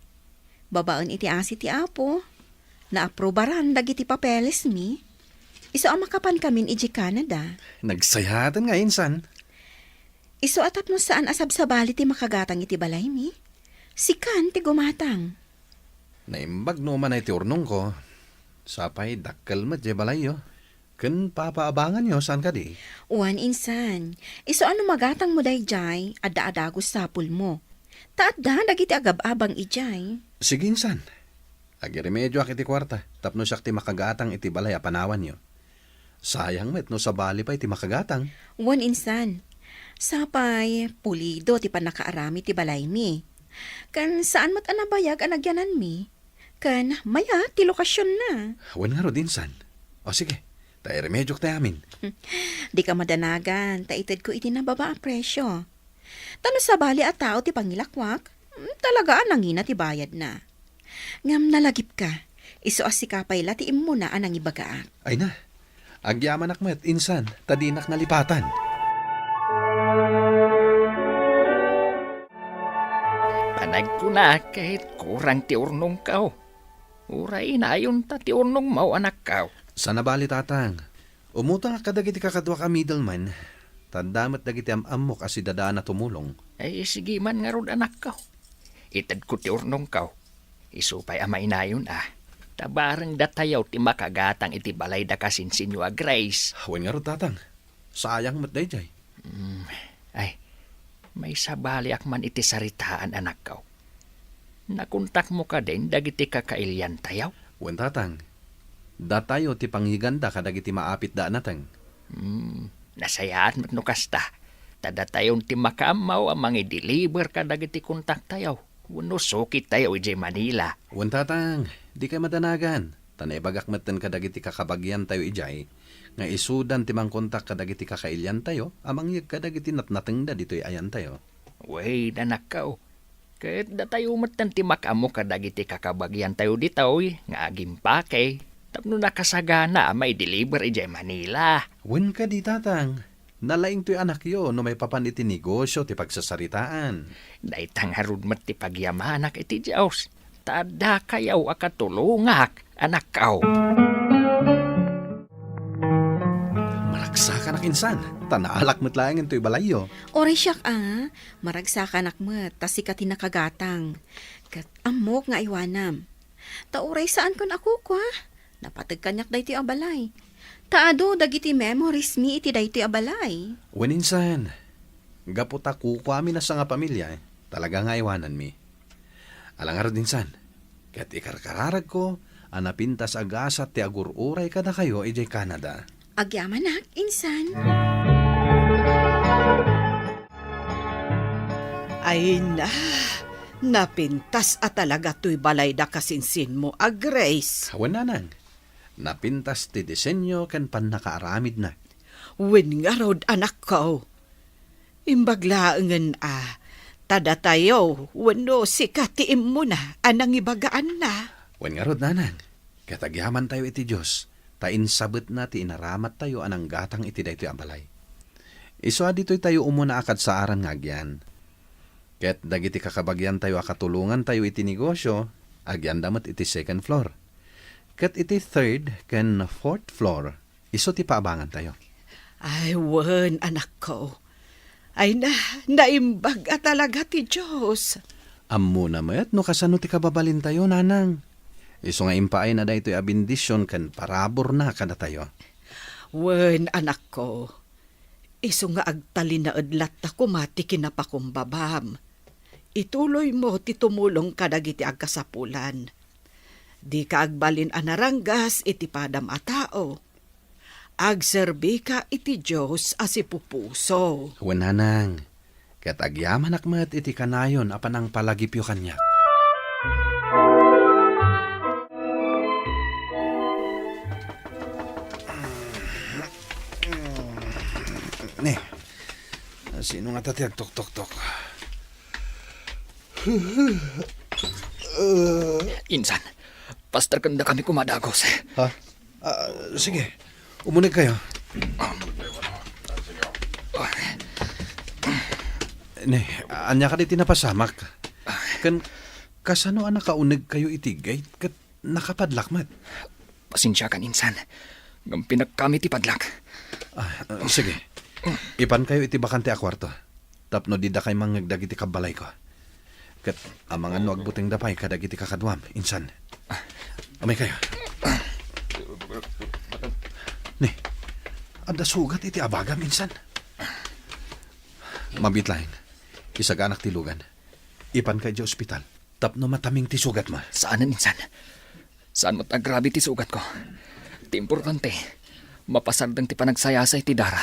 Babaen iti asi ti Apo, naaprubaran dagiti papelesmi. Isu a makapankamin idiay Canada. Nagsayaaten nga, insan. Isu a tapno saan a sabsabali ti makagatang iti balaymi. Sikan ti gumatang. Naimbag no umanay ti urnongko. Sapay dakkel met diay balayyo. Ken papaabanganyo, saan kadi? Wen, insan. Isu a no magatangmo daydiay, adda a dagus sapulmo. Ta adda dagiti agab-abang idiay. Sige, insan. Agiremedioak iti kuarta tapno siak ti makagatang iti balay a panawanyo. Sayang met no sabali pay ti makagatang. Wen, insan. Sapay, pulido ti pannakaaramid ti balaymi. Ken saan met a nabayag a nagyananmi. Ken mayat ti lokasionna. Wen ngarud, insan. O sige, ta iremediok ti amin. Dika madanagan, ta itedko iti nababa a presio. Ta no sabali a tao ti pangilakuak, mm, talaga a nangina ti bayadna. Ngem nalagipka, isu a sika pay la ti immuna a nangibagaak. Ay na, agyamanak met, insan, ta dinak nalipatan. Panagkunak ket kurang ti urnongko. Uray nayonta ti urnongmo, anakko. Saan a bali, tatang. Umutangak kadagiti kakaduak a middleman, ta adda met dagiti am-ammok a sidadaan a tumulong. Ay, sige man ngarud, anakko. Itedko ti urnongko. Isu pay a mainayon a. Ta bareng datayo ti makagatang iti balay da kasinsinyo a Grace. Wen ngarud, Tatang. Sayang met daydiay. Mm, ay, maisabaliak man iti saritaan, anakko. Nakontakmo kadin dagiti kakailiantayo? Wen, Tatang. Datayo ti pangyeganda kadagiti maapitda a nateng. Hmm, nasayaat met no kasta. Ta datayon ti makaammo a mangideliver kadagiti kontaktayo wenno sukittayo idiay Manila. Wen, Tatang, dikay madanagan. Ta naibagak metten kadagiti kakabagiantayo idiay nga isudan ti mangkontak kadagiti kakailiantayo a mangyeg kadagiti natnatengda ditoy ayantayo. Wen, anakko. Ket datayo metten ti makaammo kadagiti kakabagiantayo ditoy nga agimpake tapno nakasagana a maideliver idiay Manila. Wen kadi, Tatang. Nalaingtoy anakyo no maipapan iti negosio ti pagsasaritaan. Dayta ngarud met ti pagyamanak iti Dios. Ta addakayo a katulongak, anakko. Maragsakanak insan, ta naalak met laengen toy balayyo. Uray siak a, maragsakanak met, ta sika ti nakagatang. Ket ammok nga aywanam. Ta uray saankon a kukua, napateg kaniak daytoy a balay. Ta adu dagiti memories mi iti daytoy a balay. Wen insan, gapu ta kukuami a sangapamilia, talaga nga aywananmi. Ala ngarud insan, ket ikarkararagko a napintas a gasat ti agur-uray kadakayo idiay Canada. Agyamanak, insan. Ay na, napintas a talaga toy balay da kasinsinmo a Grace. Wen nanang, napintas ti disenyo ken pannakaaramidna. Wen ngarud, anakko. Imbag laengen a, ta datayo wenno sika ti immuna a nangibagaanna. Wen ngarud, nanang, ket agyamantayo iti Dios, ta insabetna ti inaramattayo a nanggatang iti daytoy a balay. Isu a ditoytayo umuna a kadsaaran nga agyan. Ket dagiti kakabagiantayo a katulongantayo iti negosio, agyanda met iti second floor. Ket iti third ken fourth floor, isu ti paabangantayo. Ay, wen, anakko. Ay na, naimbag a talaga ti Dios. Ammona met no kasano ti kababalintayo, nanang. Isu nga impaayna daytoy a bendision ken paraburna kadatayo. Wen, anakko. Isu nga agtalinaed latta koma ti kinapakumbabam. Ituloymo ti tumulong kadagiti agkasapulan. Dika agbalin a naranggas iti padam a tao. Agserbika iti Dios a sipupuso. Wen, nanang, ket agyamanak met iti kanayon a panangpalagipyo kaniak. Ne, sino ngata ti agtoktoktok? Insan, pasterkendakami koma dagus. Ha? Ah, sige, umunegkayo. Ne, ania kadi ti napasamak? Ken kasano a nakaunegkayo iti gate ket nakapadlak met? Pasensiakan, insan. Ngem pinakkami ti padlak. Ah, ah, sige. Ipankayo iti bakante a kuarto. Tapno didakay mangngeg dagiti kabbalayko. Ket amangan no agbutengda pay kadagiti kakaduam, insan. Umaykayo. Ne, adda sugat iti abagam, insan. Mabiit laeng. Isaganak ti lugan. Ipanka idiay ospital. Tapno mataming ti sugatmo. Saanen, insan. Saan met a grabe ti sugatko. Ti importante, mapasardeng ti panagsayasa iti dara.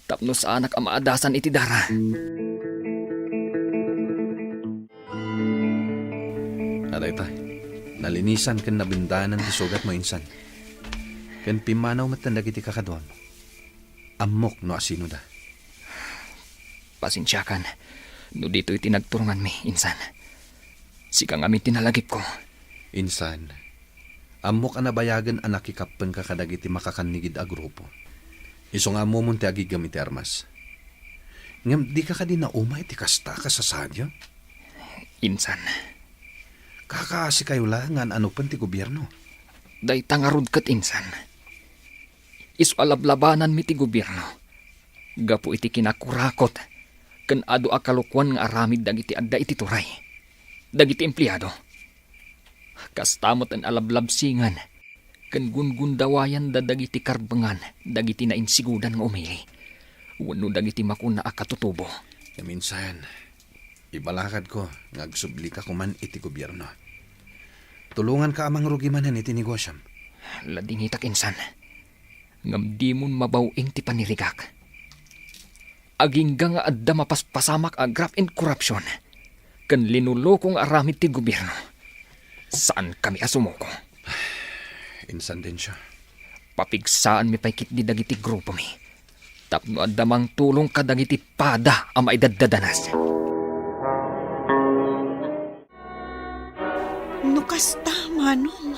Tapno saanak a maadasan iti dara. Adayta, nalinisan ken nabendanan ti sugatmo, insan. Ken pimmanaw metten dagiti kakaduam. Ammok no asinoda. Pasensiakan no ditoy ti nagturonganmi, insan. Sika ngamin ti nalagipko. Insan, ammok a nabayagen a nakikappenka kadagiti makakannigid a grupo. Isu nga ammomon ti agigem iti armas. Ngem dika kadi nauma iti kasta a kasasaadyo? Insan. Kakaasikayo la nga an-anopen ti gobierno. Dayta ngarud ket, insan. Isu a lablabananmi ti gobierno gapu iti kinakurakot ken adu a kalokuan nga aramid dagiti adda iti turay. dagiti empleado. Kasta met a lablabsingan ken gungundawayanda dagiti karbengan dagiti nainsigudan nga umili wenno dagiti makuna a katutubo. Ngem insan, ibalakadko nga agsublika koman iti gobierno. Tulonganka a mangrugi manen iti negosiom. Ladingitak insan, ngem dimon mabaw-ing ti panirigak. Agingga nga adda mapaspasamak a graft and korupsion ken linuloko nga aramid ti gobierno, saankami a sumuko. Insan Dencio, papigsaanmi pay ketdi dagiti grupomi tapno adda mangtulong kadagiti pada a maidaddadanas. No kasta, Manong,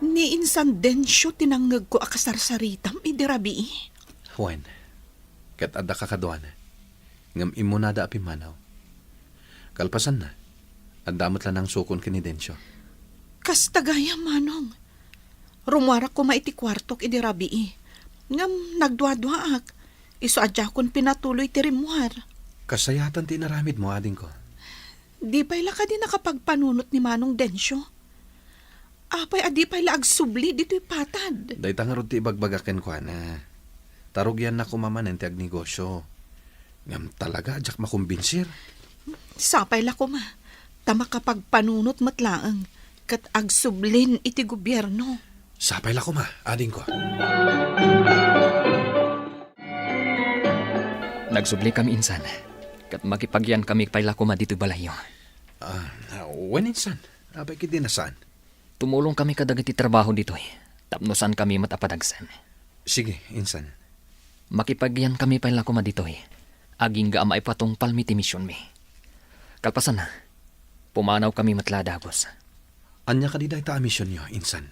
ni Insan Dencio ti nangngegko a kasarsaritam idi rabii. Wen, ket adda kakaduana, ngem immunada a pimmanaw. Kalpasanna, adda met la nangsukon ken ni Dencio. Kasta gayam, Manong. Rummuarak koma iti kuartok idi rabii, ngem nagduaduaak. Isu a diakon pinatuloy ti rimmuar. Kasayatan ti inaramidmo, adingko. Di pay la kadi nakapagpanunot ni Manong Dencio? Apay a di pay la agsubli ditoy patad? Dayta ngarud ti ibagbagak kenkuana. Ta rugianna koma manen ti agnegosio. Ngem talaga a diak makombinsir. Sapay la koma, ta makapagpanunot met laeng ket agsublin iti gobierno. Sapay la koma, adingko. Nagsublikami insan, ket makipagyankami pay la koma ditoy balayyo. Ah, wen insan, apay ketdi a saan? Tumulongkami kadagiti trabaho ditoy, tapno saankami met a padagsen. Sige, insan. Makipagyankami pay la koma ditoy, agingga a maipatungpalmi ti misionmi. Kalpasanna, pumanawkami met la a dagus. Ania kadi dayta a misionyo, insan?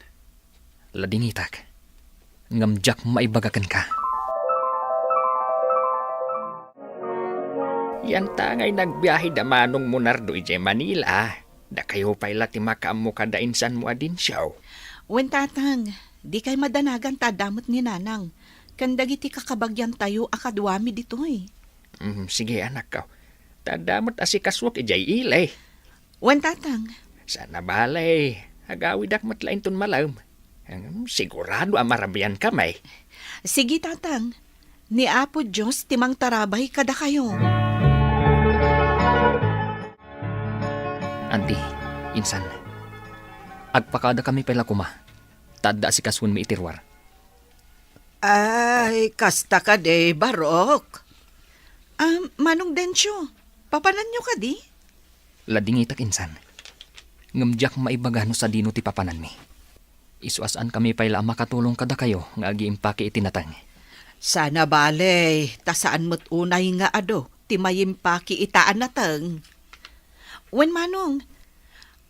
Ladingitak, ngem diak maibaga kenka. Yantangay nagbiahe da Manongmo Nardo idiay Manila. Dakayo pay la ti makaammo kada insanmo a Dencio. Wen, Tatang, dikay madanagan ta adda met ni Nanang ken dagiti kakabagyantayo a kaduami ditoy. Mm, sige, anakko. Ta adda met asikasuak idiay ili. Wen, Tatang. Saan a bale, agawidak met la inton malem. Em, sigurado a marabiankami. Sige, Tatang. Ni Apo Dios ti mangtarabay kadakayo. Anti, insan, agpakadakami pay la koma, ta adda asikasuenmi iti ruar. Ay, kasta kadi, Barok? Ah, Manong Dencio, papananyo kadi? Ladingitak insan. Ngem diak maibaga no sadino ti papananmi. Isu a saankami pay la a makatulong kadakayo nga agiimpaki iti nateng. Saan a bale, ta saan met unay nga adu ti maimpaki ita a nateng. Wen, Manong,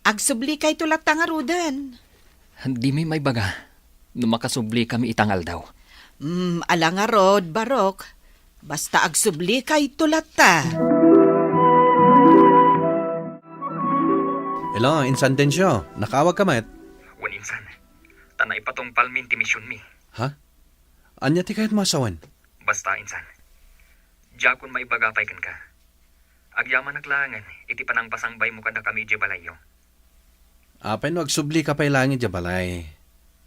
agsublikayto latta ngaruden. Dimi maibaga no makasublikami ita nga aldaw. Mm, ala ngarud, Barok. Basta agsublikayto latta. Hello, Insan Dencio. Nakaawagka met? Wen, insan. Ta naipatungpalmin ti misionmi. Ha? Ania ti kayatmo a sawen? Basta, insan. Diakon maibaga pay kenka. Agyamanak laengen iti panangpasangbaymo kadakami idiay balayyo. Apay no agsublika pay laeng idiay balay?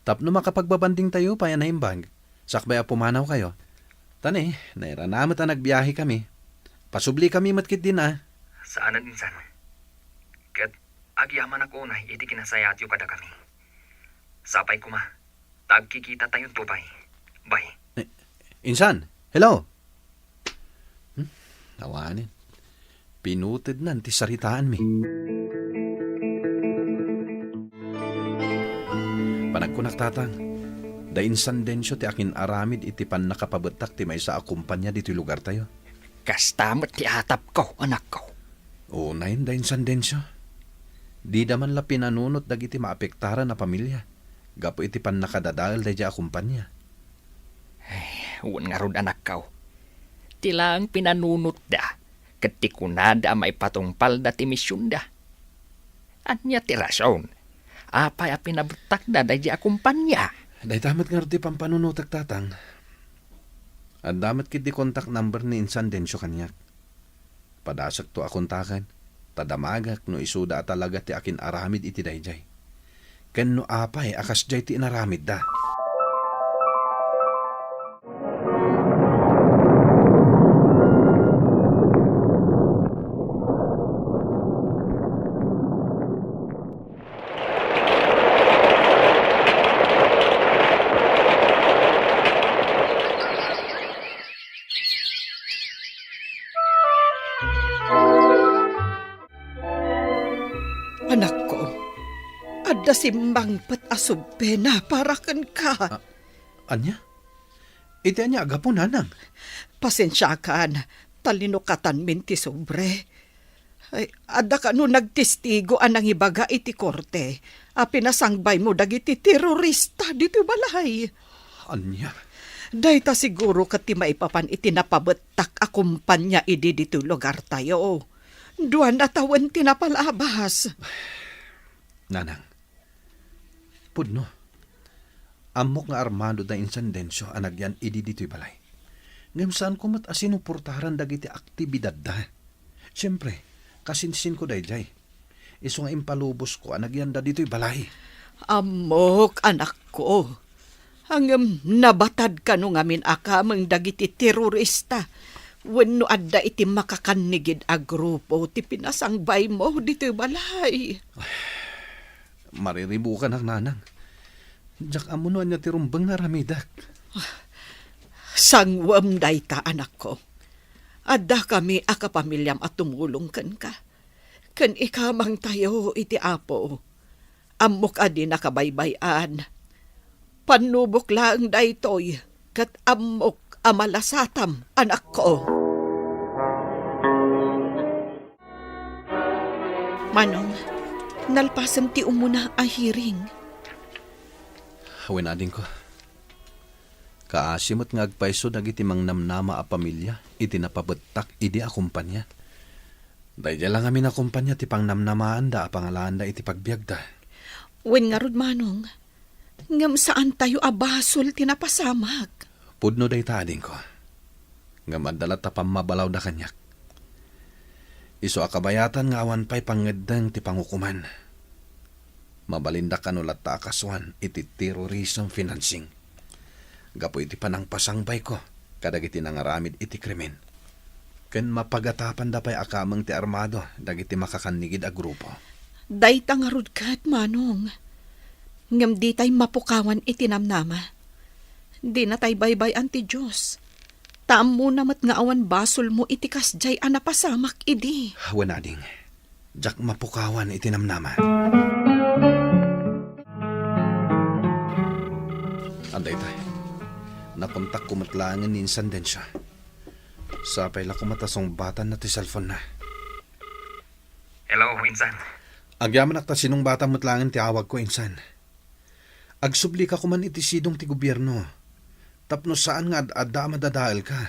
Tapno makapagbabandingtayo pay a naimbag, sakbay a pumanawkayo. Ta ni, nairana met a nagbiahekami. Pasublikami met ketdin a. Saanen, insan. Ket agyamanak unay iti kinasayatyo kadakami. Sapay koma, ta agkikitatayonto pay. Bye. Eh, insan, hello? Hmm? Awanen. Pinutednan ti saritaanmi. Panagkunak, Tatang, da Insan Dencio ti akin-aramid iti pannakapabettak ti maysa a kompania ditoy lugartayo. Kasta met ti atapko, anakko. Unayen da Insan Dencio. Dida man la pinanunot dagiti maapektaran a pamilia gapu iti pannakadadael daydiay a kompania. Ay, wen ngarud, anakko. Ti laeng pinanunotda, ket ti kunada a maipatungpalda ti misionda. Ania ti rason? Apay a pinabettakda daydiay a kompania? Dayta met ngarud ti pampanunotek, Tatang. Adda met ketdi contact number ni Insan Dencio kaniak. Padasekto a kontaken. Ta damagek no isuda a talaga ti akin-aramid iti daydiay. Ken no apay a kasdiay ti inaramidda. Anakko, adda simmangpet a subpena para kenka. A-, ania? Iti ania a gapu, nanang? Pasensiakan, ta linukatanmin ti sobre. Ay, adda kano nagtestigo a nangibaga iti korte a pinasangbaymo dagiti terorista ditoy balay. Ania? Dayta siguro ket ti maipapan iti napabettak a kompania idi ditoy lugartayo. Duan a tawen ti napalabas. Nanang, pudno. Ammok nga armado da insan Dencio a nagyan idi ditoy balay. Ngem saanko met a sinuportaran dagiti aktibidadda. Siempre, kasinsinko daydiay. Isu nga impalubosko a nagyanda ditoy balay. Ammok, anakko. Ngem nabatad kano ngamin a kameng dagiti terorista wenno adda iti makakannigid a grupo ti pinasangbaymo ditoy balay? Mariribukanak, nanang. Diak ammo no ania ti rumbeng nga aramidek. Sanguem dayta, anakko. Addakami a kapamiliam a tumulong kenka. Ken ikamangtayo iti Apo. Ammok a di nakabaybay-an. Pannubok laeng daytoy, ket ammok a malasatam, anakko. Manong, nalpasem ti umuna a hearing. Wen, adingko. Kaasi met nga agpayso dagiti mangnamnama a pamilia iti napabettak idi a kompania. Daydiay la ngamin a kompania ti pangnamnamaanda a pangalaanda iti pagbiagda. Wen ngarud, Manong, ngem saantayo a basol ti napasamak. Pudno dayta, adingko. Ngem adda latta pammabalawda kaniak. Isu a kabayatan nga awan pay pangngeddeng ti pangukoman. Mabalinda kano latta a kasuan iti terrorism financing gapu iti panangpasangbayko kadagiti nangaramid iti krimen. Ken mapagatapanda pay a kameng ti armado dagiti makakannigid a grupo. Dayta ngarud ket, Manong. Ngem ditay mapukawan iti namnama. Dinatay baybay-an ti Dios. Ta ammona met nga awan basolmo iti kasdiay a napasamak idi. Wen, ading, diak mapukawan iti namnama. Adda ita, nakontakko met laengen ni Insan Dencio. Sapay la koma ta sungbatanna ti cellphone-na. Hello, Insan. Agyamanak ta sinungbatam met laengen ti awagko, Insan. Agsublika koman iti sidong ti gobierno tapno saan nga ad-adda a madadaelka.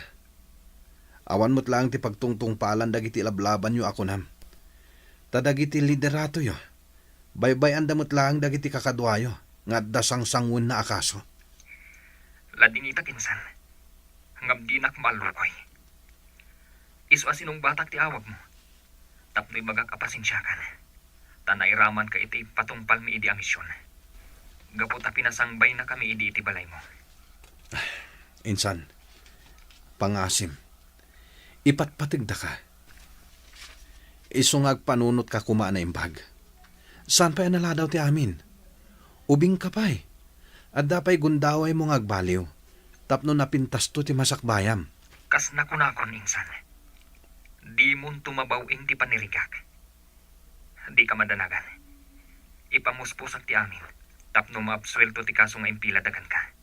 Awan met laeng ti pagtungtungpalan dagiti lablabanyo a kunam. Ta dagiti lideratoyo, baybay-anda met laeng dagiti kakaduayo nga adda sangsanguenna a kaso. Ladingitak, Insan, ngem dinak maallukoy. Isu a sinungbatak ti awagmo tapno ibagak a pasensiakan, ta nairamanka iti patungpalmi idi a mision. Gapu ta pinasangbaynakami idi iti balaymo. Insan, pangasim, ipatpategdaka. Isu nga agpanunotka koma a naimbag. Saan pay a naladaw ti amin? Ubingka pay. Adda pay gundawaymo nga agbaliw tapno napintasto ti masakbayam. Kas nakunakon, Insan, dimon tumabaw-in ti panirigak. Dika madanagan. Ipamuspusak ti amin tapno maabsuelto ti kaso nga impilada kenka.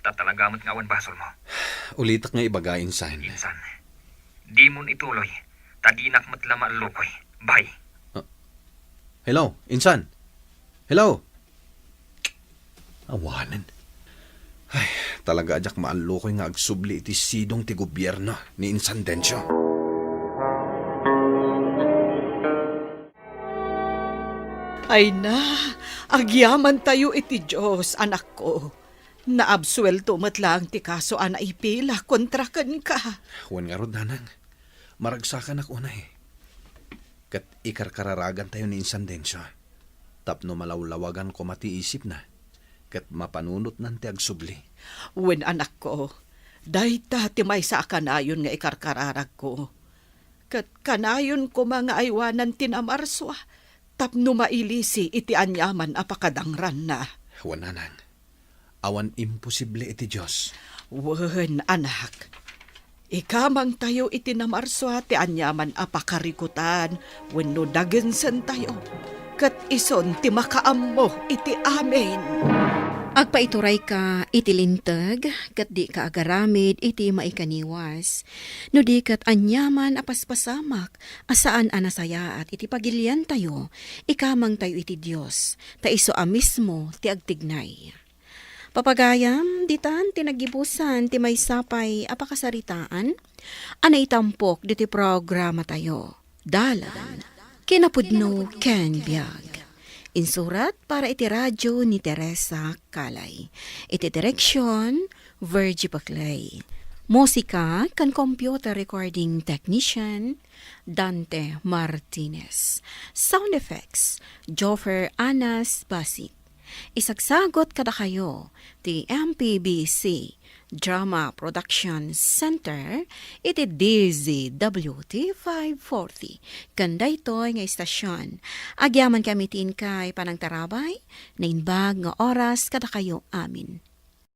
Ta talaga met nga awan basolmo. Ulitak nga ibaga, Insan. Insan, dimon ituloy, ta dinak met la maallukoy. Bye. Ah, hello, Insan? Hello? Awanen. Ay, talaga a diak maallukoy nga agsubli iti sidong ti gobierno ni Insan Dencio. Ay na, agyamantayo iti Dios, anakko. Naabsuelto met laeng ti kaso a naipila kontra kenka. Wen ngarud, nanang, maragsakanak unay. ket ikarkararagantayo ni Insan Dencio tapno malawlawagan koma ti isipna ket mapanunotnan ti agsubli. Wen, anakko, dayta ti maysa a kanayon nga ikarkararagko. Ket kanayon koma nga aywanan ti namarsua tapno mailisi iti aniaman a pakadangranna. Wen, nanang, awan imposible iti Dios. Wen, anak, ikamangtayo iti namarsua ti aniaman a pakarikutan wenno dagensentayo, ket isun ti makaammo iti amin. Agpaiturayka iti linteg, ket dika agaramid iti maikaniwas. No di ket aniaman a paspasamak a saan a nasayaat iti pagiliantayo, ikamangtayo iti Dios, ta isu a mismo ti agtignay. Papagayam, ditan ti naggibusan ti maysa pay a pakasaritaan a naitampok diti programatayo, Dalan, Kinapudno ken Biag. Insurat para iti radyo ni Teresa Calay. Iti direksyon, Virgie Paclay. Musika ken computer recording technician, Dante Martinez. Sound effects, Joffer Anas Basik. Isagsagot kadakayo ti M P B C Drama Production Center iti D Z W T five forty. Ken daytoy nga istasyon, agyamankami ti inkay panangtarabay, naimbag nga oras kadakayo amin.